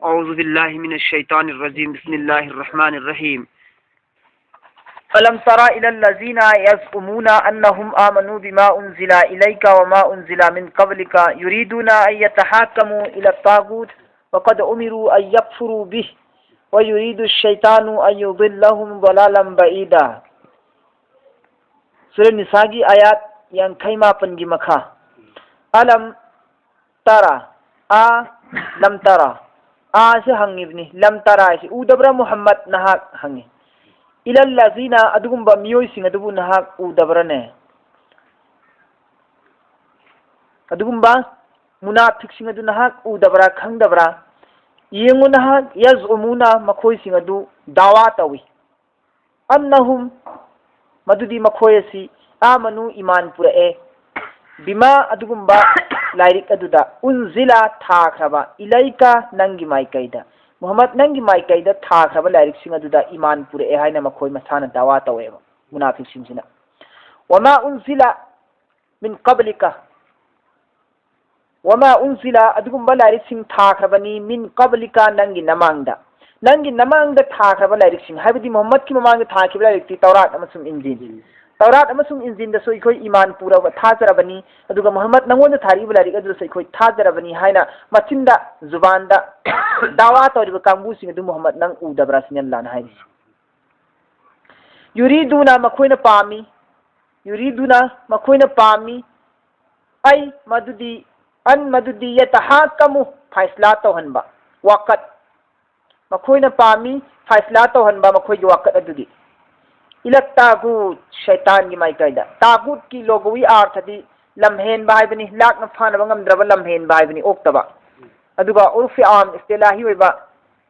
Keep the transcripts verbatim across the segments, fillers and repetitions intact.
أعوذ بالله من الشيطان الرجيم. بسم الله الرحمن الرحيم. ألم تر إلى الذين يزعمون أنهم آمنوا بما أنزل إليك وما أنزل من قبلك يريدون أن يتحاكموا إلى الطاغوت وقد أمروا أن يكفروا به ويريد الشيطان أن يضلهم ضلالا بعيدا. ꯁꯨꯔꯥ ꯅꯤꯁꯥꯒꯤ ꯑꯥꯌꯥꯠ ꯌꯥꯡꯈꯩ ꯃꯥꯄꯟꯒꯤ ꯃꯈꯥ꯫ ꯑꯂꯝ ꯇꯔꯥ, ꯑ, ꯂꯝ ꯇꯔꯥ꯫ ꯑ ꯑꯁꯤ ꯍꯪꯉꯤꯕꯅꯤ, ꯂꯝ ꯇꯔꯥ ꯍꯥꯏꯁꯤ ꯎꯗꯕ꯭ꯔꯥ ꯃꯨꯍꯝꯃꯗ ꯅꯍꯥꯛ ꯍꯪꯉꯤ꯫ ꯏꯂꯜ ꯂꯖꯤꯅ, ꯑꯗꯨꯒꯨꯝꯕ ꯃꯤꯑꯣꯏꯁꯤꯡ ꯑꯗꯨꯕꯨ ꯅꯍꯥꯛ ꯎꯗꯕ꯭ꯔꯥꯅꯦ? ꯑꯗꯨꯒꯨꯝꯕ ꯃꯨꯅꯥꯐꯤꯛꯁꯤꯡ ꯑꯗꯨ ꯅꯍꯥꯛ ꯎꯗꯕ꯭ꯔꯥ, ꯈꯪꯗꯕ꯭ꯔꯥ? ꯌꯦꯡꯉꯨ ꯅꯍꯥꯛ, ꯌꯖꯎꯃꯨꯅ, ꯃꯈꯣꯏꯁꯤꯡ ꯑꯗꯨ ꯗꯥꯋꯥ ꯇꯧꯏ꯫ ꯑꯟꯅꯍꯨꯝ, ꯃꯗꯨꯗꯤ ꯃꯈꯣꯏ ꯑꯁꯤ, ꯑꯥꯃꯅꯨ, ꯏꯃꯥꯟ ꯄꯨꯔꯛꯑꯦ, ꯕꯤꯃꯥ, ꯑꯗꯨꯒꯨꯝꯕ ꯂꯥꯏꯔꯤꯛ ꯑꯗꯨꯗ, ꯎꯟꯖꯤꯂꯥ, ꯊꯥꯈ꯭ꯔꯕ, ꯏꯂꯩꯀ, ꯅꯪꯒꯤ ꯃꯥꯏꯀꯩꯗ, ꯃꯨꯍꯝꯃꯗ, ꯅꯪꯒꯤ ꯃꯥꯏꯀꯩꯗ ꯊꯥꯈ꯭ꯔꯕ ꯂꯥꯏꯔꯤꯛꯁꯤꯡ ꯑꯗꯨꯗ ꯏꯃꯥꯟ ꯄꯨꯔꯛꯑꯦ ꯍꯥꯏꯅ ꯃꯈꯣꯏ ꯃꯁꯥꯅ ꯗꯥꯋꯥ ꯇꯧꯋꯦꯕ, ꯃꯨꯅꯥꯐꯤꯛꯁꯤꯡꯁꯤꯅ꯫ ꯋꯃꯥ ꯎꯟꯖꯤꯂꯥ ꯃꯤꯟ ꯀꯕꯂꯤꯀ, ꯋꯃꯥ ꯎꯟꯖꯤꯂꯥ, ꯑꯗꯨꯒꯨꯝꯕ ꯂꯥꯏꯔꯤꯛꯁꯤꯡ ꯊꯥꯈ꯭ꯔꯕꯅꯤ, ꯃꯤꯟ ꯀꯕꯂꯤꯀ, ꯅꯪꯒꯤ ꯅꯃꯥꯡꯗ꯫ ꯅꯪꯒꯤ ꯅꯃꯥꯡꯗ ꯊꯥꯈ꯭ꯔꯕ ꯂꯥꯏꯔꯤꯛꯁꯤꯡ, ꯍꯥꯏꯕꯗꯤ ꯃꯨꯍꯝꯃꯗꯀꯤ ꯃꯃꯥꯡꯗ ꯊꯥꯈꯤꯕ ꯂꯥꯏꯔꯤꯛꯇꯤ ꯇꯧꯔꯥꯠ ꯑꯃꯁꯨꯡ ꯏꯟꯖꯤꯜ꯫ ꯎꯝ꯫ ꯇꯧꯔꯥꯠ ꯑꯃꯁꯨꯡ ꯏꯟꯖꯤꯜꯗꯁꯨ ꯑꯩꯈꯣꯏ ꯏꯃꯥꯟ ꯄꯨꯔꯕ, ꯊꯥꯖꯔꯕꯅꯤ, ꯑꯗꯨꯒ ꯃꯨꯍꯝꯃꯗ ꯅꯉꯣꯟꯗ ꯊꯥꯔꯛꯏꯕ ꯂꯥꯏꯔꯤꯛ ꯑꯗꯨꯗꯁꯨ ꯑꯩꯈꯣꯏ ꯊꯥꯖꯔꯕꯅꯤ ꯍꯥꯏꯅ ꯃꯆꯤꯟꯗ, ꯖꯨꯕꯥꯟꯗ ꯗꯥꯋꯥ ꯇꯧꯔꯤꯕ ꯀꯥꯡꯕꯨꯁꯤꯡ ꯑꯗꯨ ꯃꯨꯍꯝꯃꯗ ꯅꯪ ꯎꯗꯕ꯭ꯔꯥ ꯁꯤꯅꯤ ꯑꯜꯂꯥꯍꯅ ꯍꯥꯏꯔꯤꯁꯤ꯫ ꯌꯨꯔꯤꯗꯨꯅ, ꯃꯈꯣꯏꯅ ꯄꯥꯝꯃꯤ꯫ ꯌꯨꯔꯤꯗꯨꯅ, ꯃꯈꯣꯏꯅ ꯄꯥꯝꯃꯤ꯫ ꯑꯩ ꯃꯗꯨꯗꯤ, ꯑꯟ ꯃꯗꯨꯗꯤ ꯌꯇꯍꯥꯀꯃꯨ, ꯐꯥꯏꯁꯂꯥ ꯇꯧꯍꯟꯕ, ꯋꯥꯀꯠ꯫ ꯃꯈꯣꯏꯅ ꯄꯥꯝꯃꯤ ꯐꯥꯏꯁꯂꯥ ꯇꯧꯍꯟꯕ ꯃꯈꯣꯏꯒꯤ ꯋꯥꯀꯠ ꯑꯗꯨꯗꯤ꯫ ꯏꯂꯠ ꯇꯥꯒꯨꯠ, ꯁꯩꯇꯥꯟꯒꯤ ꯃꯥꯏꯀꯩꯗ꯫ ꯇꯥꯒꯨꯠꯀꯤ ꯂꯣꯒꯣꯋꯤ ꯑꯥꯔꯊꯗꯤ ꯂꯝꯍꯦꯟꯕ ꯍꯥꯏꯕꯅꯤ, ꯂꯥꯛꯅ ꯐꯥꯅꯕ ꯉꯝꯗ꯭ꯔꯕ ꯂꯝꯍꯦꯟꯕ ꯍꯥꯏꯕꯅꯤ, ꯑꯣꯛꯇꯕ꯫ ꯑꯗꯨꯒ ꯎꯔꯐꯤ ꯑꯥꯝ, ꯏꯁꯇꯦꯂꯥꯍꯤ ꯑꯣꯏꯕ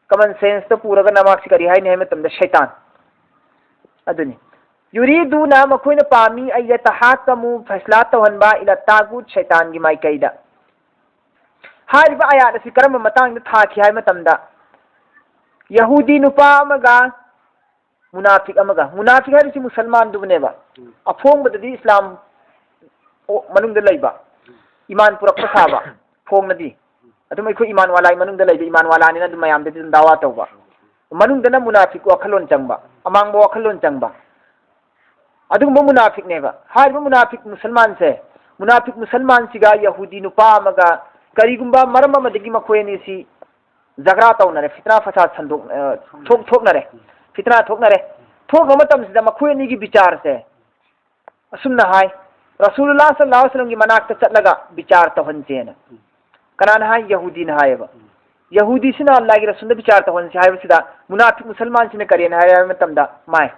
ꯀꯃꯟ ꯁꯦꯟꯁꯇ ꯄꯨꯔꯒꯅ ꯃꯍꯥꯛꯁꯤ ꯀꯔꯤ ꯍꯥꯏꯅꯤ ꯍꯥꯏꯕ ꯃꯇꯝꯗ ꯁꯩꯇꯥꯟ꯫ ꯑꯗꯨꯅꯤ꯫ ꯌꯨꯔꯤꯗꯨꯅ, ꯃꯈꯣꯏꯅ ꯄꯥꯝꯃꯤ, ꯑꯩ ꯌꯇꯍꯥꯀꯃꯨ, ꯐꯩꯁꯂꯥ ꯇꯧꯍꯟꯕ, ꯏꯂꯥ ꯇꯥꯒꯨꯠ, ꯁꯩꯇꯥꯟꯒꯤ ꯃꯥꯏꯀꯩꯗ꯫ ꯍꯥꯏꯔꯤꯕ ꯑꯌꯥꯠ ꯑꯁꯤ ꯀꯔꯝꯕ ꯃꯇꯥꯡꯗ ꯊꯥꯈꯤ ꯍꯥꯏꯕ ꯃꯇꯝꯗ, ꯌꯍꯨꯗꯤ ꯅꯨꯄꯥ ꯑꯃꯒ ꯃꯨꯅꯥꯐꯤꯛ ꯑꯃꯒ, ꯃꯨꯅꯥꯐꯤꯛ ꯍꯥꯏꯔꯤꯁꯤ ꯃꯨꯁꯜꯃꯥꯟꯗꯨꯕꯨꯅꯦꯕ, ꯎꯝ꯫ ꯑꯐꯣꯡꯕꯗꯗꯤ ꯏꯁꯂꯥꯝ ꯑꯣ-, ꯃꯅꯨꯡꯗ ꯂꯩꯕ, ꯏꯃꯥꯟ ꯄꯨꯔꯛꯄ ꯁꯥꯕ, ꯐꯣꯡꯅꯗꯤ꯫ ꯑꯗꯨꯝ ꯑꯩꯈꯣꯏ ꯏꯃꯥꯟ ꯋꯥꯂꯥꯒꯤ ꯃꯅꯨꯡꯗ ꯂꯩꯕ ꯏꯃꯥꯟ ꯋꯥꯂꯥꯅꯤꯅ ꯑꯗꯨꯝ ꯃꯌꯥꯝꯗꯗꯤ ꯑꯗꯨꯝ ꯗꯥꯋꯥ ꯇꯧꯕ꯫ ꯃꯅꯨꯡꯗꯅ ꯃꯨꯅꯥꯐꯤꯛ ꯋꯥꯈꯜꯂꯣꯟ ꯆꯪꯕ, ꯑꯃꯥꯡꯕ ꯋꯥꯈꯜꯂꯣꯟ ꯆꯪꯕ, ꯑꯗꯨꯒꯨꯝꯕ ꯃꯨꯅꯥꯐꯤꯛꯅꯦꯕ꯫ ꯍꯥꯏꯔꯤꯕ ꯃꯨꯅꯥꯐꯤꯛ ꯃꯨꯁꯜꯃꯥꯟꯁꯦ, ꯃꯨꯅꯥꯐꯤꯛ ꯃꯨꯁꯜꯃꯥꯟꯁꯤꯒ ꯌꯍꯨꯗꯤ ꯅꯨꯄꯥ ꯑꯃꯒ ꯀꯔꯤꯒꯨꯝꯕ ꯃꯔꯝ ꯑꯃꯗꯒꯤ ꯃꯈꯣꯏ ꯑꯅꯤꯁꯤ ꯖꯒ꯭ꯔꯥ ꯇꯧꯅꯔꯦ, ꯐꯤꯇꯅꯥ ꯐꯁꯥꯗ ꯁꯟꯗꯣꯛ-, ꯑ, ꯊꯣꯛ-, ꯊꯣꯛꯅꯔꯦ, ꯐꯤꯇꯅꯥ ꯊꯣꯛꯅꯔꯦ꯫ ꯊꯣꯛꯈ꯭ꯔ ꯃꯇꯝꯁꯤꯗ ꯃꯈꯣꯏ ꯑꯅꯤꯒꯤ ꯕꯤꯆꯥꯔꯁꯦ ꯑꯁꯨꯝꯅ ꯍꯥꯏ, ꯔꯁꯨꯂꯨꯜꯂꯥꯍ ꯁꯜꯂꯜꯂꯥꯍꯨ ꯑꯂꯩꯍꯤ ꯋꯥꯁꯜꯂꯝꯒꯤ ꯃꯅꯥꯛꯇ ꯆꯠꯂꯒ ꯕꯤꯆꯥꯔ ꯇꯧꯍꯟꯁꯦꯅ꯫ ꯀꯅꯥꯅ ꯍꯥꯏ? ꯌꯍꯨꯗꯤꯅ ꯍꯥꯏꯌꯦꯕ꯫ ꯌꯍꯨꯗꯤꯁꯤꯅ ꯑꯜꯂꯥꯍꯒꯤ ꯔꯁꯨꯜꯗ ꯕꯤꯆꯥꯔ ꯇꯧꯍꯟꯁꯦ ꯍꯥꯏꯕꯁꯤꯗ ꯃꯨꯅꯥꯐꯤꯛ ꯃꯨꯁꯜꯃꯥꯟꯁꯤꯅ ꯀꯔꯤꯅ ꯍꯥꯏ ꯍꯥꯏꯕ ꯃꯇꯝꯗ, ꯃꯥꯏ,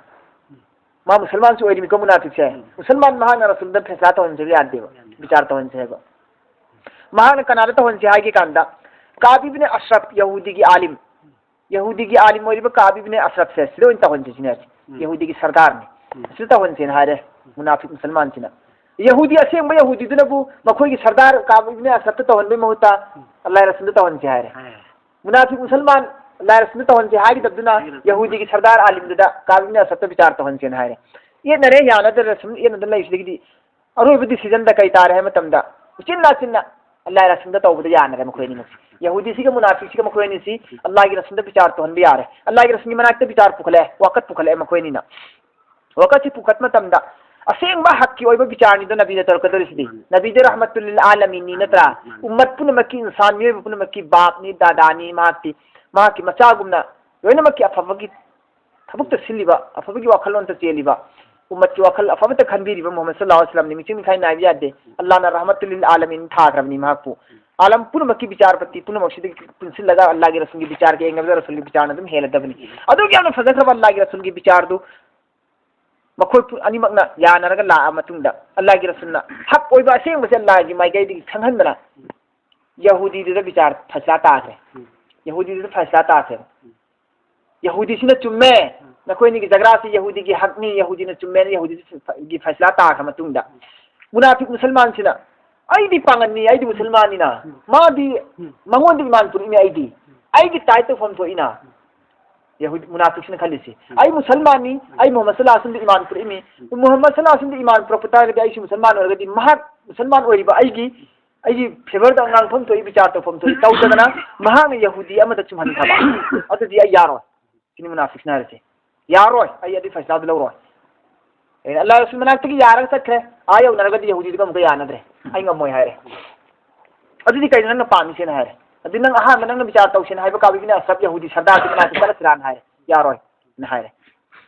ꯃꯥ ꯃꯨꯁꯜꯃꯥꯟꯁꯨ ꯑꯣꯏꯔꯤꯃꯤꯀꯣ ꯃꯨꯅꯥꯐꯤꯛꯁꯦ꯫ ꯎꯝ꯫ ꯃꯨꯁꯜꯃꯥꯟ ꯃꯍꯥꯛꯅ ꯔꯁꯨꯜꯗ ꯐꯦꯁꯂꯥ ꯇꯧꯍꯟꯁꯦꯕ ꯌꯥꯗꯦꯕ, ꯌꯥꯗꯦ꯫ ꯕꯤꯆꯥꯔ ꯇꯧꯍꯟꯁꯦ ꯍꯥꯏꯕ꯫ ꯃꯍꯥꯛꯅ ꯀꯅꯥꯗ ꯇꯧꯍꯟꯁꯦ ꯍꯥꯏꯒꯦ ꯀꯥꯟꯗ, ꯀꯥꯕ ꯏꯕꯅꯦ ꯑꯁ꯭ꯔꯐ, ꯌꯍꯨꯗꯤꯒꯤ ꯑꯥꯂꯤꯝ, ꯌꯍꯨꯗꯤꯒꯤ ꯑꯥꯂꯤꯝ ꯑꯣꯏꯔꯤꯕ ꯀꯥꯕ ꯏꯕꯅꯦ ꯑꯁ꯭ꯔꯐꯁꯦ ꯁꯤꯗ ꯑꯣꯏꯅ ꯇꯧꯍꯟꯁꯦ ꯁꯤꯅꯦ꯫ ꯎꯝ꯫ ꯌꯍꯨꯗꯤꯒꯤ ꯁꯔꯗꯥꯔꯅꯤ꯫ ꯎꯝ꯫ ꯁꯤꯗ ꯇꯧꯍꯟꯁꯦꯅ ꯍꯥꯏꯔꯦ꯫ ꯎꯝ꯫ ꯃꯨꯅꯥꯐꯤꯛ ꯃꯨꯁꯜꯃꯥꯟꯁꯤꯅ꯫ ꯌꯍꯨꯗꯤ ꯑꯁꯦꯡꯕ ꯌꯍꯨꯗꯤꯗꯨꯅꯕꯨ ꯃꯈꯣꯏꯒꯤ ꯁꯔꯗꯥꯔ ꯀꯥꯕ ꯏꯕꯅꯦ ꯑꯁ꯭ꯔꯐꯇ ꯇꯧꯍꯟꯕꯒꯤ ꯃꯍꯨꯠꯇ ꯎꯝ꯫ ꯑꯜꯂꯥꯍ ꯔꯁꯨꯜꯗ ꯇꯧꯍꯟꯁꯦ ꯍꯥꯏꯔꯦ꯫ ꯍꯥꯏꯔꯦ꯫ ꯃꯨꯅꯥꯐꯤꯛ ꯃꯨꯁꯜꯃꯥꯟ ꯑꯜꯂꯥꯍ ꯔꯁꯨꯜꯗ ꯇꯧꯍꯟꯁꯦ ꯍꯥꯏꯒꯗꯕꯗꯨꯅ ꯍꯥꯏꯒꯗꯕꯗꯨꯅ ꯌꯍꯨꯗꯤꯒꯤ ꯁꯔꯗꯥꯔ ꯑꯥꯂꯤꯝꯗꯨꯗ ꯀꯥꯕ ꯏꯕꯅꯦ ꯑꯁ꯭ꯔꯐꯇ ꯕꯤꯆꯥꯔ ꯇꯧꯍꯟꯁꯦꯅ ꯍꯥꯏꯔꯦ꯫ ꯌꯦꯠꯅꯔꯦ, ꯌꯥꯅꯗꯔꯦ, ꯁꯨꯝ ꯌꯦꯠꯅꯗꯅ ꯂꯩꯕꯁꯤꯗꯒꯤꯗꯤ ꯑꯔꯣꯏꯕ decisionꯗ ꯀꯩ ꯇꯥꯔꯦ ꯍꯥꯏꯕ ꯃꯇꯝꯗ, ꯎꯆꯤꯟ ꯅꯥꯆꯤꯟꯅ ꯑꯜꯂꯥꯍ ꯔꯁꯨꯜꯗ ꯇꯧꯕꯗ ꯌꯥꯅꯔꯦ ꯃꯈꯣꯏ ꯑꯅꯤꯃꯛꯁꯦ꯫ ꯌꯍꯨꯗꯤꯁꯤꯒ ꯃꯨꯅꯥꯐꯤꯛꯁꯤꯒ ꯃꯈꯣꯏ ꯑꯅꯤꯁꯤ ꯑꯜꯂꯥꯍꯒꯤ ꯔꯁꯨꯜꯗ ꯕꯤꯆꯥꯔ ꯇꯧꯍꯟꯕ ꯌꯥꯔꯦ꯫ ꯑꯜꯂꯥꯍꯒꯤ ꯔꯁꯨꯜꯒꯤ ꯃꯅꯥꯛꯇ ꯕꯤꯆꯥꯔ ꯄꯨꯈꯠꯂꯛꯑꯦ, ꯋꯥꯀꯠ ꯄꯨꯈꯠꯂꯛꯑꯦ ꯃꯈꯣꯏ ꯑꯅꯤꯅ꯫ ꯋꯥꯀꯠꯁꯤ ꯄꯨꯈꯠꯄ ꯃꯇꯝꯗ ꯑꯁꯦꯡꯕ ꯍꯛꯀꯤ ꯑꯣꯏꯕ ꯕꯤꯆꯥꯔꯅꯤꯗꯣ ꯅꯕꯤꯗ ꯇꯧꯔꯛꯀꯗꯧꯔꯤꯁꯤꯗꯤ꯫ ꯅꯕꯤꯗꯤ ꯔꯍꯃꯇꯨꯜ ꯂꯤꯜ ꯑꯥꯂꯃꯤꯟꯅꯤ ꯅꯠꯇ꯭ꯔꯥ? ꯎꯝꯃꯠ ꯄꯨꯝꯅꯃꯛꯀꯤ, ꯏꯟꯁꯥꯟ ꯃꯤꯑꯣꯏꯕ ꯄꯨꯝꯅꯃꯛꯀꯤ ꯕꯥꯞꯅꯤ, ꯗꯥꯗꯥꯅꯤ, ꯃꯍꯥꯛꯇꯤ, ꯃꯍꯥꯛꯀꯤ ꯃꯆꯥꯒꯨꯝꯅ ꯂꯣꯏꯅꯃꯛꯀꯤ ꯑꯐꯕꯒꯤ ꯊꯕꯛꯇ ꯁꯤꯜꯂꯤꯕ, ꯑꯐꯕꯒꯤ ꯋꯥꯈꯜꯂꯣꯟꯇ ꯆꯦꯜꯂꯤꯕ, ꯎꯝꯃꯠꯀꯤ ꯋꯥꯈꯜ ꯑꯐꯕꯇ ꯈꯟꯕꯤꯔꯤꯕ ꯃꯨꯍꯝꯃꯗ ꯁꯜꯂꯜꯂꯥꯍꯨ ꯑꯂꯩꯍꯤ ꯋꯥꯁꯜꯂꯝꯅꯤ꯫ ꯃꯤꯆꯪ ꯃꯤꯈꯥꯏ ꯅꯥꯏꯕ ꯌꯥꯗꯦ꯫ ꯑꯜꯂꯥꯍꯅ ꯔꯍꯃꯇꯨꯜ ꯂꯤꯜ ꯑꯥꯂꯃꯤꯟ ꯊꯥꯈ꯭ꯔꯕꯅꯤ ꯃꯍꯥꯛꯄꯨ꯫ ꯑꯥꯂꯝ ꯄꯨꯝꯅꯃꯛꯀꯤ ꯕꯤꯆꯥꯔꯄꯇꯤ ꯄꯨꯝꯅꯃꯛꯁꯤꯗꯒꯤ ꯄꯨꯟꯁꯤꯜꯂꯒ ꯑꯜꯂꯥꯍꯒꯤ ꯔꯁꯨꯜꯒꯤ ꯕꯤꯆꯥꯔꯒ ꯌꯦꯡꯅꯕꯗ ꯔꯁꯨꯜꯒꯤ ꯕꯤꯆꯥꯔꯅ ꯑꯗꯨꯝ ꯍꯦꯜꯂꯗꯕꯅꯤ꯫ ꯑꯗꯨꯛ ꯌꯥꯝꯅ ꯐꯖꯈ꯭ꯔꯕ ꯑꯜꯂꯥꯍꯒꯤ ꯔꯁꯨꯜꯒꯤ ꯕꯤꯆꯥꯔꯗꯨ ꯃꯈꯣꯏ ꯄꯨ-, ꯑꯅꯤꯃꯛꯅ ꯌꯥꯅꯔꯒ ꯂꯥꯛꯑ ꯃꯇꯨꯡꯗ ꯑꯜꯂꯥꯍꯒꯤ ꯔꯁꯨꯜꯅ ꯍꯛ ꯑꯣꯏꯕ ꯑꯁꯦꯡꯕꯁꯦ ꯑꯜꯂꯥꯍꯒꯤ ꯃꯥꯏꯀꯩꯗꯒꯤ ꯈꯪꯍꯟꯗꯅ ꯌꯍꯨꯗꯤꯗꯨꯗ ꯕꯤꯆꯥꯔ ꯐꯩꯁꯂꯥ ꯇꯥꯈ꯭ꯔꯦ꯫ ꯎꯝ꯫ ꯌꯍꯨꯗꯤꯗꯨꯗ ꯐꯩꯁꯂꯥ ꯇꯥꯈ꯭ꯔꯦ꯫ ꯎꯝ꯫ ꯌꯍꯨꯗꯤꯁꯤꯅ ꯆꯨꯝꯃꯦ, ꯎꯝ꯫ ꯅꯈꯣꯏ ꯑꯅꯤꯒꯤ ꯖꯒ꯭ꯔꯥꯁꯤ ꯌꯍꯨꯗꯤꯒꯤ ꯍꯛꯅꯤ, ꯌꯍꯨꯗꯤꯅ ꯆꯨꯝꯃꯦꯅ ꯌꯍꯨꯗꯤꯒꯤ ꯐꯩꯁꯂꯥ ꯇꯥꯈ꯭ꯔ ꯃꯇꯨꯡꯗ, ꯎꯝ꯫ ꯃꯨꯅꯥꯐꯤꯛ ꯃꯨꯁꯜꯃꯥꯟꯁꯤꯅ, "ꯑꯩꯗꯤ ꯄꯥꯉꯟꯅꯤ, ꯑꯩꯗꯤ ꯃꯨꯁꯜꯃꯥꯟꯅꯤꯅ, ꯎꯝ꯫ ꯃꯥꯗꯤ ꯎꯝ꯫ ꯃꯉꯣꯟꯗ ꯏꯃꯥꯟ ꯄꯨꯔꯛꯏꯅꯦ, ꯑꯩꯗꯤ, ꯎꯝ꯫ ꯑꯩꯒꯤ ꯇꯥꯏꯠ ꯇꯧꯐꯝ ꯊꯣꯛꯏꯅ"꯫ ꯎꯝ꯫ ꯌꯍꯨꯗꯤ ꯃꯨꯅꯥꯐꯤꯛꯁꯤꯅ ꯈꯜꯂꯤꯁꯤ, ꯎꯝ꯫ "ꯑꯩ ꯃꯨꯁꯜꯃꯥꯟꯅꯤ, ꯎꯝ꯫ ꯑꯩ ꯃꯨꯍꯝꯃꯗ ꯁꯜꯂꯥꯍꯨ ꯑꯂꯩꯍꯤ ꯋꯥꯁꯜꯂꯝꯗ ꯏꯃꯥꯟ ꯄꯨꯔꯛꯏꯃꯤ, ꯎꯝ꯫ ꯃꯨꯍꯝꯃꯗ ꯁꯜꯂꯥꯍꯨ ꯑꯂꯩꯍꯤ ꯋꯥꯁꯜꯂꯝꯗ ꯏꯃꯥꯟ ꯄꯨꯔꯛꯄ ꯇꯥꯔꯒꯗꯤ ꯑꯩꯁꯨ ꯃꯨꯁꯜꯃꯥꯟ ꯑꯣꯏꯔꯒꯗꯤ ꯃꯍꯥꯛ ꯃꯨꯁꯜꯃꯥꯟ ꯑꯣꯏꯔꯤꯕ ꯑꯩꯒꯤ ꯑꯩꯒꯤ ꯐꯦꯚꯔꯗ ꯉꯥꯡꯐꯝ ꯊꯣꯛꯏ, ꯕꯤꯆꯥꯔ ꯇꯧꯐꯝ ꯊꯣꯛꯏ, ꯇꯧꯗꯗꯅ ꯃꯍꯥꯛꯅ ꯌꯍꯨꯗꯤ ꯑꯃꯗ ꯆꯨꯝꯍꯟꯈ꯭ꯔꯕ, ꯑꯗꯨꯗꯤ ꯑꯩ ꯌꯥꯔꯣꯏ꯫ ꯁꯤꯅꯤ ꯃꯨꯅꯥꯐꯤꯛꯁꯤꯅ ꯍꯥꯏꯔꯤꯁꯦ꯫ ꯌꯥꯔꯣꯏ, ꯑꯩ ꯑꯗꯨꯏ ꯐꯩꯁꯂꯥꯗꯨ ꯂꯧꯔꯣꯏ꯫ ꯑꯩꯅ ꯑꯜꯂꯥꯍ ꯔꯁꯨꯜ ꯃꯅꯥꯛꯇꯒꯤ ꯌꯥꯔꯒ ꯆꯠꯈ꯭ꯔꯦ, ꯑꯥ ꯌꯧꯅꯔꯒꯗꯤ ꯌꯍꯨꯗꯤꯗꯨꯒ ꯑꯃꯨꯛꯀ ꯌꯥꯅꯗ꯭ꯔꯦ, ꯑꯩ ꯉꯝꯃꯣꯏ ꯍꯥꯏꯔꯦ꯫ ꯑꯗꯨꯗꯤ ꯀꯩꯅꯣ ꯅꯪꯅ ꯄꯥꯝꯃꯤꯁꯦꯅ ꯍꯥꯏꯔꯦ꯫ ꯑꯗꯨ ꯅꯪ ꯑꯍꯥꯟꯕ ꯅꯪꯅ ꯕꯤꯆꯥꯔ ꯇꯧꯁꯦꯅ ꯍꯥꯏꯕ ꯀꯥꯕꯤꯕꯤꯅ ꯑꯁ꯭ꯔꯞ ꯌꯍꯨꯗꯤ ꯁꯔꯗꯥꯔꯗꯨꯒꯤ ꯃꯅꯥꯛꯇ ꯆꯠꯂꯁꯤꯔꯥꯅ ꯍꯥꯏꯔꯦ꯫ ꯌꯥꯔꯣꯏ, ꯅ ꯍꯥꯏꯔꯦ꯫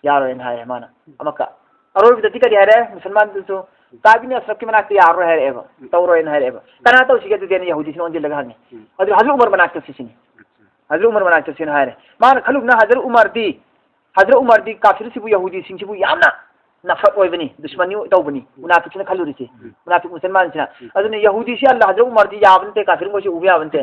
ꯌꯥꯔꯣꯏꯅ ꯍꯥꯏꯔꯦ ꯃꯥꯅ꯫ ꯑꯃꯨꯛꯀ ꯑꯔꯣꯏꯕꯗꯗꯤ ꯀꯔꯤ ꯍꯥꯏꯔꯦ? ꯃꯨꯁꯜꯃꯥꯟꯗꯨꯁꯨ ꯀꯥꯕꯤꯕꯤꯅ ꯑꯁ꯭ꯔꯞꯀꯤ ꯃꯅꯥꯛꯇ ꯌꯥꯔꯔꯣꯏ ꯍꯥꯏꯔꯛꯑꯦꯕ, ꯇꯧꯔꯣꯏꯅ ꯍꯥꯏꯔꯛꯑꯦꯕ꯫ ꯀꯅꯥ ꯇꯧꯁꯤꯒꯦ ꯑꯗꯨꯗꯤ? ꯑꯩꯅ ꯌꯍꯨꯗꯤꯁꯤꯅ ꯑꯣꯟꯁꯤꯜꯂꯒ ꯍꯪꯉꯤ꯫ ꯑꯗꯨ ꯍꯖꯔꯠ ꯎꯃꯔ ꯃꯅꯥꯛꯇ ꯆꯠꯁꯤꯅꯤ꯫ ꯍꯖꯔꯠ ꯎꯃꯔ ꯃꯅꯥꯛꯇ ꯆꯠꯁꯤꯅ ꯍꯥꯏꯔꯦ꯫ ꯃꯥꯅ ꯈꯜꯂꯨꯕꯅ ꯍꯖꯔꯠ ꯎꯃꯔꯗꯤ, ꯍꯖꯔꯠ ꯎꯃꯔꯗꯤ ꯀꯥꯐꯤꯔꯁꯤꯕꯨ, ꯌꯍꯨꯗꯤꯁꯤꯡꯁꯤꯕꯨ ꯌꯥꯝꯅ ꯅꯐꯔꯠ ꯑꯣꯏꯕꯅꯤ, ꯗꯨꯁꯃꯟꯅꯤ ꯇꯧꯕꯅꯤ, ꯃꯨꯅꯥꯐꯤꯛꯁꯤꯅ ꯈꯜꯂꯨꯔꯤꯁꯤ, ꯃꯨꯅꯥꯐꯤꯛ ꯃꯨꯁꯜꯃꯥꯟꯁꯤꯅ꯫ ꯑꯗꯨꯅ ꯌꯍꯨꯗꯤꯁꯤ ꯑꯜꯂꯥ ꯍꯖꯔꯠ ꯎꯃꯔꯗꯤ ꯌꯥꯕ ꯅꯠꯇꯦ, ꯀꯥꯐꯤꯔ ꯃꯣꯏꯁꯤ ꯎꯕ ꯌꯥꯕ ꯅꯠꯇꯦ꯫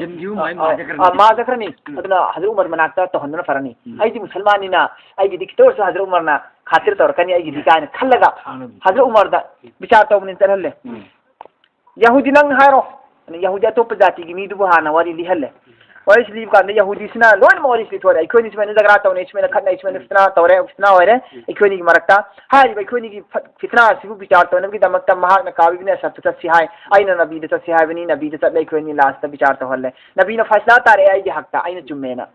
ꯃꯥ ꯆꯠꯈ꯭ꯔꯅꯤ꯫ ꯑꯗꯨꯅ ꯍꯖꯔꯠ ꯎꯃꯔ ꯃꯅꯥꯛꯇ ꯇꯧꯍꯟꯕꯅ ꯐꯔꯅꯤ꯫ ꯑꯩꯗꯤ ꯃꯨꯁꯜꯃꯥꯟꯅꯤꯅ ꯑꯩꯒꯤꯗꯤ ꯈꯤꯇ ꯑꯣꯏꯔꯁꯨ ꯍꯖꯔꯠ ꯎꯃꯔꯅ ꯈꯥꯇꯤꯔ ꯇꯧꯔꯛꯀꯅꯤ ꯑꯩꯒꯤꯗꯤ ꯀꯥꯏꯅ ꯈꯜꯂꯒ ꯍꯖꯔꯠ ꯎꯃꯔꯗ ꯕꯤꯆꯥꯔ ꯇꯧꯕꯅꯤꯅ ꯆꯠꯍꯜꯂꯦ꯫ ꯌꯍꯨꯗꯤ ꯅꯪ ꯍꯥꯏꯔꯣ꯫ ꯑꯗ ꯌꯍꯨꯗꯤ ꯑꯇꯣꯞꯄ ꯖꯥꯇꯤꯒꯤ ꯃꯤꯗꯨꯕꯨ ꯍꯥꯟꯅ ꯋꯥꯔꯤ ꯂꯤꯍꯜꯂꯦ꯫ ꯋꯥꯔꯤꯁꯤ ꯂꯤꯕ ꯀꯥꯟꯗ ꯌꯍꯨꯗꯤꯁꯤꯅ ꯂꯣꯏꯅꯃꯛ ꯋꯥꯔꯤꯁꯤ ꯂꯤꯊꯣꯔꯛꯑꯦ꯫ ꯑꯩꯈꯣꯏꯅꯤ ꯁꯨꯃꯥꯏꯅ ꯖꯒꯔꯥ ꯇꯧꯅꯩ, ꯁꯨꯃꯥꯏꯅ ꯈꯠꯅꯩ, ꯁꯨꯃꯥꯏꯅ ꯐꯤꯇꯅꯥ ꯇꯧꯔꯦ, ꯐꯤꯇꯅꯥ ꯑꯣꯏꯔꯦ꯫ ꯑꯩꯈꯣꯏꯅꯤꯒꯤ ꯃꯔꯛꯇ ꯍꯥꯏꯔꯤꯕ ꯑꯩꯈꯣꯏꯅꯤꯒꯤ ꯐ-, ꯐꯤꯇꯅꯥ ꯑꯁꯤꯕꯨ ꯕꯤꯆꯥꯔ ꯇꯧꯅꯕꯒꯤꯗꯃꯛꯇ ꯃꯍꯥꯛꯅ ꯀꯥꯕꯤꯕꯤꯅ ꯑꯁ꯭ꯔꯞꯇ ꯆꯠꯁꯤ ꯍꯥꯏ, ꯑꯩꯅ ꯅꯕꯤꯗ ꯆꯠꯁꯤ ꯍꯥꯏꯕꯅꯤ, ꯅꯕꯤꯗ ꯆꯠꯂꯦ, ꯑꯩꯈꯣꯏꯅꯤ ꯂꯥꯁꯇ ꯕꯤꯆꯥꯔ ꯇꯧꯍꯜꯂꯦ꯫ ꯅꯕꯤꯅ ꯐꯩꯁꯂꯥ ꯇꯥꯔꯛꯑꯦ ꯑꯩꯒꯤ ꯍꯛꯇ, ꯑꯩꯅ ꯆꯨꯝꯃꯦꯅ꯫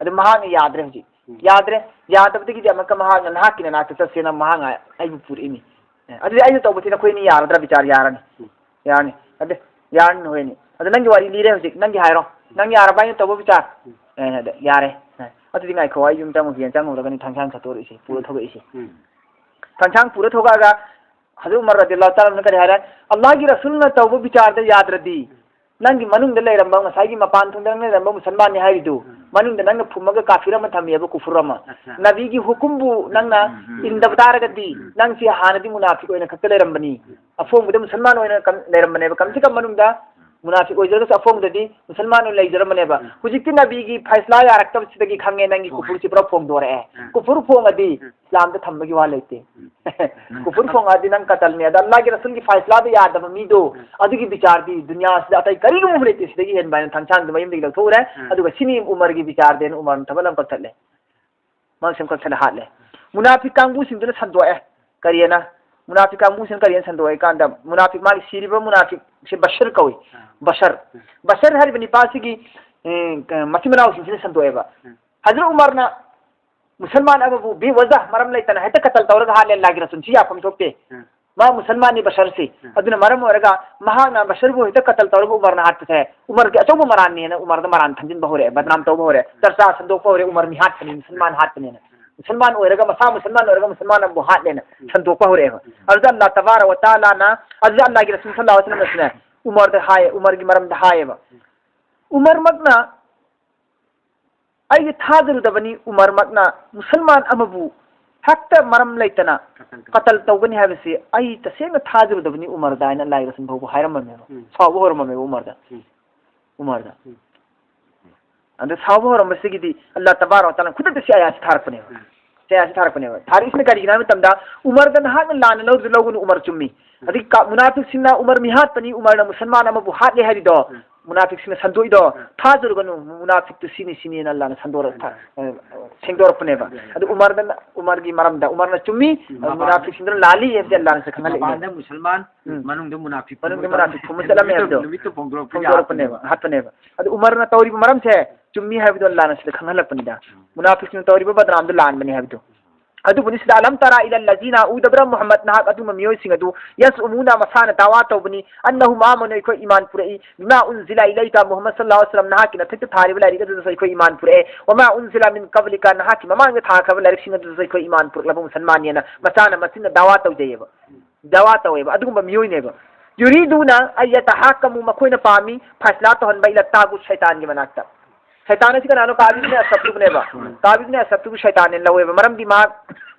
ꯑꯗꯨ ꯃꯍꯥꯛꯅ ꯌꯥꯗ꯭ꯔꯦ ꯍꯧꯖꯤꯛ꯫ ꯌꯥꯗ꯭ꯔꯦ꯫ ꯌꯥꯗꯕꯗꯒꯤꯗꯤ ꯑꯃꯨꯛꯀ ꯃꯍꯥꯛꯅ ꯅꯍꯥꯛꯀꯤ ꯅꯅꯥꯛꯇ ꯆꯠꯁꯦꯅ ꯃꯍꯥꯛꯅ ꯑꯩꯕꯨ ꯄꯨꯔꯛꯏꯅꯤ꯫ ꯑꯦ, ꯑꯗꯨꯗꯤ ꯑꯩꯅ ꯇꯧꯕꯁꯤ ꯅꯈꯣꯏ ꯑꯅꯤ ꯌꯥꯔꯗ꯭ꯔꯥ? ꯕꯤꯆꯥꯔ ꯌꯥꯔꯅꯤ꯫ ꯌꯥꯔꯅꯤ꯫ ꯑꯗꯨ ꯌꯥꯔꯅꯤ ꯍꯣꯏꯅꯤ꯫ ꯑꯗꯨ ꯅꯪꯒꯤ ꯋꯥꯔꯤ ꯂꯤꯔꯦ ꯍꯧꯖꯤꯛ꯫ ꯅꯪꯒꯤ ꯍꯥꯏꯔꯣ꯫ ꯅꯪ ꯌꯥꯔꯕ ꯑꯩꯅ ꯇꯧꯕ ꯕꯤꯆꯥꯔ? ꯑꯦ, ꯑꯗꯨ ꯌꯥꯔꯦ꯫ ꯑꯦ, ꯑꯗꯨꯗꯤ ꯉꯥꯏꯈꯣ, ꯑꯩ ꯌꯨꯝ ꯆꯪꯉꯨꯒꯦꯅ ꯆꯪꯉꯨꯔꯒꯅꯤ ꯊꯥꯡꯁꯥꯡ ꯁꯠꯇꯣꯔꯛꯏꯁꯦ, ꯄꯨꯔ ꯊꯣꯛꯂꯛꯏꯁꯦ꯫ ꯊꯥꯡꯁꯥꯡ ꯄꯨꯔ ꯊꯣꯛꯂꯛꯑꯒ ꯍꯖꯔꯠ ꯎꯃꯔ ꯔꯗꯤꯌꯜꯂꯥꯍꯨ ꯇꯥꯂꯥ ꯑꯟꯍꯨꯅ ꯀꯔꯤ ꯍꯥꯏꯔꯦ? ꯑꯜꯂꯥꯍꯒꯤ ꯔꯁꯨꯜꯅ ꯇꯧꯕ ꯕꯤꯆꯥꯔꯗ ꯌꯥꯗ꯭ꯔꯗꯤ, ꯅꯪꯒꯤ ꯃꯅꯨꯡꯗ ꯂꯩꯔꯝꯕ, ꯉꯁꯥꯏꯒꯤ ꯃꯄꯥꯟ ꯊꯣꯡꯗ ꯅꯪ ꯂꯩꯔꯝꯕ ꯃꯨꯁꯜꯃꯥꯟꯅꯤ ꯍꯥꯏꯔꯤꯗꯨ, ꯃꯅꯨꯡꯗ ꯅꯪꯅ ꯐꯨꯝꯃꯒ ꯀꯥꯐꯤꯔ ꯑꯃ ꯊꯝꯃꯤꯑꯕ, ꯀꯨꯐꯨꯔ ꯑꯃ꯫ ꯅꯕꯤꯒꯤ ꯍꯨꯀꯨꯝꯕꯨ ꯅꯪꯅ ꯏꯟꯗꯕ ꯇꯥꯔꯒꯗꯤ, ꯅꯪꯁꯤ ꯍꯥꯟꯅꯗꯤ ꯃꯨꯅꯥꯐꯤꯛ ꯑꯣꯏꯅ ꯈꯛꯇ ꯂꯩꯔꯝꯕꯅꯤ꯫ ꯑꯐꯣꯡꯕꯗ ꯃꯨꯁꯜꯃꯥꯟ ꯑꯣꯏꯅ ꯀꯝ-, ꯂꯩꯔꯝꯕꯅꯦꯕ꯫ ꯀꯝ ꯁꯦ ꯀꯝ ꯃꯅꯨꯡꯗ ꯃꯨꯅꯥꯐꯤꯛ ꯑꯣꯏꯖꯔꯒꯁꯨ ꯑꯐꯣꯡꯕꯗꯗꯤ ꯃꯨꯁꯜꯃꯥꯟ ꯑꯣꯏꯅ ꯂꯩꯖꯔꯝꯕꯅꯦꯕ꯫ ꯍꯧꯖꯤꯛꯇꯤ ꯅꯕꯤꯒꯤ ꯐꯩꯁꯂꯥ ꯌꯥꯔꯛꯇꯕꯁꯤꯗꯒꯤ ꯈꯪꯉꯦ ꯅꯪꯒꯤ ꯀꯨꯐꯨꯔꯁꯤ ꯄꯨꯔꯥ ꯐꯣꯡꯗꯣꯔꯛꯑꯦ꯫ ꯀꯨꯐꯨꯔ ꯐꯣꯡꯉꯗꯤ ꯏꯁꯂꯥꯝꯗ ꯊꯝꯕꯒꯤ ꯋꯥ ꯂꯩꯇꯦ꯫ ꯀꯨꯐꯨꯔ ꯐꯣꯡꯉꯛꯑꯗꯤ ꯅꯪ ꯀꯇꯜꯅꯤ꯫ ꯑꯗ ꯑꯜꯂꯥꯍꯒꯤ ꯔꯁꯨꯜꯒꯤ ꯐꯩꯁꯂꯥꯗ ꯌꯥꯗꯕ ꯃꯤꯗꯣ, ꯑꯗꯨꯒꯤ ꯕꯤꯆꯥꯔꯗꯤ ꯗꯨꯅꯤꯌꯥꯁꯤꯗ ꯑꯇꯩ ꯀꯔꯤꯒꯨꯝꯕ ꯑꯃ ꯂꯩꯇꯦ꯫ ꯁꯤꯗꯒꯤ ꯍꯦꯟꯕ ꯍꯥꯏꯅ ꯊꯥꯡꯁꯥꯡꯗꯨ ꯃꯌꯨꯝꯗꯒꯤ ꯂꯧꯊꯣꯛꯎꯔꯦ꯫ ꯑꯗꯨꯒ ꯁꯤꯅꯤ ꯎꯃꯔꯒꯤ ꯕꯤꯆꯥꯔꯗꯦꯅ ꯎꯃꯔꯅ ꯊꯕꯛ ꯑꯃ ꯀꯛꯊꯠꯂꯦ꯫ ꯃꯥ ꯁꯦꯝ ꯀꯛꯊꯠꯂꯦ, ꯍꯥꯠꯂꯦ꯫ ꯃꯨꯅꯥꯐꯤꯛ ꯀꯥꯡꯕꯨꯁꯤꯡꯗꯨꯅ ꯁꯟꯗꯣꯛꯑꯦ꯫ ꯀꯔꯤꯑꯅ? ꯃꯨꯅꯥꯐꯤꯛ ꯀꯥꯡꯕꯨꯁꯤꯅ ꯀꯔꯤꯅ ꯁꯟꯗꯣꯛꯑꯦ ꯀꯥꯟꯗ, ꯃꯨꯅꯥꯐꯤꯛ, ꯃꯥꯒꯤ ꯁꯤꯔꯤꯕ ꯃꯨꯅꯥꯐꯤꯛꯁꯦ ꯕꯁꯔ ꯀꯧꯏ꯫ ꯑꯥ꯫ ꯕꯁꯔ꯫ ꯎꯝ꯫ ꯕꯁꯔ ꯍꯥꯏꯔꯤꯕ ꯅꯤꯄꯥꯁꯤꯒꯤ, ꯑꯦ, ꯀ-, ꯃꯆꯤꯟ ꯃꯅꯥꯎꯁꯤꯡꯁꯤꯅ ꯁꯟꯗꯣꯛꯑꯦꯕ꯫ ꯎꯝ꯫ ꯍꯖꯔꯠ ꯎꯃꯔꯅ ꯃꯨꯁꯜꯃꯥꯟ ꯑꯃꯕꯨ ꯕꯤ ꯋꯖꯍ, ꯃꯔꯝ ꯂꯩꯇꯅ ꯍꯦꯛꯇ ꯀꯇꯜ ꯇꯧꯔꯒ ꯍꯥꯠꯂꯦ, ꯑꯜꯂꯥꯍꯒꯤ ꯔꯁꯨꯜ, ꯁꯤ ꯌꯥꯐꯝ ꯊꯣꯛꯇꯦ꯫ ꯎꯝ꯫ ꯃꯥ ꯃꯨꯁꯜꯃꯥꯟꯅꯤ, ꯕꯁꯔꯁꯤ꯫ ꯎꯝ꯫ ꯑꯗꯨꯅ ꯃꯔꯝ ꯑꯣꯏꯔꯒ ꯃꯍꯥꯛꯅ ꯕꯁꯔꯕꯨ ꯍꯦꯛꯇ ꯀꯇꯜ ꯇꯧꯔꯒ ꯎꯃꯔꯅ ꯍꯥꯠꯄꯁꯦ, ꯎꯃꯔꯒꯤ ꯑꯆꯧꯕ ꯃꯔꯥꯟꯅꯦꯅ ꯎꯃꯔꯗ ꯃꯔꯥꯟ ꯊꯝꯖꯤꯟꯕ ꯍꯧꯔꯛꯑꯦ, ꯕꯗꯅꯥꯝ ꯇꯧꯕ ꯍꯧꯔꯛꯑꯦ, ꯆꯔꯆꯥ ꯁꯟꯗꯣꯛꯄ ꯍꯧꯔꯛꯑꯦ, ꯎꯃꯔ ꯃꯤ ꯍꯥꯠꯄꯅꯤ, ꯃꯨꯁꯜꯃꯥꯟ ꯍꯥꯠꯄꯅꯦꯅ꯫ ꯃꯨꯁꯜꯃꯥꯟ ꯑꯣꯏꯔꯒ, ꯃꯁꯥ ꯃꯨꯁꯜꯃꯥꯟ ꯑꯣꯏꯔꯒ ꯃꯨꯁꯜꯃꯥꯟ ꯑꯃꯕꯨ ꯍꯥꯠꯂꯦꯅ ꯁꯟꯗꯣꯛꯄ ꯍꯧꯔꯛꯑꯦꯕ꯫ ꯑꯗꯨꯗ ꯑꯜꯂꯥꯍ ꯇꯕꯥꯔꯛ ꯋ ꯇꯥꯂꯥꯅ, ꯑꯗꯨꯗ ꯑꯜꯂꯥꯍꯒꯤ ꯔꯁꯨꯜ ꯁꯜꯂꯜꯂꯥꯍꯨ ꯑꯂꯩꯍꯤ ꯋꯁꯜꯂꯝꯅꯁꯨꯅꯦ, ꯎꯃꯔꯗ ꯍꯥꯏ, ꯎꯃꯔꯒꯤ ꯃꯔꯝꯗ ꯍꯥꯏꯌꯦꯕ꯫ ꯎꯃꯔꯃꯛꯅ ꯑꯩꯗꯤ ꯊꯥꯖꯔꯨꯗꯕꯅꯤ, ꯎꯃꯔꯃꯛꯅ ꯃꯨꯁꯜꯃꯥꯟ ꯑꯃꯕꯨ ꯍꯦꯛꯇ ꯃꯔꯝ ꯂꯩꯇꯅ ꯀꯇꯜ ꯇꯧꯒꯅꯤ ꯍꯥꯏꯕꯁꯤ ꯑꯩ ꯇꯁꯦꯡꯅ ꯊꯥꯖꯔꯨꯗꯕꯅꯤ ꯎꯃꯔꯗ ꯍꯥꯏꯅ ꯑꯜꯂꯥꯍꯒꯤ ꯔꯁꯨꯜ ꯐꯥꯎꯕ ꯍꯥꯏꯔꯝꯃꯝꯃꯦꯕ꯫ ꯎꯝ꯫ ꯁꯥꯎꯕ ꯍꯧꯔꯝꯃꯝꯃꯦꯕ ꯎꯃꯔꯗ꯫ ꯎꯝ꯫ ꯎꯃꯔꯗ꯫ ꯎꯝ꯫ ꯑꯗ ꯁꯥꯎꯕ ꯍꯧꯔꯝꯕꯁꯤꯒꯤꯗꯤ ꯑꯜꯂꯥꯍ ꯇꯕꯥꯔꯛ ꯋ ꯇꯥꯂꯥ ꯈꯨꯗꯛꯇ ꯁꯤ ꯑꯌꯥꯠꯁꯤ ꯊꯥꯔꯛꯄꯅꯦꯕ꯫ ꯎꯝ꯫ ꯁꯤ ꯑꯌꯥꯠꯁꯤ ꯊꯥꯔꯛꯄꯅꯦꯕ꯫ ꯊꯥꯔꯛꯏꯁꯤꯅ ꯀꯔꯤꯒꯤꯅꯣ ꯍꯥꯏꯕ ꯃꯇꯝꯗ, ꯎꯃꯔꯗ ꯅꯍꯥꯛꯅ ꯂꯥꯟꯅ ꯂꯧꯗꯨ ꯂꯧꯒꯅꯨ, ꯎꯃꯔ ꯆꯨꯝꯃꯤ꯫ ꯎꯝ꯫ ꯑꯗꯒꯤ ꯀꯥ-, ꯃꯨꯅꯥꯐꯤꯛꯁꯤꯡꯅ ꯎꯃꯔ ꯃꯤꯍꯥꯠꯄꯅꯤ, ꯎꯃꯔꯅ ꯃꯨꯁꯜꯃꯥꯟ ꯑꯃꯕꯨ ꯍꯥꯠꯂꯦ ꯍꯥꯏꯔꯤꯗꯣ, ꯎꯝ꯫ ꯃꯨꯅꯥꯐꯤꯛꯁꯤꯡꯅ ꯁꯟꯗꯣꯛꯏꯗꯣ, ꯎꯝ꯫ ꯊꯥꯖꯔꯨꯒꯅꯨ, ꯃꯨꯅꯥꯐꯤꯛꯇꯨ ꯁꯤꯅꯤ, ꯁꯤꯅꯤꯅ ꯑꯜꯂꯥꯍꯅ ꯁꯟꯗꯣꯔ-, ꯊꯥ-, ꯎꯝ꯫ ꯑ, ꯁꯦꯡꯗꯣꯔꯛꯄꯅꯦꯕ꯫ ꯎꯝ꯫ ꯑꯗꯨ ꯎꯃꯔꯗꯅ, ꯎꯃꯔꯒꯤ ꯃꯔꯝꯗ, ꯎꯃꯔꯅ ꯆꯨꯝꯃꯤ, ꯎꯝ꯫ ꯑꯗꯨ ꯃꯄꯥꯟꯗ, ꯃꯨꯅꯥꯐꯤꯛꯁꯤꯡꯗꯨꯅ ꯂꯥꯜꯂꯤ ꯍꯥꯏꯕꯁꯦ ꯑꯜꯂꯥꯍꯅꯁꯨ ꯈꯪꯍꯜꯂꯛꯏꯅꯦ꯫ ꯃꯄꯥꯟꯗ ꯃꯨꯁꯜꯃꯥꯟ, ꯎꯝ꯫ ꯃꯅꯨꯡꯗ ꯃꯨꯅꯥꯐꯤꯛ ꯃꯅꯨꯡꯗ ꯐꯨꯝꯕ ꯃꯨꯅꯥꯐꯤꯛ ꯐꯨꯝꯕ ꯆꯠꯂꯝꯃꯦ ꯍꯥꯏꯕꯗꯣ꯫ ꯅꯨꯃꯤꯠꯇꯨ ꯐꯣꯡꯗꯣꯔꯛꯄ ꯐꯣꯡꯗꯣꯔꯛꯄꯅꯦꯕ, ꯌꯥꯕ꯫ ꯍꯥꯠꯄꯅꯦꯕ꯫ ꯑꯗꯨ ꯎꯃꯔꯅ ꯇꯧꯔꯤꯕ ꯃꯔꯝꯁꯦ ꯆꯨꯝꯃꯤ ꯍꯥꯏꯕꯗꯣ ꯑꯜꯂꯥꯍꯅ ꯁꯤꯗ ꯈꯪꯍꯜꯂꯛꯄꯅꯤꯗ꯫ ꯎꯝ꯫ ꯃꯨꯅꯥꯐꯤꯛꯁꯤꯡꯅ ꯇꯧꯔꯤꯕ ꯕꯗꯅꯥꯝꯗꯣ ꯂꯥꯟꯕꯅꯤ ꯍꯥꯏꯕꯗꯣ꯫ ꯑꯗꯨꯕꯨꯅꯤ ꯁꯤꯗ, "ꯑꯂꯝ ꯇꯔꯥ ꯏꯂꯜ ꯂꯖꯤꯅ", ꯎꯗꯕ꯭ꯔꯥ ꯃꯨꯍꯝꯃꯗ, ꯅꯍꯥꯛ ꯑꯗꯨꯒꯨꯝꯕ ꯃꯤꯑꯣꯏꯁꯤꯡ ꯑꯗꯨ, "ꯌꯖꯎꯃꯨꯅ", ꯃꯁꯥꯅ ꯗꯥꯋꯥ ꯇꯧꯕꯅꯤ, "ꯑꯟꯅꯍꯨꯝ ꯑꯃꯅꯨ", ꯑꯩꯈꯣꯏ ꯏꯃꯥꯟ ꯄꯨꯔꯛꯏ, "ꯕꯤꯃꯥ ꯎꯟꯖꯤꯂ ꯏꯂꯩꯀ", ꯃꯨꯍꯝꯃꯗ ꯁꯜꯂꯜꯂꯥꯍꯨ ꯑꯂꯩꯍꯤ ꯋꯁꯜꯂꯝ, ꯅꯍꯥꯛꯀꯤ ꯃꯊꯛꯇ ꯊꯥꯔꯤꯕ ꯂꯥꯏꯔꯤꯛ ꯑꯗꯨꯗꯁꯨ ꯑꯩꯈꯣꯏ ꯏꯃꯥꯟ ꯄꯨꯔꯛꯑꯦ, "ꯋꯃꯥ ꯎꯟꯖꯤꯂ ꯃꯤꯟ ꯀꯕꯂꯤꯀ", ꯅꯍꯥꯛꯀꯤ ꯃꯃꯥꯡꯗ ꯊꯥꯈ꯭ꯔꯕ ꯂꯥꯏꯔꯤꯛꯁꯤꯡ ꯑꯗꯨꯗꯁꯨ ꯑꯩꯈꯣꯏ ꯏꯃꯥꯟ ꯄꯨꯔꯛꯂꯕ ꯃꯨꯁꯜꯃꯥꯟꯅꯦꯅ ꯃꯆꯥꯅ ꯃꯆꯤꯟꯅ ꯗꯥꯋꯥ ꯇꯧꯖꯩꯌꯦꯕ꯫ ꯗꯥꯋꯥ ꯇꯧꯋꯦꯕ꯫ ꯑꯗꯨꯒꯨꯝꯕ ꯃꯤꯑꯣꯏꯅꯦꯕ꯫ "ꯌꯨꯔꯤꯗꯨꯅ ꯑꯟ ꯌꯇꯍꯥꯀꯃꯨ", ꯃꯈꯣꯏꯅ ꯄꯥꯝꯃꯤ ꯐꯥꯏꯁꯂꯥ ꯇꯧꯍꯟꯕ, "ꯏꯂ ꯇꯥꯒꯨꯠ", ꯁꯩꯇꯥꯟꯒꯤ ꯃꯅꯥꯛꯇ꯫ ꯁꯩꯇꯥꯟ ꯑꯁꯤ ꯀꯅꯥꯅꯣ? ꯀꯥꯕꯤꯗꯨꯅ ꯑꯁꯞꯇꯨꯕꯅꯦꯕ꯫ ꯎꯝ꯫ ꯀꯥꯕꯤꯗꯨꯅ ꯑꯁꯞꯇꯨꯕꯨ ꯁꯩꯇꯥꯟꯅꯦꯅ ꯂꯧꯋꯦꯕ꯫ ꯃꯔꯝꯗꯤ ꯃꯥ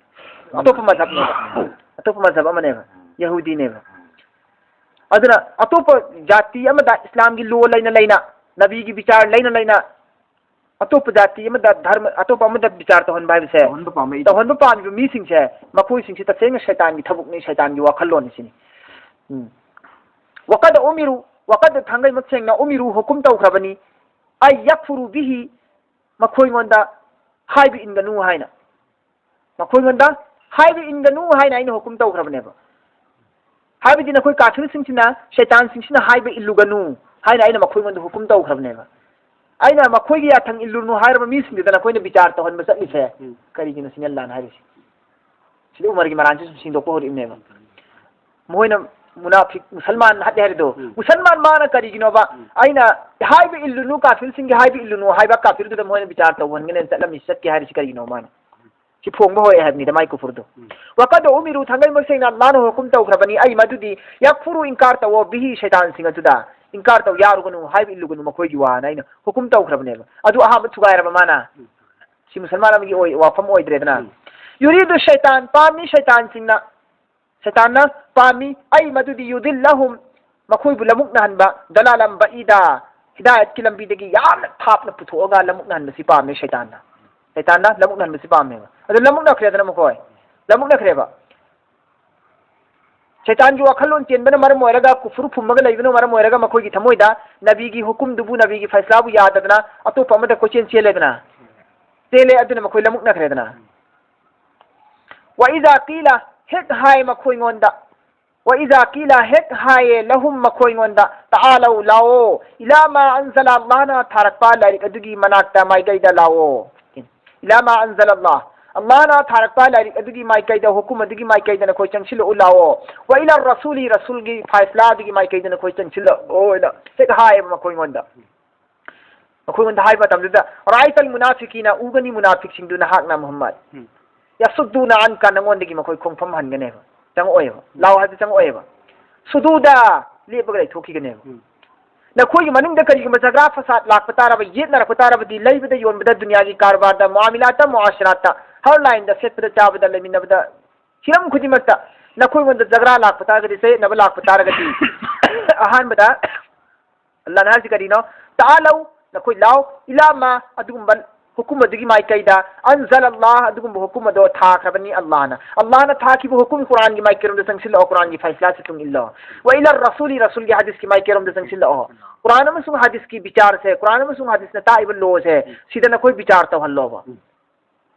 ꯑꯇꯣꯞꯄ ꯃꯖꯍꯕꯅꯦꯕ꯫ ꯑꯇꯣꯞꯄ ꯃꯖꯍꯕ ꯑꯃꯅꯦꯕ꯫ ꯌꯍꯨꯗꯤꯅꯦꯕ꯫ ꯑꯗꯨꯅ ꯑꯇꯣꯞꯄ ꯖꯥꯇꯤ ꯑꯃꯗ ꯏꯁꯂꯥꯝꯒꯤ ꯂꯣ ꯂꯩꯅ ꯂꯩꯅ, ꯅꯕꯤꯒꯤ ꯕꯤꯆꯥꯔ ꯂꯩꯅ ꯂꯩꯅ, ꯑꯇꯣꯞꯄ ꯖꯥꯇꯤ ꯑꯃꯗ, ꯙꯔꯃ ꯑꯇꯣꯞꯄ ꯑꯃꯗ ꯕꯤꯆꯥꯔ ꯇꯧꯍꯟꯕ ꯍꯥꯏꯕꯁꯦ, ꯇꯧꯍꯟꯕ ꯄꯥꯝꯃꯛꯏ꯫ ꯇꯧꯍꯟꯕ ꯄꯥꯝꯃꯤꯕ ꯃꯤꯁꯤꯡꯁꯦ, ꯃꯈꯣꯏꯁꯤꯡꯁꯦ ꯇꯁꯦꯡꯅ ꯁꯩꯇꯥꯟꯒꯤ ꯊꯕꯛꯅꯤ, ꯁꯩꯇꯥꯟꯒꯤ ꯋꯥꯈꯜꯂꯣꯟꯅꯤ ꯁꯤꯅꯤ꯫ ꯎꯝ꯫ ꯋꯀꯗ ꯎꯃꯤꯔꯨ, ꯋꯀꯗ ꯊꯥꯡꯒꯩ ꯃꯌꯦꯛ ꯁꯦꯡꯅ, ꯎꯃꯤꯔꯨ, ꯍꯨꯀꯨꯝ ꯇꯧꯈ꯭ꯔꯕꯅꯤ, ꯑꯩ ꯌꯛꯐꯨꯔꯨ ꯕꯤꯍꯤ, ꯃꯈꯣꯏꯉꯣꯟꯗ ꯍꯥꯏꯕ ꯏꯟꯒꯅꯨ ꯍꯥꯏꯅ꯫ ꯃꯈꯣꯏꯉꯣꯟꯗ ꯍꯥꯏꯕ ꯏꯟꯒꯅꯨ ꯍꯥꯏꯅ ꯑꯩꯅ ꯍꯨꯀꯨꯝ ꯇꯧꯈ꯭ꯔꯕꯅꯦꯕ꯫ ꯍꯥꯏꯕꯗꯤ ꯅꯈꯣꯏ ꯀꯥꯐꯤꯔꯁꯤꯡꯁꯤꯅ, ꯁꯩꯇꯥꯟꯁꯤꯡꯁꯤꯅ ꯍꯥꯏꯕ ꯏꯜꯂꯨꯒꯅꯨ ꯍꯥꯏꯅ ꯑꯩꯅ ꯃꯈꯣꯏꯉꯣꯟꯗ ꯍꯨꯀꯨꯝ ꯇꯧꯈ꯭ꯔꯕꯅꯦꯕ꯫ ꯑꯩꯅ ꯃꯈꯣꯏꯒꯤ ꯌꯥꯊꯪ ꯏꯜꯂꯨꯅꯨ ꯍꯥꯏꯔꯕ ꯃꯤꯁꯤꯡꯗꯨꯗ ꯅꯈꯣꯏꯅ ꯕꯤꯆꯥꯔ ꯇꯧꯍꯟꯕ ꯆꯠꯂꯤꯁꯦ ꯎꯝ꯫ ꯀꯔꯤꯒꯤꯅꯣ ꯁꯤꯅꯤ ꯑꯜꯂꯥꯍꯅ ꯍꯥꯏꯔꯤꯁꯦ꯫ ꯁꯤꯗ ꯎꯃꯔꯒꯤ ꯃꯔꯥꯟꯁꯤ ꯁꯨꯝ ꯁꯦꯡꯗꯣꯛꯄ ꯍꯧꯔꯛꯏꯕꯅꯦꯕ꯫ ꯃꯈꯣꯏꯅ ꯃꯨꯅꯥꯐꯤꯛ, ꯃꯨꯁꯜꯃꯥꯟ ꯍꯥꯠꯂꯦ ꯍꯥꯏꯔꯤꯗꯣ, ꯎꯝ꯫ ꯃꯨꯁꯜꯃꯥꯟ ꯃꯥꯅ ꯀꯔꯤꯒꯤꯅꯣꯕ? ꯎꯝ꯫ ꯑꯩꯅ ꯍꯥꯏꯕ ꯏꯜꯂꯨꯅꯨ, ꯀꯥꯐꯤꯔꯁꯤꯡꯒꯤ ꯍꯥꯏꯕ ꯏꯜꯂꯨꯅꯨ ꯍꯥꯏꯕ ꯀꯥꯐꯤꯔꯗꯨꯗ ꯃꯣꯏꯅ ꯕꯤꯆꯥꯔ ꯇꯧꯍꯟꯒꯅꯦꯅ ꯆꯠꯂꯝꯃꯤ, ꯆꯠꯀꯦ ꯍꯥꯏꯔꯤꯁꯤ ꯀꯔꯤꯒꯤꯅꯣ ꯃꯥꯅ? ꯁꯤ ꯐꯣꯡꯕ ꯍꯧꯔꯛꯑꯦ ꯍꯥꯏꯕꯅꯤꯗ ꯃꯥꯏ ꯀꯨꯐꯨꯔꯗꯣ꯫ ꯎꯝ꯫ ꯋꯥꯀꯗ ꯎꯃꯤꯔꯨ, ꯊꯥꯡꯒꯩ ꯃꯁꯦꯡꯅ ꯃꯥꯅ ꯍꯨꯀꯨꯝ ꯇꯧꯈ꯭ꯔꯕꯅꯤ, ꯑꯩ ꯃꯗꯨꯗꯤ ꯌꯛꯐꯨꯔꯨ, ꯏꯟꯀꯥꯔ ꯇꯧꯋꯣ, ꯕꯤꯍꯤ, ꯁꯩꯇꯥꯟꯁꯤꯡ ꯑꯗꯨꯗ ꯏꯟꯀꯥꯔ ꯇꯧ ꯌꯥꯔꯨꯒꯅꯨ, ꯍꯥꯏꯕ ꯏꯜꯂꯨꯒꯅꯨ ꯃꯈꯣꯏꯒꯤ ꯋꯥꯅ ꯑꯩꯅ ꯍꯨꯀꯨꯝ ꯇꯧꯈ꯭ꯔꯕꯅꯦꯕ꯫ ꯑꯗꯨ ꯑꯍꯥꯟꯕ ꯊꯨꯒꯥꯏꯔꯕ ꯃꯥꯅ꯫ ꯎꯝ꯫ ꯁꯤ ꯃꯨꯁꯜꯃꯥꯟ ꯑꯃꯒꯤ ꯑꯣꯏ-, ꯋꯥꯐꯝ ꯑꯣꯏꯗ꯭ꯔꯦꯗꯅ꯫ ꯎꯝ꯫ ꯌꯨꯔꯤꯗꯨ ꯁꯩꯇꯥꯟ, ꯄꯥꯝꯃꯤ ꯁꯩꯇꯥꯟꯁꯤꯡꯅ, ꯁꯩꯇꯥꯟꯅ ꯄꯥꯝꯃꯤ, ꯑꯩ ꯃꯗꯨꯗꯤ ꯌꯨꯗꯤꯜꯂꯍꯨꯝ, ꯃꯈꯣꯏꯕꯨ ꯂꯃꯨꯛꯅꯍꯟꯕ, ꯗꯂꯥꯂꯝ ꯕꯏꯗꯥ, ꯍꯤꯗꯥꯌꯠꯀꯤ ꯂꯝꯕꯤꯗꯒꯤ ꯌꯥꯝꯅ ꯊꯥꯞꯅ ꯄꯨꯊꯣꯛꯑꯒ ꯂꯃꯨꯛꯅꯍꯟꯕꯁꯤ ꯄꯥꯝꯃꯤ ꯁꯩꯇꯥꯟꯅ꯫ ꯁꯩꯇꯥꯟꯅ ꯂꯃꯨꯛꯅꯍꯟꯕꯁꯤ ꯄꯥꯝꯃꯦꯕ꯫ ꯑꯗꯨ ꯂꯃꯨꯛꯅꯈ꯭ꯔꯦꯗꯅ ꯃꯈꯣꯏ꯫ ꯂꯃꯨꯛꯅꯈ꯭ꯔꯦꯕ꯫ ꯁꯩꯇꯥꯟꯒꯤ ꯋꯥꯈꯜꯂꯣꯟ ꯆꯦꯟꯕꯅ ꯃꯔꯝ ꯑꯣꯏꯔꯒ, ꯀꯨꯐꯨꯔ ꯐꯨꯝꯃꯒ ꯂꯩꯕꯅ ꯃꯔꯝ ꯑꯣꯏꯔꯒ ꯃꯈꯣꯏꯒꯤ ꯊꯃꯣꯏꯗ ꯅꯕꯤꯒꯤ ꯍꯨꯀꯨꯝꯗꯨꯕꯨ, ꯅꯕꯤꯒꯤ ꯐꯩꯁꯂꯥꯕꯨ ꯌꯥꯗꯗꯅ ꯑꯇꯣꯞꯄ ꯑꯃꯗ ꯀꯣꯏꯆꯦꯟ ꯆꯦꯜꯂꯦꯗꯅ꯫ ꯆꯦꯜꯂꯦ, ꯑꯗꯨꯅ ꯃꯈꯣꯏ ꯂꯃꯨꯛꯅꯈ꯭ꯔꯦꯗꯅ꯫ ꯋꯥ ꯏꯖꯥ ꯀꯤꯂ, ꯍꯦꯛ ꯍꯥꯏ ꯃꯈꯣꯏꯉꯣꯟꯗ, ꯋꯥ ꯏꯖꯥ ꯀꯤꯂ, ꯍꯦꯛ ꯍꯥꯏꯌꯦ, ꯂꯍꯨꯝ ꯃꯈꯣꯏꯉꯣꯟꯗ, ꯇꯥꯂꯧ, ꯂꯥꯛꯑꯣ, ꯏꯂꯥ ꯃꯥ ꯑꯟꯖꯂ, ꯑꯜꯂꯥꯍꯅ ꯊꯥꯔꯛꯄ ꯂꯥꯏꯔꯤꯛ ꯑꯗꯨꯒꯤ ꯃꯅꯥꯛꯇ, ꯃꯥꯏꯀꯩꯗ ꯂꯥꯛꯑꯣ꯫ ꯏꯂꯥ ꯃꯥ ꯑꯟꯖꯂ ꯑꯜꯂꯥꯍ, ꯑꯜꯂꯥꯍꯅ ꯊꯥꯔꯛꯄ ꯂꯥꯏꯔꯤꯛ ꯑꯗꯨꯒꯤ ꯃꯥꯏꯀꯩꯗ, ꯍꯨꯀꯨꯝ ꯑꯗꯨꯒꯤ ꯃꯥꯏꯀꯩꯗ ꯅꯈꯣꯏ ꯆꯪꯁꯤꯜꯂꯛꯎ ꯂꯥꯛꯑꯣ꯫ ꯋꯥ ꯏꯂꯥ ꯔꯁꯨꯂꯤ, ꯔꯁꯨꯜꯒꯤ ꯐꯥꯏꯁꯂꯥ ꯑꯗꯨꯒꯤ ꯃꯥꯏꯀꯩꯗ ꯅꯈꯣꯏ ꯆꯪꯁꯤꯜꯂꯛꯑꯣꯅ ꯍꯦꯛ ꯍꯥꯏꯌꯦꯕ ꯃꯈꯣꯏꯉꯣꯟꯗ꯫ ꯃꯈꯣꯏꯉꯣꯟꯗ ꯍꯥꯏꯕ ꯃꯇꯝꯗꯨꯗ, "ꯔꯥꯏꯇꯜ ꯃꯨꯅꯥꯐꯤꯀꯤꯅ", ꯎꯒꯅꯤ ꯃꯨꯅꯥꯐꯤꯛꯁꯤꯡꯗꯨ ꯅꯍꯥꯛꯅ ꯃꯨꯍꯝꯃꯗ꯫ ꯎꯝ꯫ "ꯌꯁꯨꯗꯨꯅ ꯑꯟꯀ", ꯅꯉꯣꯟꯗꯒꯤ ꯃꯈꯣꯏ ꯈꯣꯡꯐꯝ ꯍꯟꯒꯅꯦꯕ꯫ ꯆꯪꯉꯛꯑꯣꯏꯕ꯫ ꯎꯝ꯫ ꯂꯥꯛꯑꯣ ꯍꯥꯏꯕꯗꯤ ꯆꯪꯉꯛꯑꯣꯏꯕ꯫ "ꯁꯨꯗꯨꯗ", ꯂꯦꯞꯄꯒ ꯂꯩꯊꯣꯛꯈꯤꯒꯅꯦꯕ꯫ ꯎꯝ꯫ ꯅꯈꯣꯏꯒꯤ ꯃꯅꯨꯡꯗ ꯀꯔꯤꯒꯨꯝꯕ ꯖꯒ꯭ꯔꯥ ꯐꯁꯥꯗ ꯂꯥꯛꯄ ꯇꯥꯔꯕ, ꯌꯦꯠꯅꯔꯛꯄ ꯇꯥꯔꯕꯗꯤ, ꯂꯩꯕꯗ ꯌꯣꯟꯕꯗ, ꯗꯨꯅꯤꯌꯥꯒꯤ ꯀꯔꯕꯥꯔꯗ, ꯃꯨꯑꯥꯃꯤꯂꯥꯠꯇ, ꯃꯨꯑꯥꯁꯔꯥꯠꯇ, ꯍꯔ ꯂꯥꯏꯟꯗ, ꯁꯦꯠꯄꯗ ꯆꯥꯕꯗ, ꯂꯩꯃꯤꯟꯅꯕꯗ, ꯍꯤꯔꯝ ꯈꯨꯗꯤꯡꯃꯛꯇ ꯅꯈꯣꯏꯉꯣꯟꯗ ꯖꯒ꯭ꯔꯥ ꯂꯥꯛꯄ ꯇꯥꯔꯒꯗꯤ, ꯆꯌꯦꯠꯅꯕ ꯂꯥꯛꯄ ꯇꯥꯔꯒꯗꯤ, ꯑꯍꯥꯟꯕꯗ ꯑꯜꯂꯥꯍꯅ ꯍꯥꯏꯔꯤꯁꯤ ꯀꯔꯤꯅꯣ? "ꯇꯥꯂꯧ", ꯅꯈꯣꯏ ꯂꯥꯎ, "ꯏꯂꯥ ꯃꯥ", ꯑꯗꯨꯒꯨꯝꯕ ꯍꯨꯀꯨꯝ ꯑꯗꯨꯒꯤ ꯃꯥꯏꯀꯩꯗ, "ꯑꯟꯖꯜ ꯑꯜꯂꯥꯍ", ꯑꯗꯨꯒꯨꯝꯕ ꯍꯨꯀꯨꯝ ꯑꯗꯣ ꯊꯥꯈ꯭ꯔꯕꯅꯤ ꯑꯜꯂꯥꯍꯅ꯫ ꯑꯜꯂꯥꯍꯅ ꯊꯥꯈꯤꯕ ꯍꯨꯀꯨꯝ ꯀꯨꯔꯥꯟꯒꯤ ꯃꯥꯏꯀꯩꯔꯣꯝꯗ ꯆꯪꯁꯤꯜꯂꯛꯑꯣ, ꯀꯨꯔꯥꯟꯒꯤ ꯐꯩꯁꯂꯥꯁꯤ ꯇꯨꯡ ꯏꯜꯂꯣ꯫ "ꯋꯥ ꯏꯂꯥ ꯔꯁꯨꯂꯤ", ꯔꯁꯨꯜꯒꯤ ꯍꯗꯤꯁꯀꯤ ꯃꯥꯏꯀꯩꯔꯣꯝꯗ ꯆꯪꯁꯤꯜꯂꯛꯑꯣ꯫ ꯀꯨꯔꯥꯟ ꯑꯃꯁꯨꯡ ꯍꯗꯤꯁꯀꯤ ꯕꯤꯆꯥꯔꯁꯦ, ꯀꯨꯔꯥꯟ ꯑꯃꯁꯨꯡ ꯍꯗꯤꯁꯅ ꯇꯥꯛꯏꯕ ꯂꯣꯁꯦ, ꯁꯤꯗ ꯅꯈꯣꯏ ꯕꯤꯆꯥꯔ ꯇꯧꯍꯜꯂꯣꯕ꯫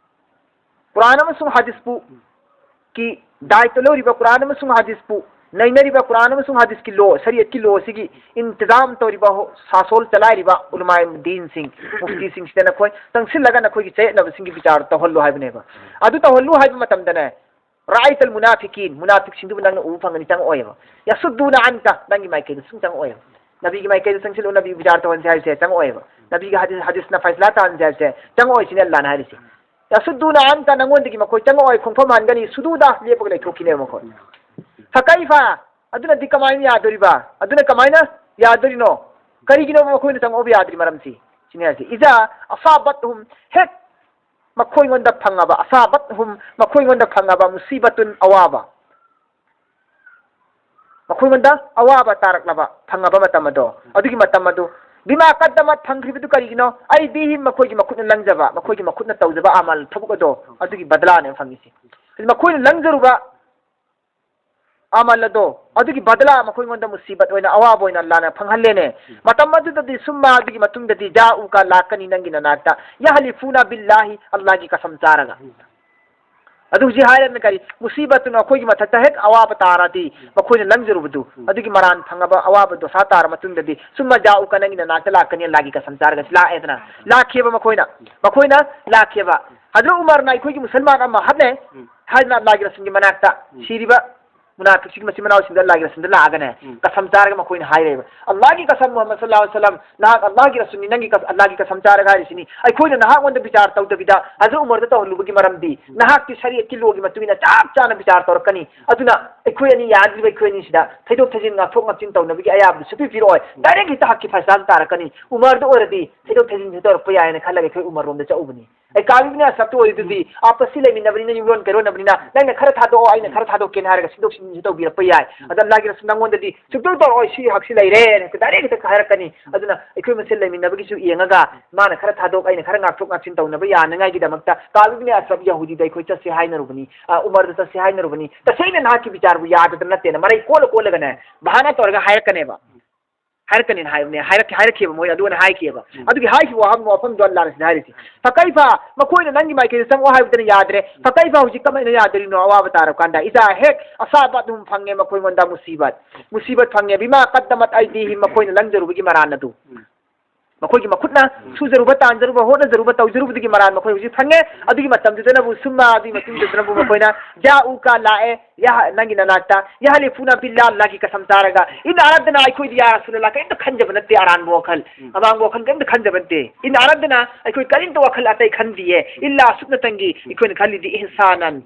ꯀꯨꯔꯥꯟ ꯑꯃꯁꯨꯡ ꯍꯗꯤꯁꯄꯨ ꯀꯤ ꯗꯥꯏꯇ ꯂꯧꯔꯤꯕ ꯀꯨꯔꯥꯟ ꯑꯃꯁꯨꯡ ꯍꯗꯤꯁꯄꯨ ꯅꯩꯅꯔꯤꯕ ꯀꯨꯔꯥꯟ ꯑꯃꯁꯨꯡ ꯍꯗꯤꯁꯀꯤ ꯂꯣ, ꯁꯔꯤꯌꯠꯀꯤ ꯂꯣ ꯑꯁꯤꯒꯤ ꯏꯟꯇꯤꯖꯥꯝ ꯇꯧꯔꯤꯕ ꯍꯣ-, ꯁꯥꯁꯣꯜ ꯆꯂꯥꯏꯔꯤꯕ ꯎꯂꯃꯥꯏ ꯗꯤꯟꯁꯤꯡ, ꯃꯨꯐꯇꯤꯁꯤꯡꯁꯤꯗ ꯅꯈꯣꯏ ꯆꯪꯁꯤꯜꯂꯒ ꯅꯈꯣꯏꯒꯤ ꯆꯌꯦꯠꯅꯕꯁꯤꯡꯒꯤ ꯕꯤꯆꯥꯔ ꯇꯧꯍꯜꯂꯨ ꯍꯥꯏꯕꯅꯦꯕ꯫ ꯑꯗꯨ ꯇꯧꯍꯜꯂꯨ ꯍꯥꯏꯕ ꯃꯇꯝꯗꯅꯦ, ꯔꯥꯏꯇꯜ ꯃꯨꯅꯥꯐꯤꯀꯤꯟ, ꯃꯨꯅꯥꯐꯤꯛꯁꯤꯡꯗꯨꯕꯨ ꯅꯪꯅ ꯎꯕ ꯐꯪꯒꯅꯤ, ꯆꯪꯉꯛꯑꯣꯏꯕ꯫ ꯌꯁꯨꯗꯨꯅ ꯑꯟꯀ, ꯅꯪꯒꯤ ꯃꯥꯏꯀꯩꯗ ꯁꯨꯝ ꯆꯪꯉꯛꯑꯣꯏꯕ꯫ ꯅꯕꯤꯒꯤ ꯃꯥꯏꯀꯩꯗ ꯆꯪꯁꯤꯜꯂꯨ, ꯅꯕꯤ ꯕꯤꯆꯥꯔ ꯇꯧꯍꯟꯁꯦ ꯍꯥꯏꯕꯁꯦ ꯆꯪꯉꯛꯑꯣꯏꯕ꯫ ꯅꯕꯤꯒꯤ ꯍꯗꯤꯁ, ꯍꯗꯤꯁꯅ ꯐꯩꯁꯂꯥ ꯇꯥꯍꯟꯁꯦ ꯍꯥꯏꯕꯁꯦ ꯆꯪꯉꯛꯑꯣꯏ, ꯁꯤꯅꯤ ꯑꯜꯂꯥꯅ ꯍꯥꯏꯔꯤꯁꯦ꯫ ꯌꯁꯨꯗꯨꯅ ꯑꯟꯀ, ꯅꯪꯉꯣꯟꯗꯒꯤ ꯃꯈꯣꯏ ꯆꯪꯉꯛꯑꯣꯏ, ꯈꯣꯡꯐꯝ ꯍꯟꯒꯅꯤ, ꯁꯨꯗꯨꯗ ꯂꯦꯞꯄꯒ ꯂꯩꯊꯣꯛꯈꯤꯅꯦꯕ ꯃꯈꯣꯏ꯫ ꯐꯀꯩꯐ, ꯑꯗꯨꯅꯗꯤ ꯀꯃꯥꯏꯅ ꯌꯥꯗꯣꯔꯤꯕ? ꯑꯗꯨꯅ ꯀꯃꯥꯏꯅ ꯌꯥꯗꯣꯔꯤꯅꯣ? ꯀꯔꯤꯒꯤꯅꯣ ꯃꯈꯣꯏꯅ ꯆꯪꯉꯛꯑꯣꯕ ꯌꯥꯗ꯭ꯔꯤ ꯃꯔꯝꯁꯤ? ꯁꯤꯅꯤ ꯍꯥꯏꯁꯦ꯫ ꯏꯖꯥ ꯑꯁꯥꯕꯠꯍꯨꯝ, ꯍꯦꯛ ꯃꯈꯣꯏꯉꯣꯟꯗ ꯐꯪꯉꯕ, ꯑꯁꯥꯕꯠꯍꯨꯝ, ꯃꯈꯣꯏꯉꯣꯟꯗ ꯐꯪꯉꯕ, ꯃꯨꯁꯤꯕꯇꯨꯟ, ꯑꯋꯥꯕ, ꯃꯈꯣꯏꯉꯣꯟꯗ ꯑꯋꯥꯕ ꯇꯥꯔꯛꯂꯕ, ꯐꯪꯉꯕ ꯃꯇꯝ ꯑꯗꯣ, ꯑꯗꯨꯒꯤ ꯃꯇꯝ ꯑꯗꯨ, ꯕꯤꯃꯥ ꯀꯗꯃꯠ, ꯐꯪꯈ꯭ꯔꯤꯕꯗꯨ ꯀꯔꯤꯒꯤꯅꯣ? ꯑꯩꯗꯤꯍꯤꯝ, ꯃꯈꯣꯏꯒꯤ ꯃꯈꯨꯠꯅ ꯂꯪꯖꯕ, ꯃꯈꯣꯏꯒꯤ ꯃꯈꯨꯠꯅ ꯇꯧꯖꯕ ꯑꯃꯜ, ꯊꯕꯛ ꯑꯗꯣ, ꯑꯗꯨꯒꯤ ꯕꯗꯂꯥꯅꯦꯕ ꯐꯪꯉꯤꯁꯦ꯫ ꯃꯈꯣꯏꯅ ꯂꯪꯖꯔꯨꯕ ꯑꯃꯜ ꯑꯗꯣ, ꯑꯗꯨꯒꯤ ꯕꯗꯂꯥ ꯃꯈꯣꯏꯉꯣꯟꯗ ꯃꯨꯁꯤꯕꯠ ꯑꯣꯏꯅ, ꯑꯋꯥꯕ ꯑꯣꯏꯅ ꯑꯜꯂꯥꯅ ꯐꯪꯍꯜꯂꯦꯅꯦ꯫ ꯃꯇꯝ ꯑꯗꯨꯗꯗꯤ, ꯁꯨꯝꯃ, ꯑꯗꯨꯒꯤ ꯃꯇꯨꯡꯗꯗꯤ, ꯖꯥꯎꯀ, ꯂꯥꯛꯀꯅꯤ ꯅꯪꯒꯤ ꯅꯅꯥꯛꯇ, ꯌꯍꯂꯤꯐꯨꯅ ꯕꯤꯜꯂꯥꯍꯤ, ꯑꯜꯂꯥꯒꯤ ꯀꯁꯝ ꯆꯥꯔꯒ꯫ ꯑꯗꯨ ꯍꯧꯖꯤꯛ ꯍꯥꯏꯔꯝꯃꯦ ꯀꯔꯤ? ꯃꯨꯁꯤꯕꯠꯇꯨꯅ ꯑꯩꯈꯣꯏꯒꯤ ꯃꯊꯛꯇ ꯍꯦꯛ ꯑꯋꯥꯕ ꯇꯥꯔꯗꯤ, ꯃꯈꯣꯏꯅ ꯂꯪꯖꯔꯨꯕꯗꯨ, ꯑꯗꯨꯒꯤ ꯃꯔꯥꯟ ꯐꯪꯉꯕ, ꯑꯋꯥꯕ ꯗꯣꯁꯥ ꯇꯥꯔ ꯃꯇꯨꯡꯗꯗꯤ, ꯁꯨꯝꯃ ꯖꯥꯎꯀ, ꯅꯪꯒꯤ ꯅꯅꯥꯛꯇ ꯂꯥꯛꯀꯅꯤ, ꯑꯜꯂꯥꯒꯤ ꯀꯁꯝ ꯆꯥꯔꯒ ꯂꯥꯛꯑꯦꯗꯅ꯫ ꯂꯥꯛꯈꯤꯑꯕ ꯃꯈꯣꯏꯅ, ꯃꯈꯣꯏꯅ ꯂꯥꯛꯈꯤꯑꯕ꯫ ꯍꯖꯔꯠ ꯎꯃꯔꯅ ꯑꯩꯈꯣꯏꯒꯤ ꯃꯨꯁꯜꯃꯥꯟ ꯑꯃ ꯍꯠꯂꯦ ꯍꯥꯏꯗꯅ ꯑꯜꯂꯥꯒꯤ ꯔꯁꯨꯜꯒꯤ ꯃꯅꯥꯛꯇ, ꯁꯤꯔꯤꯕ ꯃꯨꯅꯥꯐꯤꯛꯁꯤꯒꯤ ꯃꯆꯤꯟ ꯃꯅꯥꯎꯁꯤꯡꯗ ꯑꯜꯂꯥꯒꯤ ꯔꯁꯨꯜꯗ ꯂꯥꯛꯑꯒꯅꯦ, ꯎꯝ꯫ ꯀꯁꯝ ꯆꯥꯔꯒ ꯃꯈꯣꯏꯅ ꯍꯥꯏꯔꯦꯕ, "ꯑꯜꯂꯥꯒꯤ ꯀꯁꯝ, ꯃꯨꯍꯝꯃꯗ ꯁꯜꯂꯜꯂꯥꯍꯨ ꯑꯂꯩꯍꯤ ꯋꯁꯜꯂꯝ, ꯅꯍꯥꯛ ꯑꯜꯂꯥꯒꯤ ꯔꯁꯨꯜꯅꯤ, ꯅꯪꯒꯤ ꯀꯁ-, ꯑꯜꯂꯥꯒꯤ ꯀꯁꯝ ꯆꯥꯔꯒ ꯍꯥꯏꯔꯤꯁꯤꯅꯤ, ꯑꯩꯈꯣꯏꯅ ꯅꯍꯥꯛꯉꯣꯟꯗ ꯕꯤꯆꯥꯔ ꯇꯧꯗꯕꯤꯗ ꯍꯖꯔꯠ ꯎꯃꯔꯗ ꯇꯧꯍꯜꯂꯨꯕꯒꯤ ꯃꯔꯝꯗꯤ, ꯎꯝ꯫ ꯅꯍꯥꯛꯀꯤ ꯁꯔꯤꯌꯠꯀꯤ ꯂꯣꯒꯤ ꯃꯇꯨꯡ ꯏꯟꯅ ꯆꯞ ꯆꯥꯅ ꯕꯤꯆꯥꯔ ꯇꯧꯔꯛꯀꯅꯤ꯫ ꯑꯗꯨꯅ ꯑꯩꯈꯣꯏ ꯑꯅꯤ ꯌꯥꯗ꯭ꯔꯤꯕ, ꯑꯩꯈꯣꯏ ꯑꯅꯤꯁꯤꯗ ꯊꯩꯗꯣꯛ ꯊꯩꯖꯤꯟ, ꯉꯥꯛꯊꯣꯛ ꯉꯥꯛꯁꯤꯟ ꯇꯧꯅꯕꯒꯤ ꯑꯌꯥꯕꯗꯨ ꯁꯨꯄꯤ ꯄꯤꯔꯛꯑꯣꯏ꯫ ꯗꯥꯏꯔꯦꯛ ꯍꯦꯛꯇ ꯍꯛꯀꯤ ꯐꯩꯁꯥꯜ ꯇꯥꯔꯛꯀꯅꯤ꯫ ꯎꯃꯔꯗ ꯑꯣꯏꯔꯗꯤ ꯊꯩꯗꯣꯛ ꯊꯩꯖꯤꯟꯁꯨ ꯇꯧꯔꯛꯄ ꯌꯥꯏꯅ ꯈꯜꯂꯒ ꯑꯩꯈꯣꯏ ꯎꯃꯔ ꯔꯣꯝꯗ ꯆꯠꯂꯨꯕꯅꯤ"꯫ ꯑꯩ ꯀꯥꯕꯤꯕꯅꯦ ꯑꯁꯥꯞꯇ ꯑꯣꯏꯔꯤꯗꯨꯗꯤ, ꯑꯥ, ꯄꯁꯤ ꯂꯩꯃꯤꯟꯅꯕꯅꯤꯅ, ꯌꯨꯝꯂꯣꯟ ꯀꯩꯔꯣꯟꯅꯕꯅꯤꯅ, "ꯅꯪꯅ ꯈꯔ ꯊꯥꯗꯣꯛꯑꯣ, ꯑꯩꯅ ꯈꯔ ꯊꯥꯗꯣꯛꯀꯦꯅ" ꯍꯥꯏꯔꯒ ꯁꯤꯟꯗꯣꯛ ꯁꯤꯟꯖꯤꯟꯁꯨ ꯇꯧꯕꯤꯔꯛꯄ ꯌꯥꯏ꯫ ꯑꯗ ꯑꯜꯂꯥꯒꯤ ꯔꯁꯨꯜ ꯅꯪꯉꯣꯟꯗꯗꯤ ꯁꯨꯛꯇꯧ ꯇꯧꯔꯛꯑꯣꯏ, ꯁꯤ ꯍꯛꯁꯤ ꯂꯩꯔꯦꯅ ꯍꯦꯛꯇ ꯗꯥꯏꯔꯦꯛ ꯍꯦꯛꯇ ꯍꯥꯏꯔꯛꯀꯅꯤ꯫ ꯑꯗꯨꯅ ꯑꯩꯈꯣꯏ ꯃꯁꯦꯜ ꯂꯩꯃꯤꯟꯅꯕꯒꯤꯁꯨ ꯌꯦꯡꯉꯒ, ꯃꯥꯅ ꯈꯔ ꯊꯥꯗꯣꯛ, ꯑꯩꯅ ꯈꯔ ꯉꯥꯛꯊꯣꯛ ꯉꯥꯛꯁꯤꯟ ꯇꯧꯅꯕ ꯌꯥꯅꯉꯥꯏꯒꯤꯗꯃꯛꯇ ꯀꯥꯕꯤꯕꯅꯦ ꯑꯁꯥꯞ ꯌꯍꯨꯗꯤꯗ ꯑꯩꯈꯣꯏ ꯆꯠꯁꯦ ꯍꯥꯏꯅꯔꯨꯕꯅꯤ, ꯑ, ꯎꯃꯔꯗ ꯆꯠꯁꯦ ꯍꯥꯏꯅꯔꯨꯕꯅꯤ, ꯇꯁꯦꯡꯅ ꯅꯍꯥꯛꯀꯤ ꯕꯤꯆꯥꯔꯕꯨ ꯌꯥꯗꯗꯅ ꯅꯠꯇꯦꯅ ꯃꯔꯩ ꯀꯣꯜꯂ ꯀꯣꯜꯂꯒꯅꯦ, ꯕꯍꯥꯅꯥ ꯇꯧꯔꯒ ꯍꯥꯏꯔꯛꯀꯅꯦꯕ꯫ ꯍꯥꯏꯔꯛꯀꯅꯤꯅ ꯍꯥꯏꯕꯅꯦ, ꯍꯥꯏꯔꯛ-, ꯍꯥꯏꯔꯛꯈꯤꯕ ꯃꯣꯏ ꯑꯗꯨꯅ ꯍꯥꯏꯈꯤꯕ꯫ ꯎꯝ꯫ ꯑꯗꯨꯒꯤ ꯍꯥꯏꯈꯤꯕ ꯋꯥꯐꯝ, ꯋꯥꯐꯝꯗꯣ ꯑꯜꯂꯥꯅ ꯁꯤꯗ ꯍꯥꯏꯔꯤꯁꯦ꯫ ꯐꯀꯩꯐ, ꯃꯈꯣꯏꯅ ꯅꯪꯒꯤ ꯃꯥꯏꯀꯩꯗ ꯆꯪꯉꯛꯑꯣ ꯍꯥꯏꯕꯗꯅ ꯌꯥꯗ꯭ꯔꯦ꯫ ꯐꯀꯩꯐ, ꯍꯧꯖꯤꯛ ꯀꯃꯥꯏꯅ ꯌꯥꯗꯣꯔꯤꯅꯣ? ꯑꯋꯥꯕ ꯇꯥꯔꯕ ꯀꯥꯟꯗ, ꯏꯖꯥ ꯍꯦꯛ ꯑꯁꯥꯕ ꯑꯗꯨꯝ ꯐꯪꯉꯦ ꯃꯈꯣꯏꯉꯣꯟꯗ ꯃꯨꯁꯤꯕꯠ, ꯃꯨꯁꯤꯕꯠ ꯐꯪꯉꯦ꯫ ꯕꯤꯃꯥ ꯀꯗꯃꯠ ꯑꯩꯗꯤꯍꯤꯝ, ꯃꯈꯣꯏꯅ ꯂꯪꯖꯔꯨꯕꯒꯤ ꯃꯔꯥꯟ ꯑꯗꯨ꯫ ꯎꯝ꯫ ꯃꯈꯣꯏꯒꯤ ꯃꯈꯨꯠꯅ ꯎꯝ꯫ ꯁꯨꯖꯔꯨꯕ, ꯇꯥꯟꯖꯔꯨꯕ, ꯍꯣꯠꯅꯖꯔꯨꯕ, ꯇꯧꯖꯔꯨꯕꯗꯒꯤ ꯃꯔꯥꯟ ꯃꯈꯣꯏ ꯍꯧꯖꯤꯛ ꯐꯪꯉꯦ꯫ ꯑꯗꯨꯒꯤ ꯃꯇꯝꯗꯨꯗꯅꯕꯨ ꯁꯨꯝꯃ, ꯑꯗꯨꯒꯤ ꯃꯇꯨꯡꯗꯨꯗꯅꯕꯨ ꯃꯈꯣꯏꯅ ꯖꯥꯎꯀ ꯂꯥꯛꯑꯦ, ꯌꯥ-, ꯅꯪꯒꯤ ꯅꯅꯥꯛꯇ, ꯌꯥꯍꯂꯤꯐꯨꯅ ꯕꯤꯜꯂꯥ, ꯑꯜꯂꯥꯍꯒꯤ ꯀꯁꯝ ꯆꯥꯔꯒ, ꯏꯟ ꯑꯔꯗꯅ, ꯑꯩꯈꯣꯏꯗꯤ ꯌꯥ ꯔꯁꯨꯂꯜꯂꯥ ꯀꯔꯤꯝꯇ ꯈꯟꯖꯕ ꯅꯠꯇꯦ, ꯑꯔꯥꯟꯕ ꯋꯥꯈꯜ, ꯎꯝ꯫ ꯑꯃꯥꯡꯕ ꯋꯥꯈꯜ ꯀꯔꯤꯝꯇ ꯈꯟꯖꯕ ꯅꯠꯇꯦ꯫ ꯏꯟ ꯑꯔꯗꯅ, ꯑꯩꯈꯣꯏ ꯀꯔꯤꯝꯇ ꯋꯥꯈꯜ ꯑꯇꯩ ꯈꯟꯗꯤꯌꯦ, ꯏꯜꯂꯥ, ꯑꯁꯨꯞꯅꯇꯪꯒꯤ ꯑꯩꯈꯣꯏꯅ ꯈꯜꯂꯤꯗꯤ ꯏꯍꯁꯥꯅꯟ,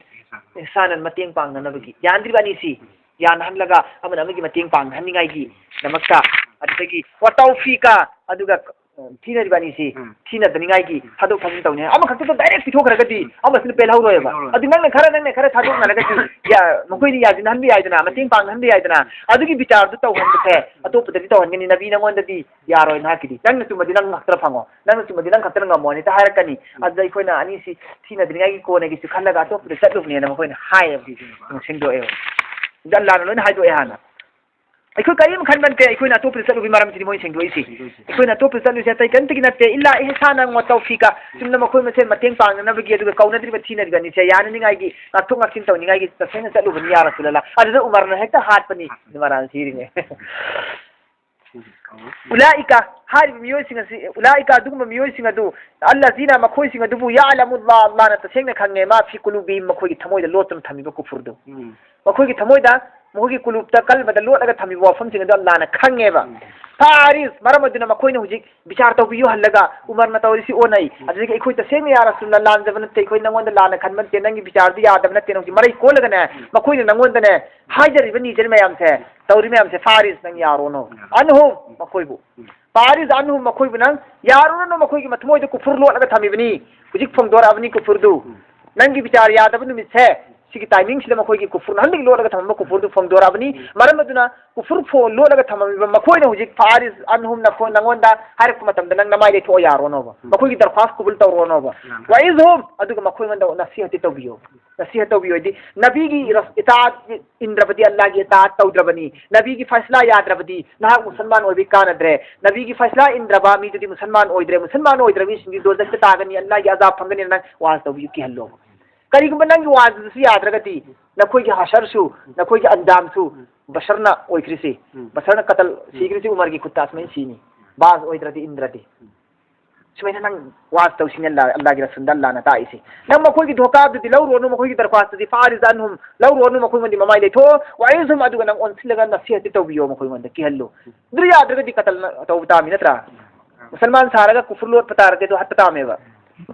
ꯏꯍꯁꯥꯅꯟ, ꯃꯇꯦꯡ ꯄꯥꯡꯅꯅꯕꯒꯤ꯫ ꯌꯥꯟꯗ꯭ꯔꯤꯕ ꯑꯅꯤꯁꯤ ꯌꯥꯅꯍꯜꯂꯒ ꯑꯃꯅ ꯑꯃꯒꯤ ꯃꯇꯦꯡ ꯄꯥꯡꯅꯍꯟꯅꯤꯡꯉꯥꯏꯒꯤ ꯗꯃꯛꯇ, ꯑꯗꯨꯗꯒꯤ ꯋꯥꯇꯧꯐꯤꯀ, ꯑꯗꯨꯒ, ꯑ, ꯊꯤꯅꯔꯤꯕ ꯑꯅꯤꯁꯤ ꯎꯝ꯫ ꯊꯤꯅꯗꯅꯤꯡꯉꯥꯏꯒꯤ ꯎꯝ꯫ ꯊꯥꯗꯣꯛ ꯊꯥꯖꯤꯟ ꯇꯧꯅꯤ꯫ ꯑꯃꯈꯛꯇꯗ direct ꯄꯤꯊꯣꯛꯈ꯭ꯔꯒꯗꯤ ꯎꯝ꯫ ꯑꯃꯁꯤꯅ ꯄꯦꯜꯍꯧꯔꯣꯏꯕ꯫ ꯄꯦꯜꯍꯧꯔꯣꯏ꯫ ꯑꯗꯨ ꯅꯪꯅ ꯈꯔ, ꯅꯪꯅ ꯈꯔ ꯊꯥꯗꯣꯛꯅꯔꯒꯗꯤ ꯌꯥ-, ꯃꯈꯣꯏꯗꯤ ꯌꯥꯁꯤꯟꯅꯍꯟꯕ ꯌꯥꯏꯗꯅ, ꯃꯇꯦꯡ ꯄꯥꯡꯅꯍꯟꯕ ꯌꯥꯏꯗꯅ꯫ ꯑꯗꯨꯒꯤ ꯕꯤꯆꯥꯔꯗꯨ ꯇꯧꯍꯟꯕꯁꯦ ꯑꯇꯣꯞꯄꯗꯗꯤ ꯇꯧꯍꯟꯒꯅꯤ꯫ ꯅꯕꯤ ꯅꯉꯣꯟꯗꯗꯤ ꯌꯥꯔꯣꯏ ꯅꯍꯥꯛꯀꯤꯗꯤ꯫ ꯅꯪꯅ ꯆꯨꯝꯃꯗꯤ ꯅꯪ ꯈꯛꯇꯅ ꯐꯪꯉꯣ꯫ ꯅꯪꯅ ꯆꯨꯝꯃꯗꯤ ꯅꯪ ꯈꯛꯇꯅ ꯉꯝꯃꯣꯅ ꯍꯦꯛꯇ ꯍꯥꯏꯔꯛꯀꯅꯤ꯫ ꯎꯝ꯫ ꯑꯗꯨꯗ ꯑꯩꯈꯣꯏꯅ ꯑꯅꯤꯁꯤ ꯊꯤꯅꯗ꯭ꯔꯤꯉꯩꯒꯤ ꯀꯣꯟꯅꯒꯤꯁꯨ ꯈꯜꯂꯒ ꯑꯇꯣꯞꯄꯗ ꯆꯠꯂꯨꯕꯅꯦꯅ ꯃꯈꯣꯏꯅ ꯍꯥꯏꯌꯦꯕ꯫ ꯎꯝ꯫ ꯁꯦꯡꯗꯣꯛꯑꯦꯕ꯫ ꯑꯗ ꯑꯜꯂꯥꯅ ꯂꯣꯏꯅ ꯍꯥꯏꯗꯣꯛꯑꯦ ꯍꯥꯟꯅ꯫ ꯑꯩꯈꯣꯏ ꯀꯔꯤꯝ ꯈꯟꯕ ꯅꯠꯇꯦ꯫ ꯑꯩꯈꯣꯏꯅ ꯑꯇꯣꯞꯄꯗ ꯆꯠꯂꯨꯕꯒꯤ ꯃꯔꯝꯁꯤꯗꯤ ꯃꯣꯏꯅ ꯁꯦꯡꯗꯣꯛꯏꯁꯤ꯫ ꯁꯦꯡꯗꯣꯛꯏꯁꯤ꯫ ꯑꯩꯈꯣꯏꯅ ꯑꯇꯣꯞꯄꯗ ꯆꯠꯂꯨꯁꯦ ꯑꯇꯩ ꯀꯔꯤꯝꯇꯒꯤ ꯅꯠꯇꯦ꯫ ꯏꯜꯂꯥ ꯏꯍꯁꯥꯅ ꯋꯥ ꯇꯧꯐꯤꯀ꯫ ꯆꯨꯝꯅ ꯃꯈꯣꯏ ꯃꯁꯦꯟ ꯃꯇꯦꯡ ꯄꯥꯡꯅꯅꯕꯒꯤ, ꯑꯗꯨꯒ ꯀꯧꯅꯗ꯭ꯔꯤꯕ ꯊꯤꯅꯔꯤꯕ ꯑꯅꯤꯁꯦ ꯌꯥꯅꯅꯤꯡꯉꯥꯏꯒꯤ, ꯉꯥꯛꯊꯣꯛ ꯉꯥꯛꯁꯤꯟ ꯇꯧꯅꯤꯡꯉꯥꯏꯒꯤ ꯇꯁꯦꯡꯅ ꯆꯠꯂꯨꯕꯅꯤ ꯌꯥ ꯔꯁꯨꯂꯜꯂꯥ꯫ ꯑꯗꯨꯗ ꯎꯃꯔꯅ ꯍꯦꯛꯇ ꯍꯥꯠꯄꯅꯤ꯫ ꯎꯃꯔ ꯁꯤꯔꯤꯅꯦ꯫ ꯎꯂꯥꯏꯀ, ꯍꯥꯏꯔꯤꯕ ꯃꯤꯑꯣꯏꯁꯤꯡ ꯑꯁꯤ, ꯎꯂꯥꯏꯀ, ꯑꯗꯨꯒꯨꯝꯕ ꯃꯤꯑꯣꯏꯁꯤꯡ ꯑꯗꯨ, ꯑꯜꯂꯥꯖꯤꯅ, ꯃꯈꯣꯏꯁꯤꯡ ꯑꯗꯨꯕꯨ, ꯌꯥꯂꯃꯨꯜꯂꯥꯍ, ꯑꯜꯂꯥꯍꯅ ꯇꯁꯦꯡꯅ ꯈꯪꯉꯦ, ꯃꯥ ꯐꯤ ꯀꯨꯂꯨꯕꯤꯍꯤꯝ, ꯃꯈꯣꯏꯒꯤ ꯊꯃꯣꯏꯗ ꯂꯣꯠꯇꯨꯅ ꯊꯝꯃꯤꯕ ꯀꯨꯐꯨꯔꯗꯨ꯫ ꯎꯝ꯫ ꯃꯈꯣꯏꯒꯤ ꯊꯃꯣꯏꯗ, ꯃꯈꯣꯏꯒꯤ ꯀꯨꯂꯨꯞꯇ, ꯀꯜꯕꯗ ꯂꯣꯠꯂꯒ ꯊꯝꯃꯤꯕ ꯋꯥꯐꯝꯁꯤꯡ ꯑꯗꯨ ꯑꯜꯂꯥꯍꯅ ꯈꯪꯉꯦꯕ꯫ ꯎꯝ꯫ ꯐꯥꯔꯤꯁ, ꯃꯔꯝ ꯑꯗꯨꯅ ꯃꯈꯣꯏꯅ ꯍꯧꯖꯤꯛ ꯕꯤꯆꯥꯔ ꯇꯧꯕꯤꯌꯨ ꯍꯜꯂꯒ, ꯎꯃꯔꯅ ꯇꯧꯔꯤꯁꯤ ꯑꯣꯟꯅꯩ꯫ ꯎꯝ꯫ ꯑꯗꯨꯗꯒꯤ ꯑꯩꯈꯣꯏ ꯇꯁꯦꯡꯅ ꯌꯥ ꯔꯁꯨꯜꯂꯥ ꯂꯥꯟꯖꯕ ꯅꯠꯇꯦ, ꯑꯩꯈꯣꯏ ꯅꯉꯣꯟꯗ ꯂꯥꯟꯅ ꯈꯟꯕ ꯅꯠꯇꯦ, ꯅꯪꯒꯤ ꯕꯤꯆꯥꯔꯗꯨ ꯌꯥꯗꯕ ꯅꯠꯇꯦ, ꯍꯧꯖꯤꯛ ꯃꯔꯩ ꯀꯣꯜꯂꯒꯅꯦ, ꯎꯝ꯫ ꯃꯈꯣꯏꯅ ꯅꯉꯣꯟꯗꯅꯦ, ꯍꯥꯏꯖꯔꯤꯕ ꯅꯤꯖꯔꯤ ꯃꯌꯥꯝꯁꯦ, ꯇꯧꯔꯤ ꯃꯌꯥꯝꯁꯦ, ꯐꯥꯔꯤꯁ ꯅꯪ ꯌꯥꯔꯣꯅꯣ꯫ ꯎꯝ꯫ ꯑꯟꯍꯨꯝ ꯃꯈꯣꯏꯕꯨ꯫ ꯎꯝ꯫ ꯐꯥꯔꯤꯁ ꯑꯟꯍꯨꯝ ꯃꯈꯣꯏꯕꯨ ꯅꯪ ꯌꯥꯔꯨꯔꯅꯨ, ꯃꯈꯣꯏꯒꯤ ꯃꯊꯃꯣꯏꯗ ꯀꯨꯐꯨꯔ ꯂꯣꯠꯂꯒ ꯊꯝꯃꯤꯕꯅꯤ꯫ ꯍꯧꯖꯤꯛ ꯐꯣꯡꯗꯣꯔꯛꯑꯕꯅꯤ ꯀꯨꯐꯨꯔꯗꯨ꯫ ꯎꯝ꯫ ꯅꯪꯒꯤ ꯕꯤꯆꯥꯔ ꯌꯥꯗꯕ ꯅꯨꯃꯤꯠꯁꯦ, ꯁꯤꯒꯤ timing ꯁꯤꯗ ꯃꯈꯣꯏꯒꯤ ꯀꯨꯐꯨꯔ, ꯅꯍꯥꯟꯗꯒꯤ ꯂꯣꯠꯂꯒ ꯊꯝꯃꯝꯕ ꯀꯨꯐꯨꯔꯗꯨ ꯐꯣꯡꯗꯣꯔꯛꯑꯕꯅꯤ꯫ ꯃꯔꯝ ꯑꯗꯨꯅ ꯀꯨꯐꯨꯔ ꯐꯣ-, ꯂꯣꯠꯂꯒ ꯊꯝꯃꯝꯃꯤꯕ ꯃꯈꯣꯏꯅ ꯍꯧꯖꯤꯛ "ꯐꯥꯔꯤꯖ ꯑꯟꯍꯨꯝ" ꯅꯈꯣ-, ꯅꯉꯣꯟꯗ ꯍꯥꯏꯔꯛꯄ ꯃꯇꯝꯗ ꯅꯪ ꯅꯃꯥꯏ ꯂꯩꯊꯣꯛꯑ ꯌꯥꯔꯣꯅꯣꯕ꯫ ꯃꯈꯣꯏꯒꯤ ꯗꯔꯈ꯭ꯋꯥꯁ ꯀꯨꯕꯨꯜ ꯇꯧꯔꯣꯅꯣꯕ꯫ ꯋꯥꯏꯖꯍꯨꯝ, ꯑꯗꯨꯒ ꯃꯈꯣꯏꯉꯣꯟꯗ ꯅꯁꯤꯍꯠꯇꯤ ꯇꯧꯕꯤꯌꯣ꯫ ꯅꯁꯤꯍꯠ ꯇꯧꯕꯤꯌꯣ ꯍꯥꯏꯗꯤ ꯅꯕꯤꯒꯤ ꯔꯁ-, ꯏꯇꯥꯑꯠ ꯏꯟꯗ꯭ꯔꯕꯗꯤ ꯑꯜꯂꯥꯍꯒꯤ ꯏꯇꯥꯑꯠ ꯇꯧꯗ꯭ꯔꯕꯅꯤ, ꯅꯕꯤꯒꯤ ꯐꯩꯁꯂꯥ ꯌꯥꯗ꯭ꯔꯕꯗꯤ ꯅꯍꯥꯛ ꯃꯨꯁꯜꯃꯥꯟ ꯑꯣꯏꯕꯒꯤ ꯀꯥꯟꯅꯗ꯭ꯔꯦ, ꯅꯕꯤꯒꯤ ꯐꯩꯁꯂꯥ ꯏꯟꯗ꯭ꯔꯕ ꯃꯤꯗꯨꯗꯤ ꯃꯨꯁꯜꯃꯥꯟ ꯑꯣꯏꯗ꯭ꯔꯦ, ꯃꯨꯁꯜꯃꯥꯟ ꯑꯣꯏꯗ꯭ꯔꯕ ꯃꯤꯁꯤꯡꯗꯤ ꯗꯣꯖꯈꯇ ꯇꯥꯒꯅꯤ, ꯑꯜꯂꯥꯍꯒꯤ ꯑꯖꯥꯕ ꯐꯪꯒꯅꯤ, ꯅꯪ ꯋꯥꯖ ꯇꯧꯕꯤꯌꯨ, ꯀꯤꯍꯜꯂꯣ꯫ ꯀꯔꯤꯒꯨꯝꯕ ꯅꯪꯒꯤ ꯋꯥꯖꯗꯨꯁꯨ ꯌꯥꯗ꯭ꯔꯒꯗꯤ ꯅꯈꯣꯏꯒꯤ ꯍꯁꯔꯁꯨ, ꯅꯈꯣꯏꯒꯤ ꯑꯟꯖꯥꯝꯁꯨ ꯕꯁꯔꯅ ꯑꯣꯏꯈ꯭ꯔꯤꯁꯤ, ꯎꯝ꯫ ꯕꯁꯔꯅ ꯀꯇꯜ ꯎꯝ꯫ ꯁꯤꯈ꯭ꯔꯤꯁꯤ ꯎꯃꯔꯒꯤ ꯈꯨꯠꯇ ꯑꯁꯨꯃꯥꯏꯅ ꯁꯤꯅꯤ, ꯕꯥꯖ ꯑꯣꯏꯗ꯭ꯔꯗꯤ ꯏꯟꯗ꯭ꯔꯗꯤ꯫ ꯎꯝ꯫ ꯁꯨꯃꯥꯏꯅ ꯅꯪ ꯋꯥꯖ ꯇꯧꯁꯤꯅ ꯑꯜꯂꯥ-, ꯑꯜꯂꯥꯍꯒꯤ ꯔꯁꯨꯜꯗ ꯑꯜꯂꯥꯍꯅ ꯇꯥꯛꯏꯁꯤ꯫ ꯅꯪ ꯃꯈꯣꯏꯒꯤ ꯙꯣꯀꯥꯗꯨꯗꯤ ꯂꯧꯔꯨꯔꯅꯨ, ꯃꯈꯣꯏꯒꯤ ꯗꯔꯈ꯭ꯋꯥꯁꯇꯨꯗꯤ ꯐꯥꯔꯤꯖ ꯑꯟꯍꯨꯝ, ꯂꯧꯔꯨꯔꯅꯨ, ꯃꯈꯣꯏꯉꯣꯟꯗꯤ ꯃꯃꯥꯏ ꯂꯩꯊꯣꯛꯑꯣ, ꯋꯥꯏꯖꯍꯨꯝ, ꯑꯗꯨꯒ ꯅꯪ ꯑꯣꯟꯁꯤꯜꯂꯒ ꯅꯁꯤꯍꯠꯇꯤ ꯇꯧꯕꯤꯌꯣ ꯃꯈꯣꯏꯉꯣꯟꯗ, ꯀꯤꯍꯜꯂꯨ꯫ ꯑꯗꯨ ꯌꯥꯗ꯭ꯔꯒꯗꯤ ꯀꯇꯜ ꯇꯧꯕ ꯇꯥꯕꯅꯤ ꯅꯠꯇ꯭ꯔꯥ? ꯃꯨꯁꯜꯃꯥꯟ ꯁꯥꯔꯒ ꯀꯨꯐꯨꯔ ꯂꯣꯠꯄ ꯇꯥꯔꯗꯤ ꯑꯗꯨ ꯍꯠꯄ ꯇꯥꯕꯅꯦꯕ꯫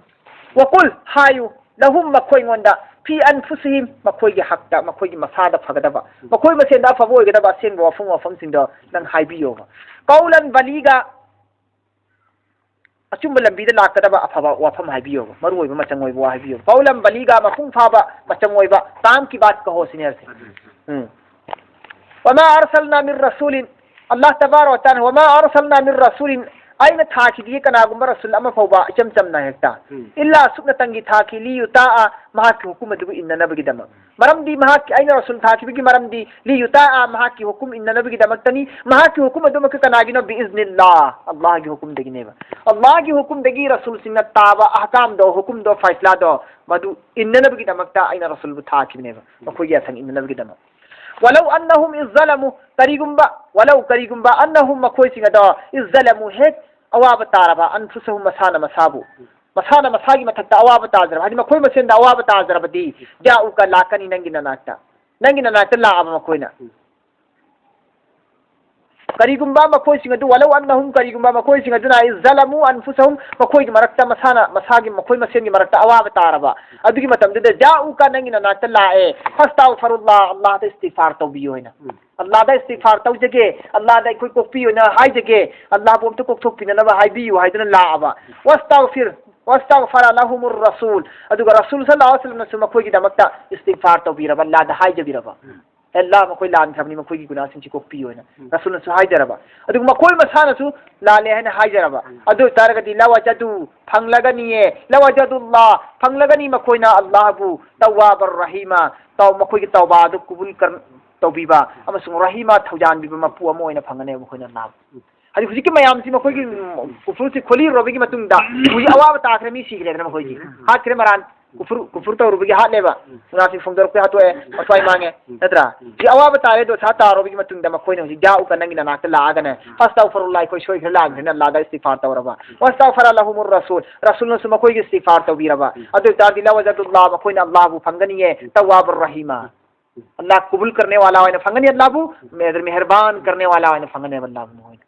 ꯋꯥꯀꯨꯜ, ꯍꯥꯏꯌꯨ, ꯂꯍꯨꯝ, ꯃꯈꯣꯏꯉꯣꯟꯗ, ꯐꯤ ꯑꯟꯐꯨꯁꯤꯍꯤꯝ, ꯃꯈꯣꯏꯒꯤ ꯍꯛꯇ, ꯃꯈꯣꯏꯒꯤ ꯃꯁꯥꯗ ꯐꯒꯗꯕ, ꯃꯈꯣꯏ ꯃꯁꯦꯟꯗ ꯑꯐꯕ ꯑꯣꯏꯒꯗꯕ ꯑꯁꯦꯡꯕ ꯋꯥꯐꯝ ꯋꯥꯐꯝꯁꯤꯡꯗꯣ ꯅꯪ ꯍꯥꯏꯕꯤꯌꯣꯕ꯫ ꯀꯧꯂꯟ ꯕꯂꯤꯒ, ꯑꯆꯨꯝꯕ ꯂꯝꯕꯤꯗ ꯂꯥꯛꯀꯗꯕ ꯑꯐꯕ ꯋꯥꯐꯝ ꯍꯥꯏꯕꯤꯌꯣꯕ, ꯃꯔꯨ ꯑꯣꯏꯕ ꯃꯆꯪ ꯑꯣꯏꯕ ꯋꯥ ꯍꯥꯏꯕꯤꯌꯣꯕ꯫ ꯀꯧꯂꯟ ꯕꯂꯤꯒ, ꯃꯄꯨꯡ ꯐꯥꯕ ꯃꯆꯪ ꯑꯣꯏꯕ, ꯇꯥꯝ ꯀꯤ ꯕꯥꯠ ꯀꯍꯣ ꯁꯤꯅꯦ ꯍꯥꯏꯁꯦ꯫ ꯎꯝ꯫ ꯋꯃꯥ ꯑꯔꯁꯜꯅꯥ ꯃꯤꯟ ꯔꯁꯨꯂꯤꯟ, ꯑꯜꯂꯥꯍ ꯇꯕꯥꯔꯛ ꯋ ꯇꯥꯂꯥꯅ, "ꯋꯃꯥ ꯑꯔꯁꯜꯅꯥ ꯃꯤꯟ ꯔꯁꯨꯂꯤꯟ", ꯑꯩꯅ ꯊꯥꯈꯤꯗꯦ ꯀꯅꯥꯒꯨꯝꯕ ꯔꯁꯨꯜ ꯑꯃ ꯐꯥꯎꯕ, ꯏꯆꯝ ꯆꯝꯅ ꯍꯦꯛꯇ꯫ ꯎꯝ꯫ "ꯏꯜꯂꯥ", ꯁꯨꯞꯅꯇꯪꯒꯤ ꯊꯥꯈꯤ, "ꯂꯤꯌꯨꯇꯥꯑ", ꯃꯍꯥꯛꯀꯤ ꯍꯨꯀꯨꯝ ꯑꯗꯨꯕꯨ ꯏꯟꯅꯅꯕꯒꯤꯗꯃꯛ꯫ ꯃꯔꯝꯗꯤ ꯃꯍꯥꯛꯀꯤ, ꯑꯩꯅ ꯔꯁꯨꯜ ꯊꯥꯈꯤꯕꯒꯤ ꯃꯔꯝꯗꯤ, "ꯂꯤꯌꯨꯇꯥꯑ", ꯃꯍꯥꯛꯀꯤ ꯍꯨꯀꯨꯝ ꯏꯟꯅꯅꯕꯒꯤꯗꯃꯛꯇꯅꯤ꯫ ꯃꯍꯥꯛꯀꯤ ꯍꯨꯀꯨꯝ ꯑꯗꯨꯃꯛꯀꯤ ꯀꯅꯥꯒꯤꯅꯣ? "ꯕꯤꯏꯖꯅꯤꯜꯂꯥꯍ", ꯑꯜꯂꯥꯍꯒꯤ ꯍꯨꯀꯨꯝꯗꯒꯤꯅꯦꯕ꯫ ꯑꯜꯂꯥꯍꯒꯤ ꯍꯨꯀꯨꯝꯗꯒꯤ ꯔꯁꯨꯜꯁꯤꯡꯅ ꯇꯥꯕ ꯑꯍꯀꯥꯝꯗꯣ, ꯍꯨꯀꯨꯝꯗꯣ, ꯐꯩꯁꯂꯥꯗꯣ, ꯃꯗꯨ ꯏꯟꯅꯅꯕꯒꯤꯗꯃꯛꯇ ꯑꯩꯅ ꯔꯁꯨꯜꯕꯨ ꯊꯥꯈꯤꯕꯅꯦꯕ, ꯃꯈꯣꯏꯒꯤ ꯌꯥꯊꯪ ꯏꯟꯅꯅꯕꯒꯤꯗꯃꯛ꯫ ꯋꯂꯧ ꯑꯟꯅꯍꯨꯝ ꯏꯖ ꯖꯂꯃꯨ, ꯀꯔꯤꯒꯨꯝꯕ, ꯋꯂꯧ, ꯀꯔꯤꯒꯨꯝꯕ, ꯑꯟꯅꯍꯨꯝ, ꯃꯈꯣꯏꯁꯤꯡ ꯑꯗꯣ, ꯏꯖ ꯖꯂꯃꯨ, ꯍꯦꯛ ꯑꯋꯥꯕ ꯇꯥꯔꯕ, ꯑꯟꯐꯨꯁꯍꯨꯝ, ꯃꯁꯥꯅ ꯃꯁꯥꯕꯨ, ꯃꯁꯥꯅ ꯃꯁꯥꯒꯤ ꯃꯊꯛꯇ ꯑꯋꯥꯕ ꯇꯥꯖꯔꯕ, ꯍꯥꯏꯗꯤ ꯃꯈꯣꯏ ꯃꯁꯦꯟꯗ ꯑꯋꯥꯕ ꯇꯥꯖꯔꯕꯗꯤ, ꯖꯥꯎꯀ, ꯂꯥꯛꯀꯅꯤ ꯅꯪꯒꯤ ꯅꯅꯥꯛꯇ, ꯅꯪꯒꯤ ꯅꯅꯥꯛꯇ ꯂꯥꯛꯑꯕ ꯃꯈꯣꯏꯅ꯫ ꯀꯔꯤꯒꯨꯝꯕ ꯃꯈꯣꯏꯁꯤꯡ ꯑꯗꯨ, ꯋꯂꯧ ꯑꯟꯅꯍꯨꯝ, ꯀꯔꯤꯒꯨꯝꯕ ꯃꯈꯣꯏꯁꯤꯡ ꯑꯗꯨꯅ, ꯏꯖ ꯖꯂꯃꯨ ꯑꯟꯐꯨꯁꯍꯨꯝ, ꯃꯈꯣꯏꯒꯤ ꯃꯔꯛꯇ ꯃꯁꯥꯅ, ꯃꯁꯥꯒꯤ, ꯃꯈꯣꯏ ꯃꯁꯦꯟꯒꯤ ꯃꯔꯛꯇ ꯑꯋꯥꯕ ꯇꯥꯔꯕ, ꯑꯗꯨꯒꯤ ꯃꯇꯝꯗꯨꯗ, ꯖꯥꯎꯀ, ꯅꯪꯒꯤ ꯅꯅꯥꯛꯇ ꯂꯥꯛꯑꯦ, ꯐꯁꯇꯥꯎꯐꯔꯨꯜꯂꯥꯍ, ꯑꯜꯂꯥꯍꯗ ꯏꯁꯇꯤꯒꯐꯥꯔ ꯇꯧꯕꯤꯌꯨ ꯍꯥꯏꯅ꯫ ꯎꯝ꯫ ꯑꯜꯂꯥꯍꯗ ꯏꯁꯇꯤꯒꯐꯥꯔ ꯇꯧꯖꯒꯦ, ꯑꯜꯂꯥꯍꯗ ꯑꯩꯈꯣꯏ ꯀꯣꯛꯄꯤꯌꯨꯅ ꯍꯥꯏꯖꯒꯦ, ꯑꯜꯂꯥꯍꯕꯨ ꯑꯝꯇ ꯀꯣꯛꯊꯣꯛꯄꯤꯅꯅꯕ ꯍꯥꯏꯕꯤꯌꯨ ꯍꯥꯏꯗꯨꯅ ꯂꯥꯛꯑꯕ꯫ ꯋꯥꯁꯇꯥꯎꯐꯤꯔ, "Wastaghfara lahumur rasul." ꯑꯗꯨꯒ ꯔꯁꯨꯜ ꯁꯜꯂꯜꯂꯥꯍꯨ ꯑꯂꯥꯏꯍꯤ ꯋꯥꯁꯜꯂꯝꯅꯁꯨ ꯃꯈꯣꯏꯒꯤꯗꯃꯛꯇ ꯏꯁꯇꯤꯒꯐꯥꯔ ꯇꯧꯕꯤꯔꯕ, ꯑꯜꯂꯥꯗ ꯍꯥꯏꯖꯕꯤꯔꯕ꯫ "ꯑꯦ ꯑꯜꯂꯥ, ꯃꯈꯣꯏ ꯂꯥꯟꯈ꯭ꯔꯕꯅꯤ, ꯃꯈꯣꯏꯒꯤ ꯒꯨꯅꯥꯁꯤꯡꯁꯤ ꯀꯣꯛꯄꯤꯌꯨ" ꯍꯥꯏꯅ ꯔꯁꯨꯜꯅꯁꯨ ꯍꯥꯏꯖꯔꯕ꯫ ꯑꯗꯨꯒ ꯃꯈꯣꯏ ꯃꯁꯥꯅꯁꯨ ꯂꯥꯜꯂꯦ ꯍꯥꯏꯅ ꯍꯥꯏꯖꯔꯕ꯫ ꯑꯗꯨ ꯑꯣꯏꯇꯥꯔꯒꯗꯤ "ꯂꯋꯥꯖꯗꯨ", ꯐꯪꯂꯒꯅꯤꯌꯦ, "ꯂꯋꯥꯖꯗꯨꯜꯂꯥ", ꯐꯪꯂꯒꯅꯤ ꯃꯈꯣꯏꯅ ꯑꯜꯂꯥꯍꯕꯨ "ꯇꯧꯋꯥꯕꯔ ꯔꯍꯤꯃꯥ", ꯇꯧ-, ꯃꯈꯣꯏꯒꯤ ꯇꯧꯕꯥ ꯑꯗꯨ ꯀꯨꯕꯨꯜ ꯀꯔ-, ꯇꯧꯕꯤꯕ ꯑꯃꯁꯨꯡ ꯔꯍꯤꯃꯥ, ꯊꯧꯖꯥꯟꯕꯤꯕ ꯃꯄꯨ ꯑꯃ ꯑꯣꯏꯅ ꯐꯪꯒꯅꯦꯕ ꯃꯈꯣꯏꯅ ꯑꯜꯂꯥꯍꯕꯨ꯫ ꯍꯥꯏꯗꯤ ꯍꯧꯖꯤꯛꯀꯤ ꯃꯌꯥꯝꯁꯤ ꯃꯈꯣꯏꯒꯤ, ꯎꯝ, ꯀꯨꯐꯨꯔꯁꯤ ꯈꯣꯂꯤꯔꯨꯔꯕꯒꯤ ꯃꯇꯨꯡꯗ ꯍꯧꯖꯤꯛ ꯑꯋꯥꯕ ꯇꯥꯈ꯭ꯔꯦ, ꯃꯤ ꯁꯤꯈ꯭ꯔꯦꯗꯅ ꯃꯈꯣꯏꯒꯤ꯫ ꯍꯥꯠꯈ꯭ꯔꯦ ꯃꯔꯥꯟ, ꯀꯨꯐꯨꯔ, ꯀꯨꯐꯨꯔ ꯇꯧꯔꯨꯕꯒꯤ ꯍꯥꯠꯂꯦꯕ꯫ ꯃꯨꯅꯥꯐꯤꯛ ꯐꯣꯡꯗꯣꯔꯛꯄꯩ ꯍꯥꯠꯇꯣꯛꯑꯦ, ꯃꯊ꯭ꯋꯥꯏ ꯃꯥꯡꯉꯦ꯫ ꯅꯠꯇ꯭ꯔꯥ? ꯍꯧꯖꯤꯛ ꯑꯋꯥꯕ ꯇꯥꯔꯦ, ꯗꯣꯁꯥ ꯇꯥꯔꯨꯕꯒꯤ ꯃꯇꯨꯡꯗ ꯃꯈꯣꯏꯅ ꯍꯧꯖꯤꯛ ꯖꯥꯎꯀ ꯅꯪꯒꯤ ꯅꯅꯥꯛꯇ ꯂꯥꯛꯑꯒꯅꯦ, "ꯐꯥꯁꯇꯥꯎꯐꯔꯨꯜꯂꯥ, ꯑꯩꯈꯣꯏ ꯁꯣꯏꯈ꯭ꯔꯦ, ꯂꯥꯟꯈ꯭ꯔꯦꯅ ꯑꯜꯂꯥꯗ ꯏꯁꯇꯤꯐꯥꯔ ꯇꯧꯔꯕ꯫ ꯋꯥꯁꯇꯥꯎꯐꯔꯥ ꯂꯍꯨꯃꯨꯔ ꯔꯁꯨꯜ", ꯔꯁꯨꯜꯅꯁꯨ ꯃꯈꯣꯏꯒꯤ ꯏꯁꯇꯤꯐꯥꯔ ꯇꯧꯕꯤꯔꯕ꯫ ꯑꯗꯨ ꯑꯣꯏꯇꯥꯔꯗꯤ "ꯂꯋꯥꯖꯗꯨꯜꯂꯥ", ꯃꯈꯣꯏꯅ ꯑꯜꯂꯥꯍꯕꯨ ꯐꯪꯒꯅꯤꯌꯦ, "ꯇꯧꯋꯥꯕꯔ ꯔꯍꯤꯃꯥ", ꯑꯜꯂꯥꯍ ꯀꯨꯕꯨꯜ ꯀꯔꯅꯦ ꯋꯥꯂꯥ ꯑꯣꯏꯅ ꯐꯪꯒꯅꯤ ꯑꯜꯂꯥꯍꯕꯨ, ꯃꯦꯍꯔꯕꯥꯟ ꯀꯔꯅꯦ ꯋꯥꯂꯥ ꯑꯣꯏꯅ ꯐꯪꯒꯅꯦꯕ ꯑꯜꯂꯥꯍꯕꯨ ꯃꯈꯣꯏꯅ꯫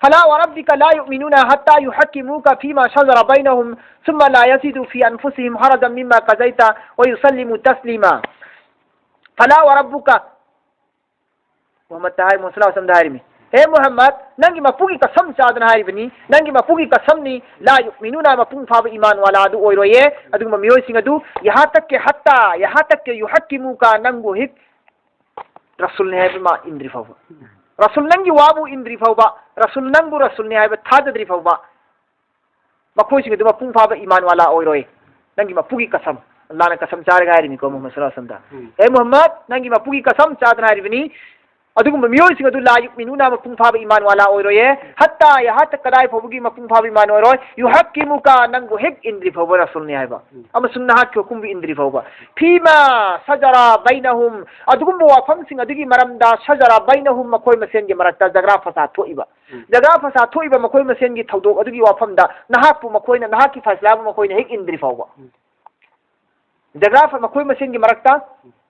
"ꯐꯂꯥ ꯋꯥ ꯔꯕꯤꯀ ꯂꯥ ꯌꯨꯃꯤꯅꯨꯅ ꯍꯠꯇꯥ ꯌꯨꯍꯛꯀꯤꯃꯨꯀ ꯐꯤꯃꯥ ꯁꯖꯔ ꯕꯩꯅꯍꯨꯝ ꯁꯨꯝꯃ ꯂꯥ ꯌꯖꯤꯗꯨ ꯐꯤ ꯑꯟꯐꯨꯁꯤꯍꯤꯝ ꯍꯔꯖꯝ ꯃꯤꯝꯃꯥ ꯀꯖꯩꯇ ꯋ ꯌꯨꯁꯜꯂꯤꯃꯨ ꯇꯁꯂꯤꯃꯥ꯫ ꯐꯂꯥ ꯋꯥ ꯔꯕꯨꯀ꯫ ꯃꯨꯍꯝꯃꯗꯇ ꯍꯥꯏ, ꯃꯨꯍꯝꯃꯗ ꯁꯜꯂꯜꯂꯥꯍꯨ ꯑꯂꯥꯏꯍꯤ ꯋꯥꯁꯜꯂꯝꯗ ꯍꯥꯏꯔꯤꯃꯤ, "ꯍꯦ ꯃꯨꯍꯝꯃꯗ, ꯅꯪꯒꯤ ꯃꯄꯨꯒꯤ ꯀꯁꯝ ꯆꯥꯗꯅ ꯍꯥꯏꯔꯤꯕꯅꯤ, ꯅꯪꯒꯤ ꯃꯄꯨꯒꯤ ꯀꯁꯝꯅꯤ, ꯂꯥ ꯌꯨꯃꯤꯅꯨꯅ, ꯃꯄꯨꯡ ꯐꯥꯕ ꯏꯃꯥꯟ ꯋꯥꯂꯥ ꯑꯗꯨ ꯑꯣꯏꯔꯣꯏꯌꯦ꯫ ꯑꯗꯨꯒꯨꯝꯕ ꯃꯤꯑꯣꯏꯁꯤꯡ ꯑꯗꯨ ꯌꯍꯥ ꯇꯛꯀꯦ ꯍꯠꯇꯥ, ꯌꯍꯥ ꯇꯛꯀꯦ ꯌꯨꯍꯛꯀꯤꯃꯨꯀ, ꯅꯪꯕꯨ ꯍꯤꯛ ꯔꯁꯨꯜꯅꯤ ꯍꯥꯏꯕ ꯃꯥ ꯏꯟꯗ꯭ꯔꯤ ꯐꯥꯎꯕ, ꯔꯁꯨꯜ ꯅꯪꯒꯤ ꯋꯥꯕꯨ ꯏꯟꯗ꯭ꯔꯤ ꯐꯥꯎꯕ, ꯔꯁꯨꯜ ꯅꯪꯕꯨ ꯔꯁꯨꯜꯅꯤ ꯍꯥꯏꯕ ꯊꯥꯖꯗ꯭ꯔꯤ ꯐꯥꯎꯕ, ꯃꯈꯣꯏꯁꯤꯡ ꯑꯗꯨ ꯃꯄꯨꯡ ꯐꯥꯕ ꯏꯃꯥꯟ ꯋꯥꯂꯥ ꯑꯣꯏꯔꯣꯏ꯫ ꯅꯪꯒꯤ ꯃꯄꯨꯒꯤ ꯀꯁꯝ", ꯑꯜꯂꯥꯍꯅ ꯀꯁꯝ ꯆꯥꯔꯒ ꯍꯥꯏꯔꯤꯅꯤꯀꯣ ꯃꯨꯍꯝꯃꯗ ꯁꯜꯂꯜꯂꯥꯍꯨ ꯑꯂꯥꯏꯍꯤ ꯋꯥꯁꯜꯂꯝꯗ꯫ ꯎꯝ꯫ "ꯍꯦ ꯃꯨꯍꯝꯃꯗ, ꯅꯪꯒꯤ ꯃꯄꯨꯒꯤ ꯀꯁꯝ ꯆꯥꯗꯅ ꯍꯥꯏꯔꯤꯕꯅꯤ, ꯑꯗꯨꯒꯨꯝꯕ ꯃꯤꯑꯣꯏꯁꯤꯡ ꯑꯗꯨ ꯂꯥ ꯌꯨꯃꯤꯅꯨꯅ, ꯃꯄꯨꯡ ꯐꯥꯕ ꯏꯃꯥꯟ ꯋꯥꯂꯥ ꯑꯣꯏꯔꯣꯏꯌꯦ, ꯍꯠꯇꯥ ꯌꯍꯥ ꯇꯛ, ꯀꯗꯥꯏ ꯐꯥꯎꯕꯒꯤ ꯃꯄꯨꯡ ꯐꯥꯕ ꯏꯃꯥꯟ ꯑꯣꯏꯔꯣꯏ, ꯌꯨꯍꯛꯀꯤꯃꯨꯀ, ꯅꯪꯕꯨ ꯍꯦꯛ ꯏꯟꯗ꯭ꯔꯤ ꯐꯥꯎꯕ ꯔꯁꯨꯜꯅꯤ ꯍꯥꯏꯕ, ꯎꯝ, ꯑꯃꯁꯨꯡ ꯅꯍꯥꯛꯀꯤ ꯍꯨꯀꯨꯝꯕꯨ ꯏꯟꯗ꯭ꯔꯤ ꯐꯥꯎꯕ, ꯐꯤꯃꯥ ꯁꯖꯔ ꯕꯩꯅꯍꯨꯝ", ꯑꯗꯨꯒꯨꯝꯕ ꯋꯥꯐꯝꯁꯤꯡ ꯑꯗꯨꯒꯤ ꯃꯔꯝꯗ, ꯁꯖꯔ ꯕꯩꯅꯍꯨꯝ, ꯃꯈꯣꯏ ꯃꯁꯦꯟꯒꯤ ꯃꯔꯛꯇ ꯖꯒ꯭ꯔꯥ ꯐꯁꯥꯗ ꯊꯣꯛꯏꯕ, ꯎꯝ, ꯖꯒ꯭ꯔꯥ ꯐꯁꯥꯗ ꯊꯣꯛꯏꯕ ꯃꯈꯣꯏ ꯃꯁꯦꯟꯒꯤ ꯊꯧꯗꯣꯛ ꯑꯗꯨꯒꯤ ꯋꯥꯐꯝꯗ ꯅꯍꯥꯛꯄꯨ ꯃꯈꯣꯏꯅ, ꯅꯍꯥꯛꯀꯤ ꯐꯩꯁꯂꯥꯕꯨ ꯃꯈꯣꯏꯅ ꯍꯦꯛ ꯏꯟꯗ꯭ꯔꯤ ꯐꯥꯎꯕ꯫ ꯎꯝ꯫ ꯖꯒ꯭ꯔꯥ ꯐ-, ꯃꯈꯣꯏ ꯃꯁꯦꯟꯒꯤ ꯃꯔꯛꯇ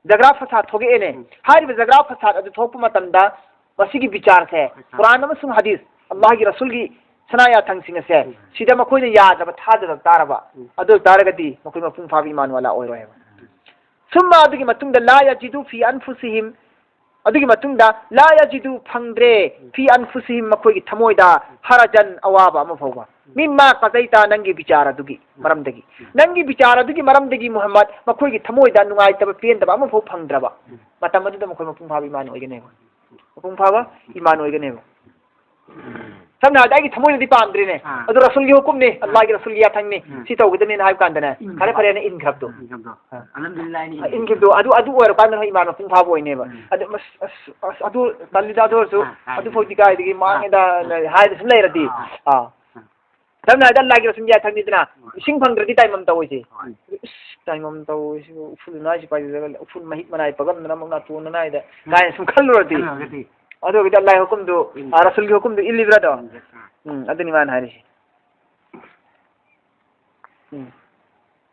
ꯖꯒ꯭ꯔꯥ ꯐꯁꯥꯗ ꯊꯣꯛꯂꯛꯑꯦꯅꯦ꯫ ꯎꯝ꯫ ꯍꯥꯏꯔꯤꯕ ꯖꯒ꯭ꯔꯥ ꯐꯁꯥꯗ ꯑꯗꯨ ꯊꯣꯛꯄ ꯃꯇꯝꯗ ꯃꯁꯤꯒꯤ ꯕꯤꯆꯥꯔꯁꯦ, ꯎꯝ, ꯀꯨꯔꯥꯟ ꯑꯃꯁꯨꯡ ꯍꯗꯤꯁ, ꯑꯜꯂꯥꯍꯒꯤ ꯔꯁꯨꯜꯒꯤ ꯁꯅꯥ ꯌꯥꯊꯪꯁꯤꯡ ꯑꯁꯦ, ꯎꯝ, ꯁꯤꯗ ꯃꯈꯣꯏꯅ ꯌꯥꯗꯕ, ꯊꯥꯖꯗꯕ ꯇꯥꯔꯕ, ꯎꯝ, ꯑꯗꯨ ꯑꯣꯏ ꯇꯥꯔꯒꯗꯤ ꯃꯈꯣꯏ ꯃꯄꯨꯡ ꯐꯥꯕ ꯏꯃꯥꯟ ꯋꯥꯂꯥ ꯑꯣꯏꯔꯣꯏ ꯍꯥꯏꯕ꯫ ꯎꯝ꯫ ꯁꯨꯝꯃ, ꯑꯗꯨꯒꯤ ꯃꯇꯨꯡꯗ, ꯂꯥ ꯌꯖꯤꯗꯨ ꯐꯤ ꯑꯟꯐꯨꯁꯤꯍꯤꯝ, ꯑꯗꯨꯒꯤ ꯃꯇꯨꯡꯗ ꯂꯥ ꯌꯖꯤꯗꯨ ꯐꯪꯗ꯭ꯔꯦ ꯐꯤ ꯑꯟꯐꯨꯁꯤꯍꯤꯝ ꯃꯈꯣꯏꯒꯤ ꯊꯃꯣꯏꯗ ꯍꯔꯖꯟ ꯑꯋꯥꯕ ꯑꯃ ꯐꯥꯎꯕ ꯃꯤꯝꯃꯥ ꯀꯖꯩꯇ ꯅꯪꯒꯤ ꯕꯤꯆꯥꯔ ꯑꯗꯨꯒꯤ ꯃꯔꯝꯗꯒꯤ ꯅꯪꯒꯤ ꯕꯤꯆꯥꯔ ꯑꯗꯨꯒꯤ ꯃꯔꯝꯗꯒꯤ ꯃꯨꯍꯝꯃꯗ ꯃꯈꯣꯏꯒꯤ ꯊꯃꯣꯏꯗ ꯅꯨꯡꯉꯥꯏꯇꯕ ꯄꯦꯟꯗꯕ ꯑꯃꯐꯥꯎ ꯐꯪꯗ꯭ꯔꯕ ꯃꯇꯝ ꯑꯗꯨꯗ ꯃꯈꯣꯏ ꯃꯄꯨꯡ ꯐꯥꯕ ꯏꯃꯥꯟ ꯑꯣꯏꯒꯅꯦꯕ꯫ ꯃꯄꯨꯡ ꯐꯥꯕ ꯏꯃꯥꯟ ꯑꯣꯏꯒꯅꯦꯕ꯫ ꯁꯝꯅ ꯍꯥꯏꯔꯕꯗ ꯑꯩꯒꯤ ꯊꯃꯣꯏꯅꯗꯤ ꯄꯥꯝꯗ꯭ꯔꯤꯅꯦ꯫ ꯑꯥ꯫ ꯑꯗꯨ ꯔꯁꯨꯜꯒꯤ ꯍꯨꯀꯨꯝꯅꯤ, ꯑꯥ꯫ ꯑꯜꯂꯥꯍꯒꯤ ꯔꯁꯨꯜꯒꯤ ꯌꯥꯊꯪꯅꯤ, ꯎꯝ꯫ ꯁꯤ ꯇꯧꯒꯗꯕꯅꯤꯅ ꯍꯥꯏꯕ ꯀꯥꯟꯗꯅꯦ, ꯏꯟꯈ꯭ꯔꯕ꯫ ꯐꯔꯦ ꯐꯔꯦꯅ ꯏꯟꯈ꯭ꯔꯕꯗꯣ꯫ ꯏꯟꯈ꯭ꯔꯕꯗꯣ꯫ ꯑꯥ꯫ ꯑꯜꯍꯝꯗꯨꯂꯤꯜꯂꯥꯍꯅ ꯏꯟꯈ꯭ꯔꯕꯗꯣ꯫ ꯏꯟꯈ꯭ꯔꯕꯗꯣ ꯑꯗꯨ, ꯑꯗꯨ ꯑꯣꯏꯔꯀꯥꯟꯗ ꯅꯣꯏ ꯏꯃꯥꯟ ꯃꯄꯨꯡ ꯐꯥꯕ ꯑꯣꯏꯅꯦꯕ꯫ ꯎꯝ꯫ ꯑꯗꯨ, ꯑꯁ, ꯑꯁ, ꯑꯁ, ꯑꯗꯨ ꯇꯜꯂꯤꯗ ꯑꯗꯨ ꯑꯣꯏꯔꯁꯨ, ꯑꯥ, ꯑꯥ꯫ ꯑꯗꯨꯐꯥꯎꯗꯤ ꯀꯥꯏꯗꯒꯤ ꯃꯥꯡꯉꯦꯗ ꯑꯥ꯫ ꯍꯥꯏꯔ ꯁꯨꯝ ꯂꯩꯔꯗꯤ꯫ ꯑꯥ꯫ ꯑꯥ꯫ ꯁꯝꯅ ꯍꯥꯏꯔꯕꯗ ꯑꯜꯂꯥꯍꯒꯤ ꯔꯁꯨꯜꯒꯤ ꯌꯥꯊꯪꯅꯤꯗꯅ, ꯍꯣꯏ꯫ ꯏꯁꯤꯡ ꯐꯪꯗ꯭ꯔꯗꯤ ꯇꯥꯏꯃꯝ ꯇꯧꯋꯤꯁꯦ꯫ ꯍꯣꯏ꯫ ꯏꯁ, ꯇꯥꯏꯃꯝ ꯇꯧꯋꯤꯁꯤꯕꯨ ꯎꯐꯨꯜ ꯅꯥꯏꯁꯤ ꯄꯥꯏꯖꯔꯒ ꯎꯐꯨꯜ ꯃꯍꯤꯛ ꯃꯅꯥꯏ ꯄꯛꯂꯝꯗꯅ ꯑꯃꯨꯛ ꯅꯥꯇꯣꯟꯅ ꯅꯥꯏꯗ ꯎꯝ꯫ ꯀꯥꯏꯅ ꯁꯨꯝ ꯈꯜꯂꯨꯔꯗꯤ꯫ ꯈꯜꯂꯨꯔꯒꯗꯤ꯫ ꯑꯗꯨ ꯑꯣꯏꯔꯒꯗꯤ ꯑꯜꯂꯥꯍꯒꯤ ꯍꯨꯀꯨꯝꯗꯨ, ꯎꯝ꯫ ꯑꯥ, ꯔꯁꯨꯜꯒꯤ ꯍꯨꯀꯨꯝꯗꯨ ꯏꯜꯂꯤꯕ꯭ꯔꯥꯗꯣ? ꯎꯝ꯫ ꯎꯝ, ꯑꯗꯨꯅꯤ ꯃꯥꯅ ꯍꯥꯏꯔꯤꯁꯦ꯫ ꯎꯝ꯫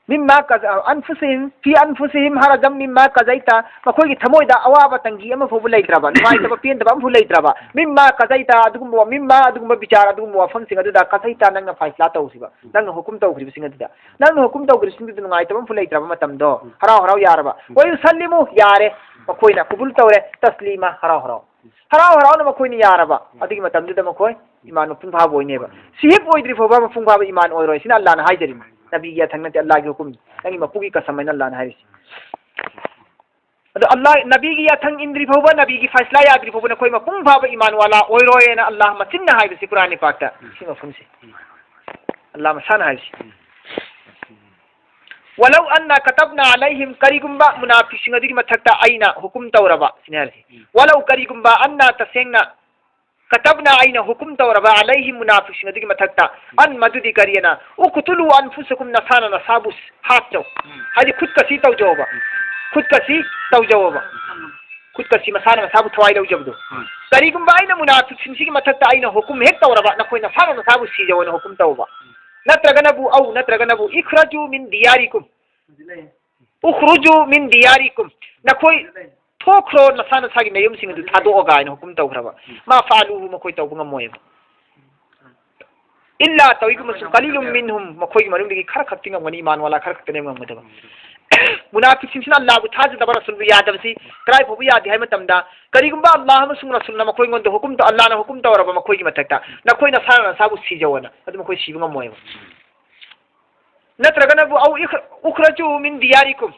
ꯃꯤꯝꯃꯥ ꯀꯖ-, ꯑꯟꯐꯨꯁꯤꯍꯤꯝ, ꯐꯤ ꯑꯟꯐꯨꯁꯤꯍꯤꯝ ꯍꯔꯖꯝ ꯃꯤꯝꯃꯥ ꯀꯖꯩꯇ, ꯃꯈꯣꯏꯒꯤ ꯊꯃꯣꯏꯗ ꯑꯋꯥꯕ ꯇꯪꯒꯤ ꯑꯃ ꯐꯥꯎꯕ ꯂꯩꯇ꯭ꯔꯕ, ꯅꯨꯡꯉꯥꯏꯇꯕ ꯄꯦꯟꯗꯕ ꯑꯃ ꯐꯥꯎ ꯂꯩꯇ꯭ꯔꯕ, ꯃꯤꯝꯃꯥ ꯀꯖꯩꯇ, ꯑꯗꯨꯒꯨꯝꯕ, ꯃꯤꯝꯃꯥ, ꯑꯗꯨꯒꯨꯝꯕ ꯕꯤꯆꯥꯔ, ꯑꯗꯨꯒꯨꯝꯕ ꯋꯥꯐꯝꯁꯤꯡ ꯑꯗꯨꯗ ꯀꯖꯩꯇ, ꯅꯪꯅ ꯐꯥꯏꯁꯂꯥ ꯇꯧꯈꯤꯕ, ꯅꯪꯅ ꯍꯨꯀꯨꯝ ꯇꯧꯈ꯭ꯔꯤꯕꯁꯤꯡ ꯑꯗꯨꯗ, ꯅꯪꯅ ꯍꯨꯀꯨꯝ ꯇꯧꯈ꯭ꯔꯤꯕꯁꯤꯡꯗꯨꯗ ꯅꯨꯡꯉꯥꯏꯇꯕ ꯑꯃ ꯐꯥꯎ ꯂꯩꯇ꯭ꯔꯕ ꯃꯇꯝꯗꯣ, ꯍꯔꯥꯎ ꯍꯔꯥꯎ ꯌꯥꯔꯕ, ꯋꯥꯌꯨꯁꯜꯂꯤꯃꯨ, ꯌꯥꯔꯦ, ꯃꯈꯣꯏꯅ ꯀꯨꯕꯨꯜ ꯇꯧꯔꯦ, ꯇꯁꯂꯤꯃꯥ, ꯍꯔꯥꯎ ꯍꯔꯥꯎ꯫ ꯍꯔꯥꯎ ꯍꯔꯥꯎꯅ ꯃꯈꯣꯏꯅ ꯌꯥꯔꯕ, ꯑꯗꯨꯒꯤ ꯃꯇꯝꯗꯨꯗ ꯃꯈꯣꯏ ꯏꯃꯥꯟ ꯃꯄꯨꯡ ꯐꯥꯕ ꯑꯣꯏꯅꯦꯕ꯫ ꯁꯤꯍꯦꯛ ꯑꯣꯏꯗ꯭ꯔꯤ ꯐꯥꯎꯕ ꯃꯄꯨꯡ ꯐꯥꯕ ꯏꯃꯥꯟ ꯑꯣꯏꯔꯣꯏ꯫ ꯁꯤꯅ ꯑꯜꯂꯥꯍꯅ ꯍꯥꯏꯖꯔꯤꯕ꯫ ꯅꯕꯤꯒꯤ ꯌꯥꯊꯪ ꯅꯠꯇꯦ, ꯑꯜꯂꯥꯍꯒꯤ ꯍꯨꯀꯨꯝꯅꯤ꯫ ꯅꯪꯒꯤ ꯃꯄꯨꯒꯤ ꯀꯁꯝ ꯍꯥꯏꯅ ꯑꯜꯂꯥꯍꯅ ꯍꯥꯏꯔꯤꯁꯤ꯫ ꯑꯗꯣ ꯑꯜꯂꯥꯍ, ꯅꯕꯤꯒꯤ ꯌꯥꯊꯪ ꯏꯟꯗ꯭ꯔꯤ ꯐꯥꯎꯕ, ꯅꯕꯤꯒꯤ ꯐꯥꯏꯁꯂꯥ ꯌꯥꯗ꯭ꯔꯤ ꯐꯥꯎꯕ ꯅꯈꯣꯏ ꯃꯄꯨꯡ ꯐꯥꯕ ꯏꯃꯥꯟ ꯋꯥꯂꯥ ꯑꯣꯏꯔꯣꯏꯅ ꯑꯜꯂꯥꯍ ꯃꯆꯤꯟꯅ ꯍꯥꯏꯕꯁꯤ ꯀꯨꯔꯥꯟ ꯄꯥꯛꯇ꯫ ꯁꯤ ꯃꯐꯝꯁꯦ꯫ ꯑꯜꯂꯥꯍ ꯃꯁꯥꯅ ꯍꯥꯏꯕꯁꯤ꯫ ولو أنا كتبنا عليهم، ꯀꯔꯤꯒꯨꯝꯕ ꯃꯨꯅꯥꯐꯤꯛꯁꯤꯡ ꯑꯗꯨꯒꯤ ꯃꯊꯛꯇ ꯑꯩꯅ ꯍꯨꯀꯨꯝ ꯇꯧꯔꯕ ꯁꯤꯅꯤ ꯍꯥꯏꯔꯤꯁꯤ꯫ ولو، ꯀꯔꯤꯒꯨꯝꯕ، أنا، ꯇꯁꯦꯡꯅ, كتبنا، ꯑꯩꯅ ꯍꯨꯀꯨꯝ ꯇꯧꯔꯕ, عليهم، ꯃꯨꯅꯥꯐꯤꯛꯁꯤꯡ ꯑꯗꯨꯒꯤ ꯃꯊꯛꯇ, أن، ꯃꯗꯨꯗꯤ ꯀꯔꯤꯅ, اقتلوا أنفسكم، ꯅꯁꯥꯅ ꯅꯁꯥꯕꯨ ꯍꯥꯠꯆꯧ꯫ ꯍꯥꯏꯗꯤ ꯈꯨꯠꯀꯁꯤ ꯇꯧꯖꯧꯕ꯫ ꯈꯨꯠꯀꯁꯤ ꯇꯧꯖꯧꯕ꯫ ꯈꯨꯠꯀꯁꯤ ꯃꯁꯥꯅ ꯃꯁꯥꯕꯨ ꯊꯋꯥꯏ ꯂꯧꯖꯕꯗꯣ꯫ ꯀꯔꯤꯒꯨꯝꯕ ꯑꯩꯅ ꯃꯨꯅꯥꯐꯤꯛꯁꯤꯡꯁꯤꯒꯤ ꯃꯊꯛꯇ ꯑꯩꯅ ꯍꯨꯀꯨꯝ ꯍꯦꯛ ꯇꯧꯔꯕ, ꯅꯈꯣꯏ ꯅꯁꯥꯅ ꯅꯁꯥꯕꯨ ꯁꯤꯖꯧ ꯍꯥꯏꯅ ꯍꯨꯀꯨꯝ ꯇꯧꯕ꯫ ꯅꯠꯇ꯭ꯔꯒꯅꯕꯨ, أو، ꯅꯠꯇ꯭ꯔꯒꯅꯕꯨ, اخرجوا من دياركم، اخرجوا من دياركم، ꯅꯈꯣꯏ ꯊꯣꯛꯈ꯭ꯔꯣ, ꯅꯁꯥ ꯅꯁꯥꯒꯤ ꯅꯌꯨꯝꯁꯤꯡ ꯑꯗꯨ ꯊꯥꯗꯣꯛꯑꯒ ꯍꯥꯏꯅ ꯍꯨꯀꯨꯝ ꯇꯧꯈ꯭ꯔꯕ꯫ ما فعلوه، ꯃꯈꯣꯏ ꯇꯧꯕ ꯉꯝꯃꯣꯏꯕ꯫ إلا، ꯇꯧꯏꯒꯨꯝꯕꯁꯨ, قليل منهم، ꯃꯈꯣꯏꯒꯤ ꯃꯅꯨꯡꯗꯒꯤ ꯈꯔ ꯈꯛꯇꯤ ꯉꯝꯒꯅꯤ, ꯏꯃꯥꯟ ꯋꯥꯂꯥ ꯈꯔ ꯈꯛꯇꯅꯦ ꯉꯝꯒꯗꯕ꯫ ꯃꯨꯅꯥꯐꯤꯛꯁꯤꯡꯁꯤꯅ ꯑꯜꯂꯥꯍꯕꯨ ꯊꯥꯖꯗꯕ, ꯔꯁꯨꯜꯕꯨ ꯌꯥꯗꯕꯁꯤ ꯀꯗꯥꯏ ꯐꯥꯎꯕ ꯌꯥꯗꯦ ꯍꯥꯏꯕ ꯃꯇꯝꯗ, ꯀꯔꯤꯒꯨꯝꯕ ꯑꯜꯂꯥꯍ ꯑꯃꯁꯨꯡ ꯔꯁꯨꯜꯅ ꯃꯈꯣꯏꯉꯣꯟꯗ ꯍꯨꯀꯨꯝ ꯇꯧ-, ꯑꯜꯂꯥꯍꯅ ꯍꯨꯀꯨꯝ ꯇꯧꯔꯕ ꯃꯈꯣꯏꯒꯤ ꯃꯊꯛꯇ, "ꯅꯈꯣꯏ ꯅꯁꯥꯅ ꯅꯁꯥꯕꯨ ꯁꯤꯖꯧ" ꯍꯥꯏꯅ, ꯑꯗꯨ ꯃꯈꯣꯏ ꯁꯤꯕ ꯉꯝꯃꯣꯏꯕ꯫ ꯅꯠꯇ꯭ꯔꯒꯅꯕꯨ "ꯑꯧ ꯏꯈ-, ꯎꯈ꯭ꯔꯖꯨ ꯃꯤꯟ ꯗꯤꯌꯥꯔꯤꯀꯨꯝ",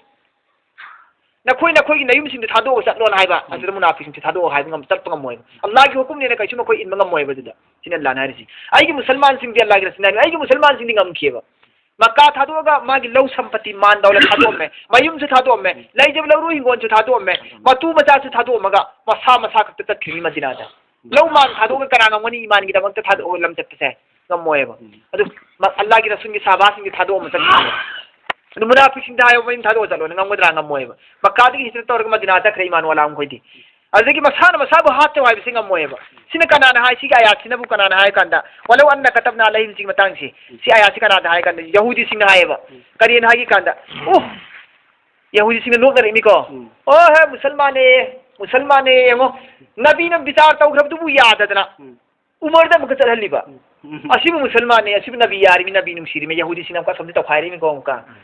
ꯅꯈꯣꯏ ꯅꯈꯣꯏꯒꯤ ꯅꯌꯨꯝꯁꯤꯡꯗꯨ ꯊꯥꯗꯣꯛꯑꯒ ꯆꯠꯂꯣꯅ ꯍꯥꯏꯕ, ꯎꯝ꯫ ꯑꯗꯨꯗ ꯃꯨꯅꯥꯐꯤꯛꯁꯤꯡꯁꯤ ꯊꯥꯗꯣꯛꯑꯣ ꯍꯥꯏꯕ ꯉꯝ-, ꯆꯠꯄ ꯉꯝꯃꯣꯏꯕ꯫ ꯑꯜꯂꯥꯍꯒꯤ ꯍꯨꯀꯨꯝꯅꯦꯅ ꯀꯩꯁꯨ ꯃꯈꯣꯏ ꯏꯟꯕ ꯉꯝꯃꯣꯏꯕ꯫ ꯑꯗꯨꯗ ꯁꯤꯅ ꯑꯜꯂꯥꯍꯅ ꯍꯥꯏꯔꯤꯁꯤ꯫ ꯑꯩꯒꯤ ꯃꯨꯁꯜꯃꯥꯟꯁꯤꯡꯗꯤ ꯑꯜꯂꯥꯍꯒꯤ ꯔꯁꯨꯜꯅ ꯍꯥꯏꯔꯤ, ꯑꯩꯒꯤ ꯃꯨꯁꯜꯃꯥꯟꯁꯤꯡꯗꯤ ꯉꯝꯈꯤꯑꯕ꯫ ꯃꯛꯀꯥ ꯊꯥꯗꯣꯛꯑꯒ ꯃꯥꯒꯤ ꯂꯧ ꯁꯝꯄꯇꯤ, ꯃꯥꯟ ꯗꯧꯂꯠ ꯊꯥꯗꯣꯛꯑꯝꯃꯦ, ꯃꯌꯨꯝꯁꯨ ꯊꯥꯗꯣꯛꯑꯝꯃꯦ, ꯎꯝ꯫ ꯂꯩꯖꯕ ꯂꯧꯔꯨ ꯍꯤꯡꯒꯣꯜꯁꯨ ꯊꯥꯗꯣꯛꯑꯝꯃꯦ, ꯎꯝ꯫ ꯃꯇꯨ ꯃꯆꯥꯁꯨ ꯊꯥꯗꯣꯛꯑꯝꯃꯒ ꯃꯁꯥ ꯃꯁꯥ ꯈꯛꯇ ꯆꯠꯈꯤꯕꯅꯤ ꯃꯗꯤꯅꯥꯗ꯫ ꯎꯝ꯫ ꯂꯧ ꯃꯥꯟ ꯊꯥꯗꯣꯛꯑꯒ ꯀꯅꯥ ꯉꯝꯒꯅꯤ ꯏꯃꯥꯟꯒꯤꯗꯃꯛꯇ ꯊꯥꯗꯣꯛꯑꯒ ꯂꯝ ꯆꯠꯄꯁꯦ? ꯉꯝꯃꯣꯏꯕ꯫ ꯎꯝ꯫ ꯑꯗꯨ ꯃ-, ꯑꯜꯂꯥꯍꯒꯤ ꯔꯁꯨꯜꯒꯤ ꯁꯍꯥꯕꯥꯁꯤꯡꯗꯤ ꯊꯥꯗꯣꯛꯑꯝꯃ ꯆꯠꯈꯤꯕꯅꯦ꯫ ꯑꯗꯨ ꯃꯨꯅꯥꯐꯤꯛꯁꯤꯡꯗ ꯍꯥꯏꯌꯣ, ꯃꯌꯨꯝ ꯊꯥꯗꯣꯛꯑ ꯆꯠꯂꯣꯅ, ꯉꯝꯒꯗ꯭ꯔꯥ? ꯉꯝꯃꯣꯏꯕ꯫ ꯃꯛꯀꯥꯗꯒꯤ ꯍꯤꯖꯔꯠ ꯇꯧꯔꯒ ꯃꯗꯤꯅꯥ ꯆꯠꯈ꯭ꯔꯦ ꯏꯃꯥꯟ ꯋꯥꯂꯥ ꯃꯈꯣꯏꯗꯤ꯫ ꯑꯗꯨꯗꯒꯤ ꯃꯁꯥꯅ ꯃꯁꯥꯕꯨ ꯍꯥꯠꯆꯧ ꯍꯥꯏꯕꯁꯤ ꯉꯝꯃꯣꯏꯕ꯫ ꯁꯤꯅ ꯀꯅꯥꯅ ꯍꯥꯏ? ꯁꯤꯒꯤ ꯑꯥꯌꯥꯠꯁꯤꯅꯕꯨ ꯀꯅꯥꯅ ꯍꯥꯏ ꯀꯥꯟꯗ, "ولو أن كتبنا عليهم" ꯁꯤꯒꯤ ꯃꯇꯥꯡꯁꯤ, ꯁꯤ ꯑꯥꯌꯥꯠꯁꯤ ꯀꯅꯥꯗ ꯍꯥꯏ ꯀꯥꯟꯗ, ꯌꯍꯨꯗꯤꯁꯤꯡꯅ ꯍꯥꯏꯌꯦꯕ꯫ ꯎꯝ꯫ ꯀꯔꯤꯅ ꯍꯥꯏꯒꯦ ꯀꯥꯟꯗ, "ꯑꯣ, ꯌꯍꯨꯗꯤꯁꯤꯡꯅ ꯅꯣꯛꯅꯔꯛꯏꯅꯤꯀꯣ꯫ ꯎꯝ꯫ ꯑꯣ, ꯍꯦ, ꯃꯨꯁꯜꯃꯥꯟꯅꯦ, ꯃꯨꯁꯜꯃꯥꯟꯅꯦ, ꯌꯦꯡꯉꯣ, ꯅꯕꯤꯅ ꯕꯤꯆꯥꯔ ꯇꯧꯈ꯭ꯔꯕꯗꯨꯕꯨ ꯌꯥꯗꯗꯅ ꯎꯝ꯫ ꯎꯃꯔꯗ ꯑꯃꯨꯛꯀ ꯆꯠꯍꯜꯂꯤꯕ꯫ ꯎꯝ꯫ ꯑꯁꯤꯕꯨ ꯃꯨꯁꯜꯃꯥꯟꯅꯦ, ꯑꯁꯤꯕꯨ ꯅꯕꯤ ꯌꯥꯔꯤꯃꯤ, ꯅꯕꯤ ꯅꯨꯡꯁꯤꯔꯤꯃꯤ", ꯌꯍꯨꯗꯤꯁꯤꯡꯅ ꯑꯃꯨꯛꯀ ꯑꯁꯣꯝꯗ ꯇꯧꯈꯥꯏꯔꯛꯏꯃꯤꯀꯣ ꯑꯃꯨꯛꯀ꯫ ꯎꯝ꯫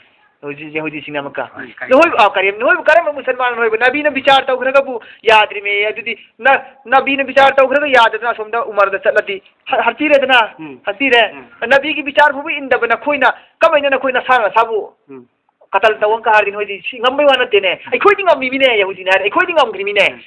ꯍꯧꯖꯤꯛ ꯌꯍꯨꯗꯤꯁꯤꯡꯅ ꯑꯃꯨꯛꯀ, ꯎꯝ, ꯀꯔꯤ? "ꯅꯈꯣꯏ, ꯑ, ꯀꯔꯤ, ꯅꯈꯣꯏꯕꯨ ꯀꯔꯝꯕ ꯃꯨꯁꯜꯃꯥꯟꯅꯣ? ꯅꯈꯣꯏꯕꯨ ꯅꯕꯤꯅ ꯕꯤꯆꯥꯔ ꯇꯧꯈ꯭ꯔꯒꯕꯨ ꯌꯥꯗ꯭ꯔꯤꯃꯤ, ꯑꯗꯨꯗꯤ ꯅ-, ꯅꯕꯤꯅ ꯕꯤꯆꯥꯔ ꯇꯧꯈ꯭ꯔꯒ ꯌꯥꯗꯗꯅ ꯑꯁꯣꯝꯗ ꯎꯃꯔꯗ ꯆꯠꯂꯗꯤ ꯍ-, ꯍꯥꯠꯄꯤꯔꯦꯗꯅ, ꯎꯝ꯫ ꯍꯥꯠꯄꯤꯔꯦ꯫ ꯎꯝ꯫ ꯅꯕꯤꯒꯤ ꯕꯤꯆꯥꯔ ꯐꯥꯎꯕ ꯏꯟꯗꯕ ꯅꯈꯣꯏꯅ ꯀꯃꯥꯏꯅ ꯅꯈꯣꯏ ꯅꯁꯥ ꯅꯁꯥꯕꯨ ꯎꯝ꯫ ꯀꯇꯜ ꯇꯧ ꯑꯃꯨꯛꯀ ꯍꯥꯏꯔꯗꯤ ꯅꯣꯏꯗꯤ ꯁꯤ ꯉꯝꯕꯩ ꯋꯥ ꯅꯠꯇꯦꯅꯦ꯫ ꯑꯩꯈꯣꯏꯗꯤ ꯉꯝꯃꯤꯃꯤꯅꯦ", ꯌꯍꯨꯗꯤꯅ ꯍꯥꯏꯔꯦ, "ꯑꯩꯈꯣꯏꯗꯤ ꯉꯝꯈ꯭ꯔꯤꯃꯤꯅꯦ꯫ ꯎꯝ꯫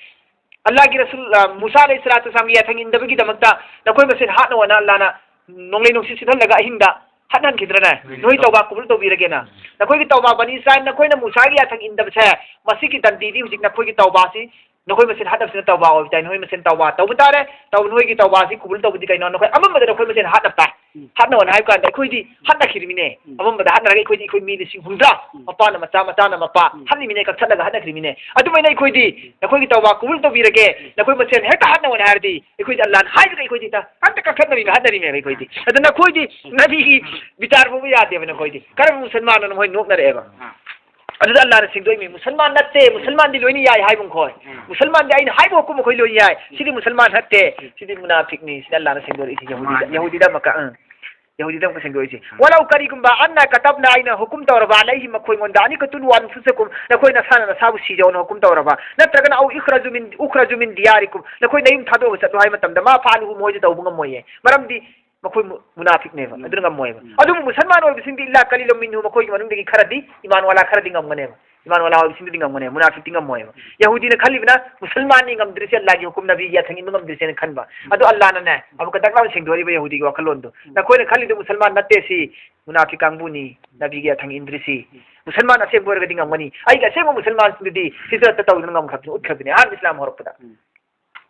ꯑꯜꯂꯥꯍꯒꯤ ꯔꯁꯨꯜ, ꯑ, ꯃꯨꯁꯥ ꯑꯂꯩꯍꯤ ꯁꯂꯥꯇꯨ ꯋꯥꯁꯂꯥꯝꯒꯤ ꯌꯥꯊꯪ ꯏꯟꯗꯕꯒꯤꯗꯃꯛꯇ ꯅꯈꯣꯏ ꯃꯁꯦꯟ ꯍꯥꯠꯅꯧ ꯍꯥꯏꯅ ꯑꯜꯂꯥꯍꯅ ꯅꯣꯡꯂꯩ ꯅꯨꯡꯁꯤꯠ ꯁꯤꯠꯍꯜꯂꯒ ꯑꯍꯤꯡꯗ ꯍꯥꯠꯍꯟꯈꯤꯗ꯭ꯔꯅꯦ? ꯎꯝ꯫ ꯅꯣꯏ ꯇꯧꯕꯥ ꯀꯕꯨꯜ ꯇꯧꯕꯤꯔꯒꯦꯅ꯫ ꯎꯝ꯫ ꯅꯈꯣꯏꯒꯤ ꯇꯧꯕꯥ ꯕꯅꯤ ꯏꯁꯔꯥꯏꯜ, ꯅꯈꯣꯏꯅ ꯃꯨꯁꯥꯒꯤ ꯌꯥꯊꯪ ꯏꯟꯗꯕꯁꯦ, ꯃꯁꯤꯒꯤ ꯗꯟꯗꯤꯗꯤ ꯍꯧꯖꯤꯛ ꯅꯈꯣꯏꯒꯤ ꯇꯧꯕꯥꯁꯤ ꯅꯈꯣꯏ ꯃꯁꯦꯟ ꯍꯥꯠꯅꯕꯁꯤꯅ ꯇꯧꯕꯥ ꯑꯣꯏꯕ ꯇꯥꯏ꯫ ꯅꯈꯣꯏ ꯃꯁꯦꯟ ꯇꯧꯕꯥ ꯇꯧꯕ ꯇꯥꯔꯦ꯫ ꯇꯧ-, ꯅꯈꯣꯏꯒꯤ ꯇꯧꯕꯥꯁꯤ ꯀꯕꯨꯜ ꯇꯧꯕꯗꯤ ꯀꯩꯅꯣ? ꯅꯈꯣꯏ ꯑꯃꯝꯕꯗ ꯅꯈꯣꯏ ꯃꯁꯦꯟ ꯍꯥꯠꯅꯕ ꯇꯥꯏ꯫ ꯎꯝ꯫ ꯍꯥꯠꯅꯧꯅ ꯍꯥꯏꯕ ꯀꯥꯟꯗ ꯑꯩꯈꯣꯏꯗꯤ ꯍꯥꯠꯅꯈꯤꯔꯤꯃꯤꯅꯦ꯫ ꯎꯝ꯫ ꯑꯃꯝꯕꯗ ꯍꯥꯠꯅꯔꯒ ꯑꯩꯈꯣꯏꯗꯤ, ꯑꯩꯈꯣꯏ ꯃꯤ ꯂꯤꯁꯤꯡ ꯍꯨꯝꯗ꯭ꯔꯥ, ꯎꯝ꯫ ꯃꯄꯥꯅ ꯃꯆꯥ, ꯃꯆꯥꯅ ꯃꯄꯥ, ꯎꯝ꯫ ꯍꯥꯠꯂꯤꯃꯤꯅꯦ, ꯀꯛꯊꯠꯂꯒ ꯍꯥꯠꯅꯈ꯭ꯔꯤꯃꯤꯅꯦ꯫ ꯑꯗꯨꯃꯥꯏꯅ ꯑꯩꯈꯣꯏꯗꯤ ꯅꯈꯣꯏꯒꯤ ꯇꯧꯕꯥ ꯀꯕꯨꯜ ꯇꯧꯕꯤꯔꯒꯦ, ꯅꯈꯣꯏ ꯃꯁꯦꯟ ꯍꯦꯛꯇ ꯍꯥꯠꯅꯧꯅ ꯍꯥꯏꯔꯗꯤ ꯑꯩꯈꯣꯏꯗꯤ ꯑꯜꯂꯥꯍꯅ ꯍꯥꯏꯕꯒ ꯑꯩꯈꯣꯏꯗꯤ ꯍꯦꯛꯇ, ꯍꯦꯛꯇ ꯀꯛꯊꯠꯅꯔꯤꯃꯦ, ꯍꯥꯠꯅꯔꯤꯃꯦ ꯑꯩꯈꯣꯏꯗꯤ꯫ ꯑꯗꯨ ꯅꯈꯣꯏꯗꯤ ꯅꯕꯤꯒꯤ ꯕꯤꯆꯥꯔ ꯐꯥꯎꯕ ꯌꯥꯗꯦꯕ ꯅꯈꯣꯏꯗꯤ꯫ ꯀꯔꯝꯕ ꯃꯨꯁꯜꯃꯥꯟꯅꯣ? ꯃꯈꯣꯏ ꯅꯣꯛꯅꯔꯛꯑꯦꯕ꯫ ꯑꯗꯨꯗ ꯑꯜꯂꯥꯍꯅ ꯁꯦꯡꯗꯣꯛꯏꯃꯤ, "ꯃꯨꯁꯜꯃꯥꯟ ꯅꯠꯇꯦ, ꯃꯨꯁꯜꯃꯥꯟꯗꯤ ꯂꯣꯏꯅ ꯌꯥꯏ ꯍꯥꯏꯕ ꯃꯈꯣꯏ꯫ ꯎꯝ꯫ ꯃꯨꯁꯜꯃꯥꯟꯗꯤ ꯑꯩꯅ ꯍꯥꯏꯕ ꯍꯨꯀꯨꯝ ꯃꯈꯣꯏ ꯂꯣꯏꯅ ꯌꯥꯏ꯫ ꯁꯤꯗꯤ ꯃꯨꯁꯜꯃꯥꯟ ꯅꯠꯇꯦ, ꯁꯤꯗꯤ ꯃꯨꯅꯥꯐꯤꯛꯅꯤ", ꯁꯤꯗ ꯑꯜꯂꯥꯍꯅ ꯁꯦꯡꯗꯣꯔꯛꯏꯁꯤ ꯌꯍꯨꯗꯤꯗ, ꯃꯥꯅꯤ꯫ ꯌꯍꯨꯗꯤꯗ ꯑꯃꯨꯛꯀ, ꯑꯪ꯫ ꯌꯍꯨꯗꯤꯗ ꯑꯃꯨꯛꯀ ꯁꯦꯡꯗꯣꯛꯏꯁꯦ꯫ ꯎꯝ. ولو ꯀꯔꯤꯒꯨꯝꯕ أن كتبنا ꯑꯩꯅ ꯍꯨꯀꯨꯝ ꯇꯧꯔꯕ عليهم ꯃꯈꯣꯏꯉꯣꯟꯗ أن اقتلوا أنفسكم ꯅꯈꯣꯏ ꯅꯁꯥꯅ ꯅꯁꯥꯕꯨ ꯁꯤꯖꯧꯅ ꯍꯨꯀꯨꯝ ꯇꯧꯔꯕ ꯅꯠꯇ꯭ꯔꯒꯅ أو اخرجوا من اخرجوا من دياركم ꯅꯈꯣꯏ ꯅꯌꯨꯝ ꯊꯥꯗꯣꯛꯑꯒ ꯆꯠꯂꯨ ꯍꯥꯏꯕ ꯃꯇꯝꯗ ما فعلوه ꯃꯣꯏꯗꯤ ꯇꯧꯕ ꯉꯝꯃꯣꯏꯌꯦ꯫ ꯃꯔꯝꯗꯤ ꯃꯈꯣꯏ ꯃꯨ-, ꯃꯨꯅꯥꯐꯤꯛꯅꯦꯕ꯫ ꯎꯝ. ꯑꯗꯨꯅ ꯉꯝꯃꯣꯏꯕ꯫ ꯎꯝ. ꯑꯗꯨꯕꯨ ꯃꯨꯁꯜꯃꯥꯟ ꯑꯣꯏꯕꯁꯤꯡꯗꯤ إلا قليلا منهم ꯃꯈꯣꯏꯒꯤ ꯃꯅꯨꯡꯗꯒꯤ ꯈꯔꯗꯤ ꯏꯃꯥꯟ ꯋꯥꯂꯥ ꯈꯔꯗꯤ ꯉꯝꯒꯅꯦꯕ꯫ ꯏꯃꯥꯟ ꯋꯥꯂꯥ ꯑꯣꯏꯕꯁꯤꯡꯗꯨꯗꯤ ꯉꯝꯒꯅꯦꯕ꯫ ꯃꯨꯅꯥꯐꯤꯛꯇꯤ ꯉꯝꯃꯣꯏꯕ꯫ ꯎꯝ. ꯌꯍꯨꯗꯤꯅ ꯈꯜꯂꯤꯕꯅ ꯃꯨꯁꯜꯃꯥꯟꯅꯤ ꯉꯝꯗ꯭ꯔꯤꯁꯦ ꯑꯜꯂꯥꯍꯒꯤ ꯍꯨꯀꯨꯝ ꯅꯕꯤꯒꯤ ꯌꯥꯊꯪ ꯏꯟꯕ ꯉꯝꯗ꯭ꯔꯤꯁꯦꯅ ꯈꯟꯕ꯫ ꯎꯝ. ꯑꯗꯣ ꯑꯜꯂꯥꯍꯅꯅꯦ ꯑꯃꯨꯛꯀ ꯗꯛ ꯂꯥꯎꯅ ꯁꯦꯡꯗꯣꯛꯏꯕ ꯌꯍꯨꯗꯤꯒꯤ ꯋꯥꯈꯜꯂꯣꯟꯗꯣ꯫ ꯎꯝ. ꯅꯈꯣꯏꯅ ꯈꯜꯂꯤꯗꯣ ꯃꯨꯁꯜꯃꯥꯟ ꯅꯠꯇꯦ ꯁꯤ, ꯃꯨꯅꯥꯐꯤꯛ ꯀꯥꯡꯕꯨꯅꯤ, ꯅꯕꯤꯒꯤ ꯌꯥꯊꯪ ꯏꯟꯗ꯭ꯔꯤꯁꯤ꯫ ꯎꯝ. ꯃꯨꯁꯜꯃꯥꯟ ꯑꯁꯦꯡꯕ ꯑꯣꯏꯔꯒꯗꯤ ꯉꯝꯒꯅꯤ꯫ ꯑꯩꯒꯤ ꯑꯁꯦꯡꯕ ꯃꯨꯁꯜꯃꯥꯟꯁꯤꯡꯗꯨꯗꯤ ꯍꯤꯖꯔꯠꯇ ꯇꯧꯗꯨꯅ ꯉꯝꯈ꯭ꯔꯕꯅꯤ, ꯎꯠꯈ꯭ꯔꯕꯅꯤ ꯑꯍꯥꯟꯕ ꯏꯁꯂꯥꯝ ꯍꯧꯔꯛꯄꯗ꯫ ꯎꯝ.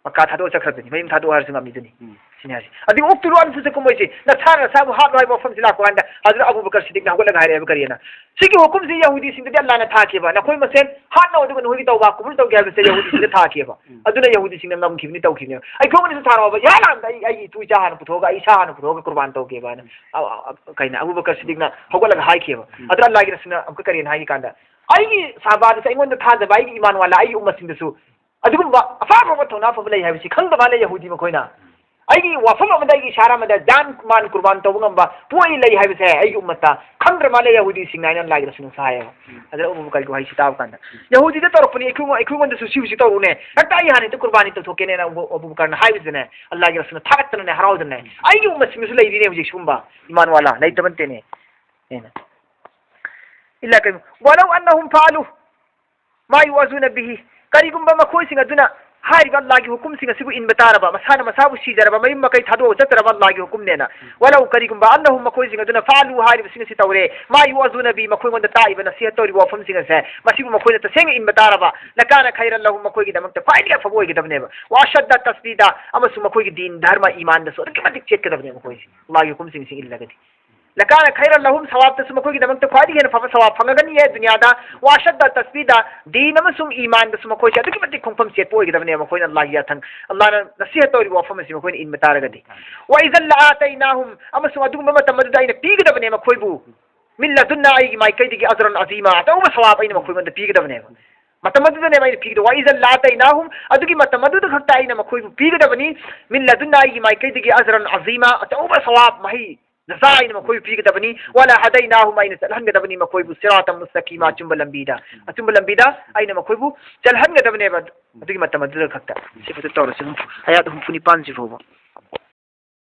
ꯃꯀꯥ ꯊꯥꯗꯣꯛꯑ ꯆꯠꯈ꯭ꯔꯕꯅꯤ, ꯃꯌꯨꯝ ꯊꯥꯗꯣꯛꯑꯣ ꯍꯥꯏꯔꯁꯨ ꯉꯝꯃꯤꯗꯨꯅꯤ꯫ ꯎꯝ. ꯁꯤꯅꯤ ꯍꯥꯏꯁꯦ꯫ ꯑꯗꯨ اقتلوا أنفسكم ꯃꯣꯏꯁꯦ ꯅꯁꯥꯅ ꯅꯁꯥꯕꯨ ꯍꯥꯠꯂꯣ ꯍꯥꯏꯕ ꯋꯥꯐꯝꯁꯤ ꯂꯥꯛꯄ ꯀꯥꯟꯗ ꯍꯖꯔꯠ ꯑꯕꯨ ꯕꯀꯔ ꯁꯤꯗꯤꯛꯅ ꯍꯧꯒꯠꯂꯒ ꯍꯥꯏꯔꯛꯑꯦꯕ ꯀꯔꯤꯅ? ꯁꯤꯒꯤ ꯍꯨꯀꯨꯝꯁꯤ ꯌꯍꯨꯗꯤꯁꯤꯡꯗꯗꯤ ꯑꯜꯂꯥꯍꯅ ꯊꯥꯈꯤꯕ꯫ ꯅꯈꯣꯏ ꯃꯁꯦꯟ ꯍꯥꯠꯅꯧ ꯑꯗꯨꯒ ꯅꯈꯣꯏꯒꯤ ꯇꯧꯕ ꯀꯨꯕꯨꯜ ꯇꯧꯒꯦ ꯍꯥꯏꯕꯁꯦ ꯌꯍꯨꯗꯤꯁꯤꯡꯗ ꯊꯥꯈꯤꯕ꯫ ꯎꯝ. ꯑꯗꯨꯅ ꯌꯍꯨꯗꯤꯁꯤꯡꯅ ꯉꯝꯈꯤꯕꯅꯤ, ꯇꯧꯈꯤꯕꯅꯦꯕ꯫ ꯑꯩꯈꯣꯏ ꯃꯅꯤꯁꯨ ꯊꯥꯔꯛꯑꯣꯕ, ꯏꯍꯥꯟ ꯍꯥꯟꯕꯗ ꯑꯩ, ꯑꯩꯒꯤ ꯏꯇꯨ ꯏꯆꯥ ꯍꯥꯟꯅ ꯄꯨꯊꯣꯛꯑꯒ ꯑꯩ ꯏꯁꯥ ꯍꯥꯟꯅ ꯄꯨꯊꯣꯛꯑꯒ ꯀꯨꯔꯕꯥꯟ ꯇꯧꯒꯦꯕ ꯍꯥꯏꯅ꯫ ꯑ, ꯑ, ꯑ, ꯀꯩꯅꯣ, ꯑꯕꯨ ꯕꯀꯔ ꯁꯤꯗꯤꯛꯅ ꯍꯧꯒꯠꯂꯒ ꯍꯥꯏꯈꯤꯕ꯫ ꯎꯝ. ꯑꯗꯨꯗ ꯑꯜꯂꯥꯍꯒꯤ ꯔꯁꯨꯜꯅ ꯑꯃꯨꯛꯀ ꯀꯔꯤꯅ ꯍꯥꯏꯒꯦ ꯀꯥꯟꯗ, ꯑꯩꯒꯤ ꯁꯍꯥꯕꯥꯗꯁꯨ, ꯑꯩꯉꯣꯟꯗ ꯊꯥꯖꯕ ꯑꯩꯒꯤ ꯏꯃꯥꯟ ꯋꯥꯂꯥ, ꯑꯩꯒꯤ ꯎꯝꯃꯁꯤꯡꯗꯁꯨ ꯑꯗꯨꯒꯨꯝꯕ ꯑꯐ ꯑꯐꯕ ꯊꯧꯅꯥ ꯐꯕ ꯂꯩ ꯍꯥꯏꯕꯁꯤ ꯈꯪꯗ ꯃꯥꯜꯂꯦ ꯌꯍꯨꯗꯤ ꯃꯈꯣꯏꯅ꯫ ꯑꯩꯒꯤ ꯋꯥꯐꯝ ꯑꯃꯗ, ꯑꯩꯒꯤ ꯏꯁꯥꯔꯥ ꯑꯃꯗ ꯖꯥꯟ ꯃꯥꯟ ꯀꯨꯔꯕꯥꯟ ꯇꯧꯕ ꯉꯝꯕ ꯄꯣꯠ ꯂꯩ ꯍꯥꯏꯕꯁꯦ ꯑꯩꯒꯤ ꯎꯝꯃꯠꯇ ꯈꯪꯗ꯭ꯔ ꯃꯥꯜꯂꯦ ꯌꯍꯨꯗꯤꯁꯤꯡꯅ ꯍꯥꯏꯅ ꯑꯜꯂꯥꯍꯒꯤ ꯔꯁꯨꯜꯅ ꯍꯥꯏꯌꯦꯕ꯫ ꯎꯝ. ꯑꯗꯨꯅ ꯑꯕꯨ ꯕꯀꯔꯒꯤ ꯋꯥꯍꯩꯁꯤ ꯇꯥꯕ ꯀꯥꯟꯗ, ꯌꯍꯨꯗꯤꯗ ꯇꯧꯔꯛꯄꯅꯤ, ꯑꯩꯈꯣꯏꯉꯣꯟ-, ꯑꯩꯈꯣꯏꯉꯣꯟꯗꯁꯨ ꯁꯤꯕꯨꯁꯤ ꯇꯧꯔꯨꯅꯦ, ꯍꯦꯛꯇ ꯑꯩ ꯍꯥꯟꯅ ꯍꯦꯛꯇ ꯀꯨꯔꯕꯥꯅꯤ ꯇꯧꯊꯣꯛꯀꯦꯅꯦꯅ ꯑꯕꯨ, ꯑꯕꯨ ꯕꯀꯔꯅ ꯍꯥꯏꯕꯁꯤꯗꯅꯦ, ꯑꯜꯂꯥꯍꯒꯤ ꯔꯁꯨꯜꯅ ꯊꯥꯒꯠꯇꯅꯅꯦ, ꯍꯔꯥꯎꯗꯅꯅꯦ, ꯑꯩꯒꯤ ꯎꯝꯃꯠꯁꯤꯡꯗꯁꯨ ꯂꯩꯔꯤꯅꯦ ꯍꯧꯖꯤꯛ ꯁꯤꯒꯨꯝꯕ ꯏꯃꯥꯟ ꯋꯥꯂꯥ ꯂꯩꯇꯕ ꯅꯠꯇꯦꯅꯦ꯫ ꯍꯦꯟꯅ. ꯏꯜꯂꯥ ꯀꯩ-, ولو أنهم فعلوا ما يوعظون به ꯀꯔꯤꯒꯨꯝꯕ ꯃꯈꯣꯏꯁꯤꯡ ꯑꯗꯨꯅ ꯍꯥꯏꯔꯤꯕ ꯑꯜꯂꯥꯍꯒꯤ ꯍꯨꯀꯨꯝꯁꯤꯡ ꯑꯁꯤꯕꯨ ꯏꯟꯕ ꯇꯥꯔꯕ, ꯃꯁꯥꯅ ꯃꯁꯥꯕꯨ ꯁꯤꯖꯔꯕ, ꯃꯌꯨꯝ ꯃꯀꯩ ꯊꯥꯗꯣꯛꯑ ꯆꯠꯇ꯭ꯔꯕ ꯑꯜꯂꯥꯍꯒꯤ ꯍꯨꯀꯨꯝꯅꯦꯅ꯫ ولو ꯀꯔꯤꯒꯨꯝꯕ أنهم ꯃꯈꯣꯏꯁꯤꯡ ꯑꯗꯨꯅ فعلوا ꯍꯥꯏꯔꯤꯕꯁꯤꯡ ꯑꯁꯤ ꯇꯧꯔꯦ، ما يوعظون به ꯃꯈꯣꯏꯉꯣꯟꯗ ꯇꯥꯛꯏꯕ ꯅꯁꯤꯍꯠ ꯇꯧꯔꯤꯕ ꯋꯥꯐꯝꯁꯤꯡ ꯑꯁꯦ ꯃꯁꯤꯕꯨ ꯃꯈꯣꯏꯅ ꯇꯁꯦꯡꯅ ꯏꯟꯕ ꯇꯥꯔꯕ لكان خيرا لهم ꯃꯈꯣꯏꯒꯤꯗꯃꯛꯇ ꯈ꯭ꯋꯥꯏꯗꯒꯤ ꯑꯐꯕ ꯑꯣꯏꯒꯗꯕꯅꯦꯕ꯫ وأشد تثبيتا ꯑꯃꯁꯨꯡ ꯃꯈꯣꯏꯒꯤ ꯗꯤꯟ ꯙꯔꯃ ꯏꯃꯥꯟꯗꯁꯨ ꯑꯗꯨꯛꯀꯤ ꯃꯇꯤꯛ ꯆꯦꯠꯀꯗꯕꯅꯦ ꯃꯈꯣꯏꯁꯦ ꯑꯜꯂꯥꯍꯒꯤ ꯍꯨꯀꯨꯝꯁꯤꯡꯁꯤ ꯏꯜꯂꯒꯗꯤ꯫ لكان خيرا لهم ꯁꯋꯥꯕꯇꯁꯨ ꯃꯈꯣꯏꯒꯤꯗꯃꯛꯇ ꯈ꯭ꯋꯥꯏꯗꯒꯤ ꯍꯦꯟꯅ ꯐꯕ ꯁꯋꯥꯕ ꯐꯪꯉꯒꯅꯤꯌꯦ ꯗꯨꯅꯤꯌꯥꯗ꯫ وأشد تثبيتا ꯗꯤꯟ ꯑꯃꯁꯨꯡ ꯏꯃꯥꯟꯗꯁꯨ ꯃꯈꯣꯏꯁꯦ ꯑꯗꯨꯛꯀꯤ ꯃꯇꯤꯛ ꯈꯣꯡꯐꯝ ꯆꯦꯠꯄ ꯑꯣꯏꯒꯗꯕꯅꯦ ꯃꯈꯣꯏꯅ ꯑꯜꯂꯥꯍꯒꯤ ꯌꯥꯊꯪ, ꯑꯜꯂꯥꯍꯅ ꯅꯁꯤꯍꯠ ꯇꯧꯔꯤꯕ ꯋꯥꯐꯝ ꯑꯁꯤ ꯃꯈꯣꯏꯅ ꯏꯟꯕ ꯇꯥꯔꯒꯗꯤ꯫ وإذا لآتيناهم ꯑꯃꯁꯨꯡ ꯑꯗꯨꯒꯨꯝꯕ ꯃꯇꯝ ꯑꯗꯨꯗ ꯑꯩꯅ ꯄꯤꯒꯗꯕꯅꯦ ꯃꯈꯣꯏꯕꯨ من لدنا ꯑꯩꯒꯤ ꯃꯥꯏꯀꯩꯗꯒꯤ أجرا عظيما ꯑꯆꯧꯕ ꯁꯋꯥꯕ ꯑꯩꯅ ꯃꯈꯣꯏꯉꯣꯟꯗ ꯄꯤꯒꯗꯕꯅꯦꯕ꯫ ꯃꯇꯝ ꯑꯗꯨꯗꯅꯦꯕ ꯑꯩꯅ ꯄꯤꯒꯗꯕ꯫ وإذا لآتيناهم ꯑꯗꯨꯒꯤ ꯃꯇꯝ ꯑꯗꯨꯗ ꯈꯛꯇ ꯑꯩꯅ ꯃꯈꯣꯏꯕꯨ ꯄꯤꯒꯗꯕꯅꯤ من لدنا ꯑꯩꯒꯤ ꯃꯥꯏꯀꯩꯗꯒꯤ أجرا عظيما ꯑꯆꯧꯕ ꯁꯋꯥꯕ ꯃꯍꯩ ꯖꯖꯥ ꯑꯩꯅ ꯃꯈꯣꯏꯕꯨ ꯄꯤꯒꯗꯕꯅꯤ꯫ ꯋꯂꯍꯗꯩꯅꯥꯍꯨꯝ ꯑꯩꯅ ꯆꯠꯍꯟꯒꯗꯕꯅꯤ ꯃꯈꯣꯏꯕꯨ ꯁꯤꯔꯥꯇꯝ ꯃꯨꯁꯇꯀꯤꯃ ꯑꯆꯨꯝꯕ ꯂꯝꯕꯤꯗ꯫ ꯑꯆꯨꯝꯕ ꯂꯝꯕꯤꯗ ꯑꯩꯅ ꯃꯈꯣꯏꯕꯨ ꯆꯠꯍꯟꯒꯗꯕꯅꯦꯕ꯫ ꯑꯗꯨꯒꯤ ꯃꯇꯝ ꯑꯗꯨꯗ ꯈꯛꯇ ꯁꯤ ꯈꯛꯇ ꯇꯧꯔꯁꯤ꯫ ꯍꯨꯝꯐꯨ, ꯑꯌꯥꯠ ꯍꯨꯝꯐꯨ ꯅꯤꯄꯥꯟꯁꯤ ꯐꯥꯎꯕ꯫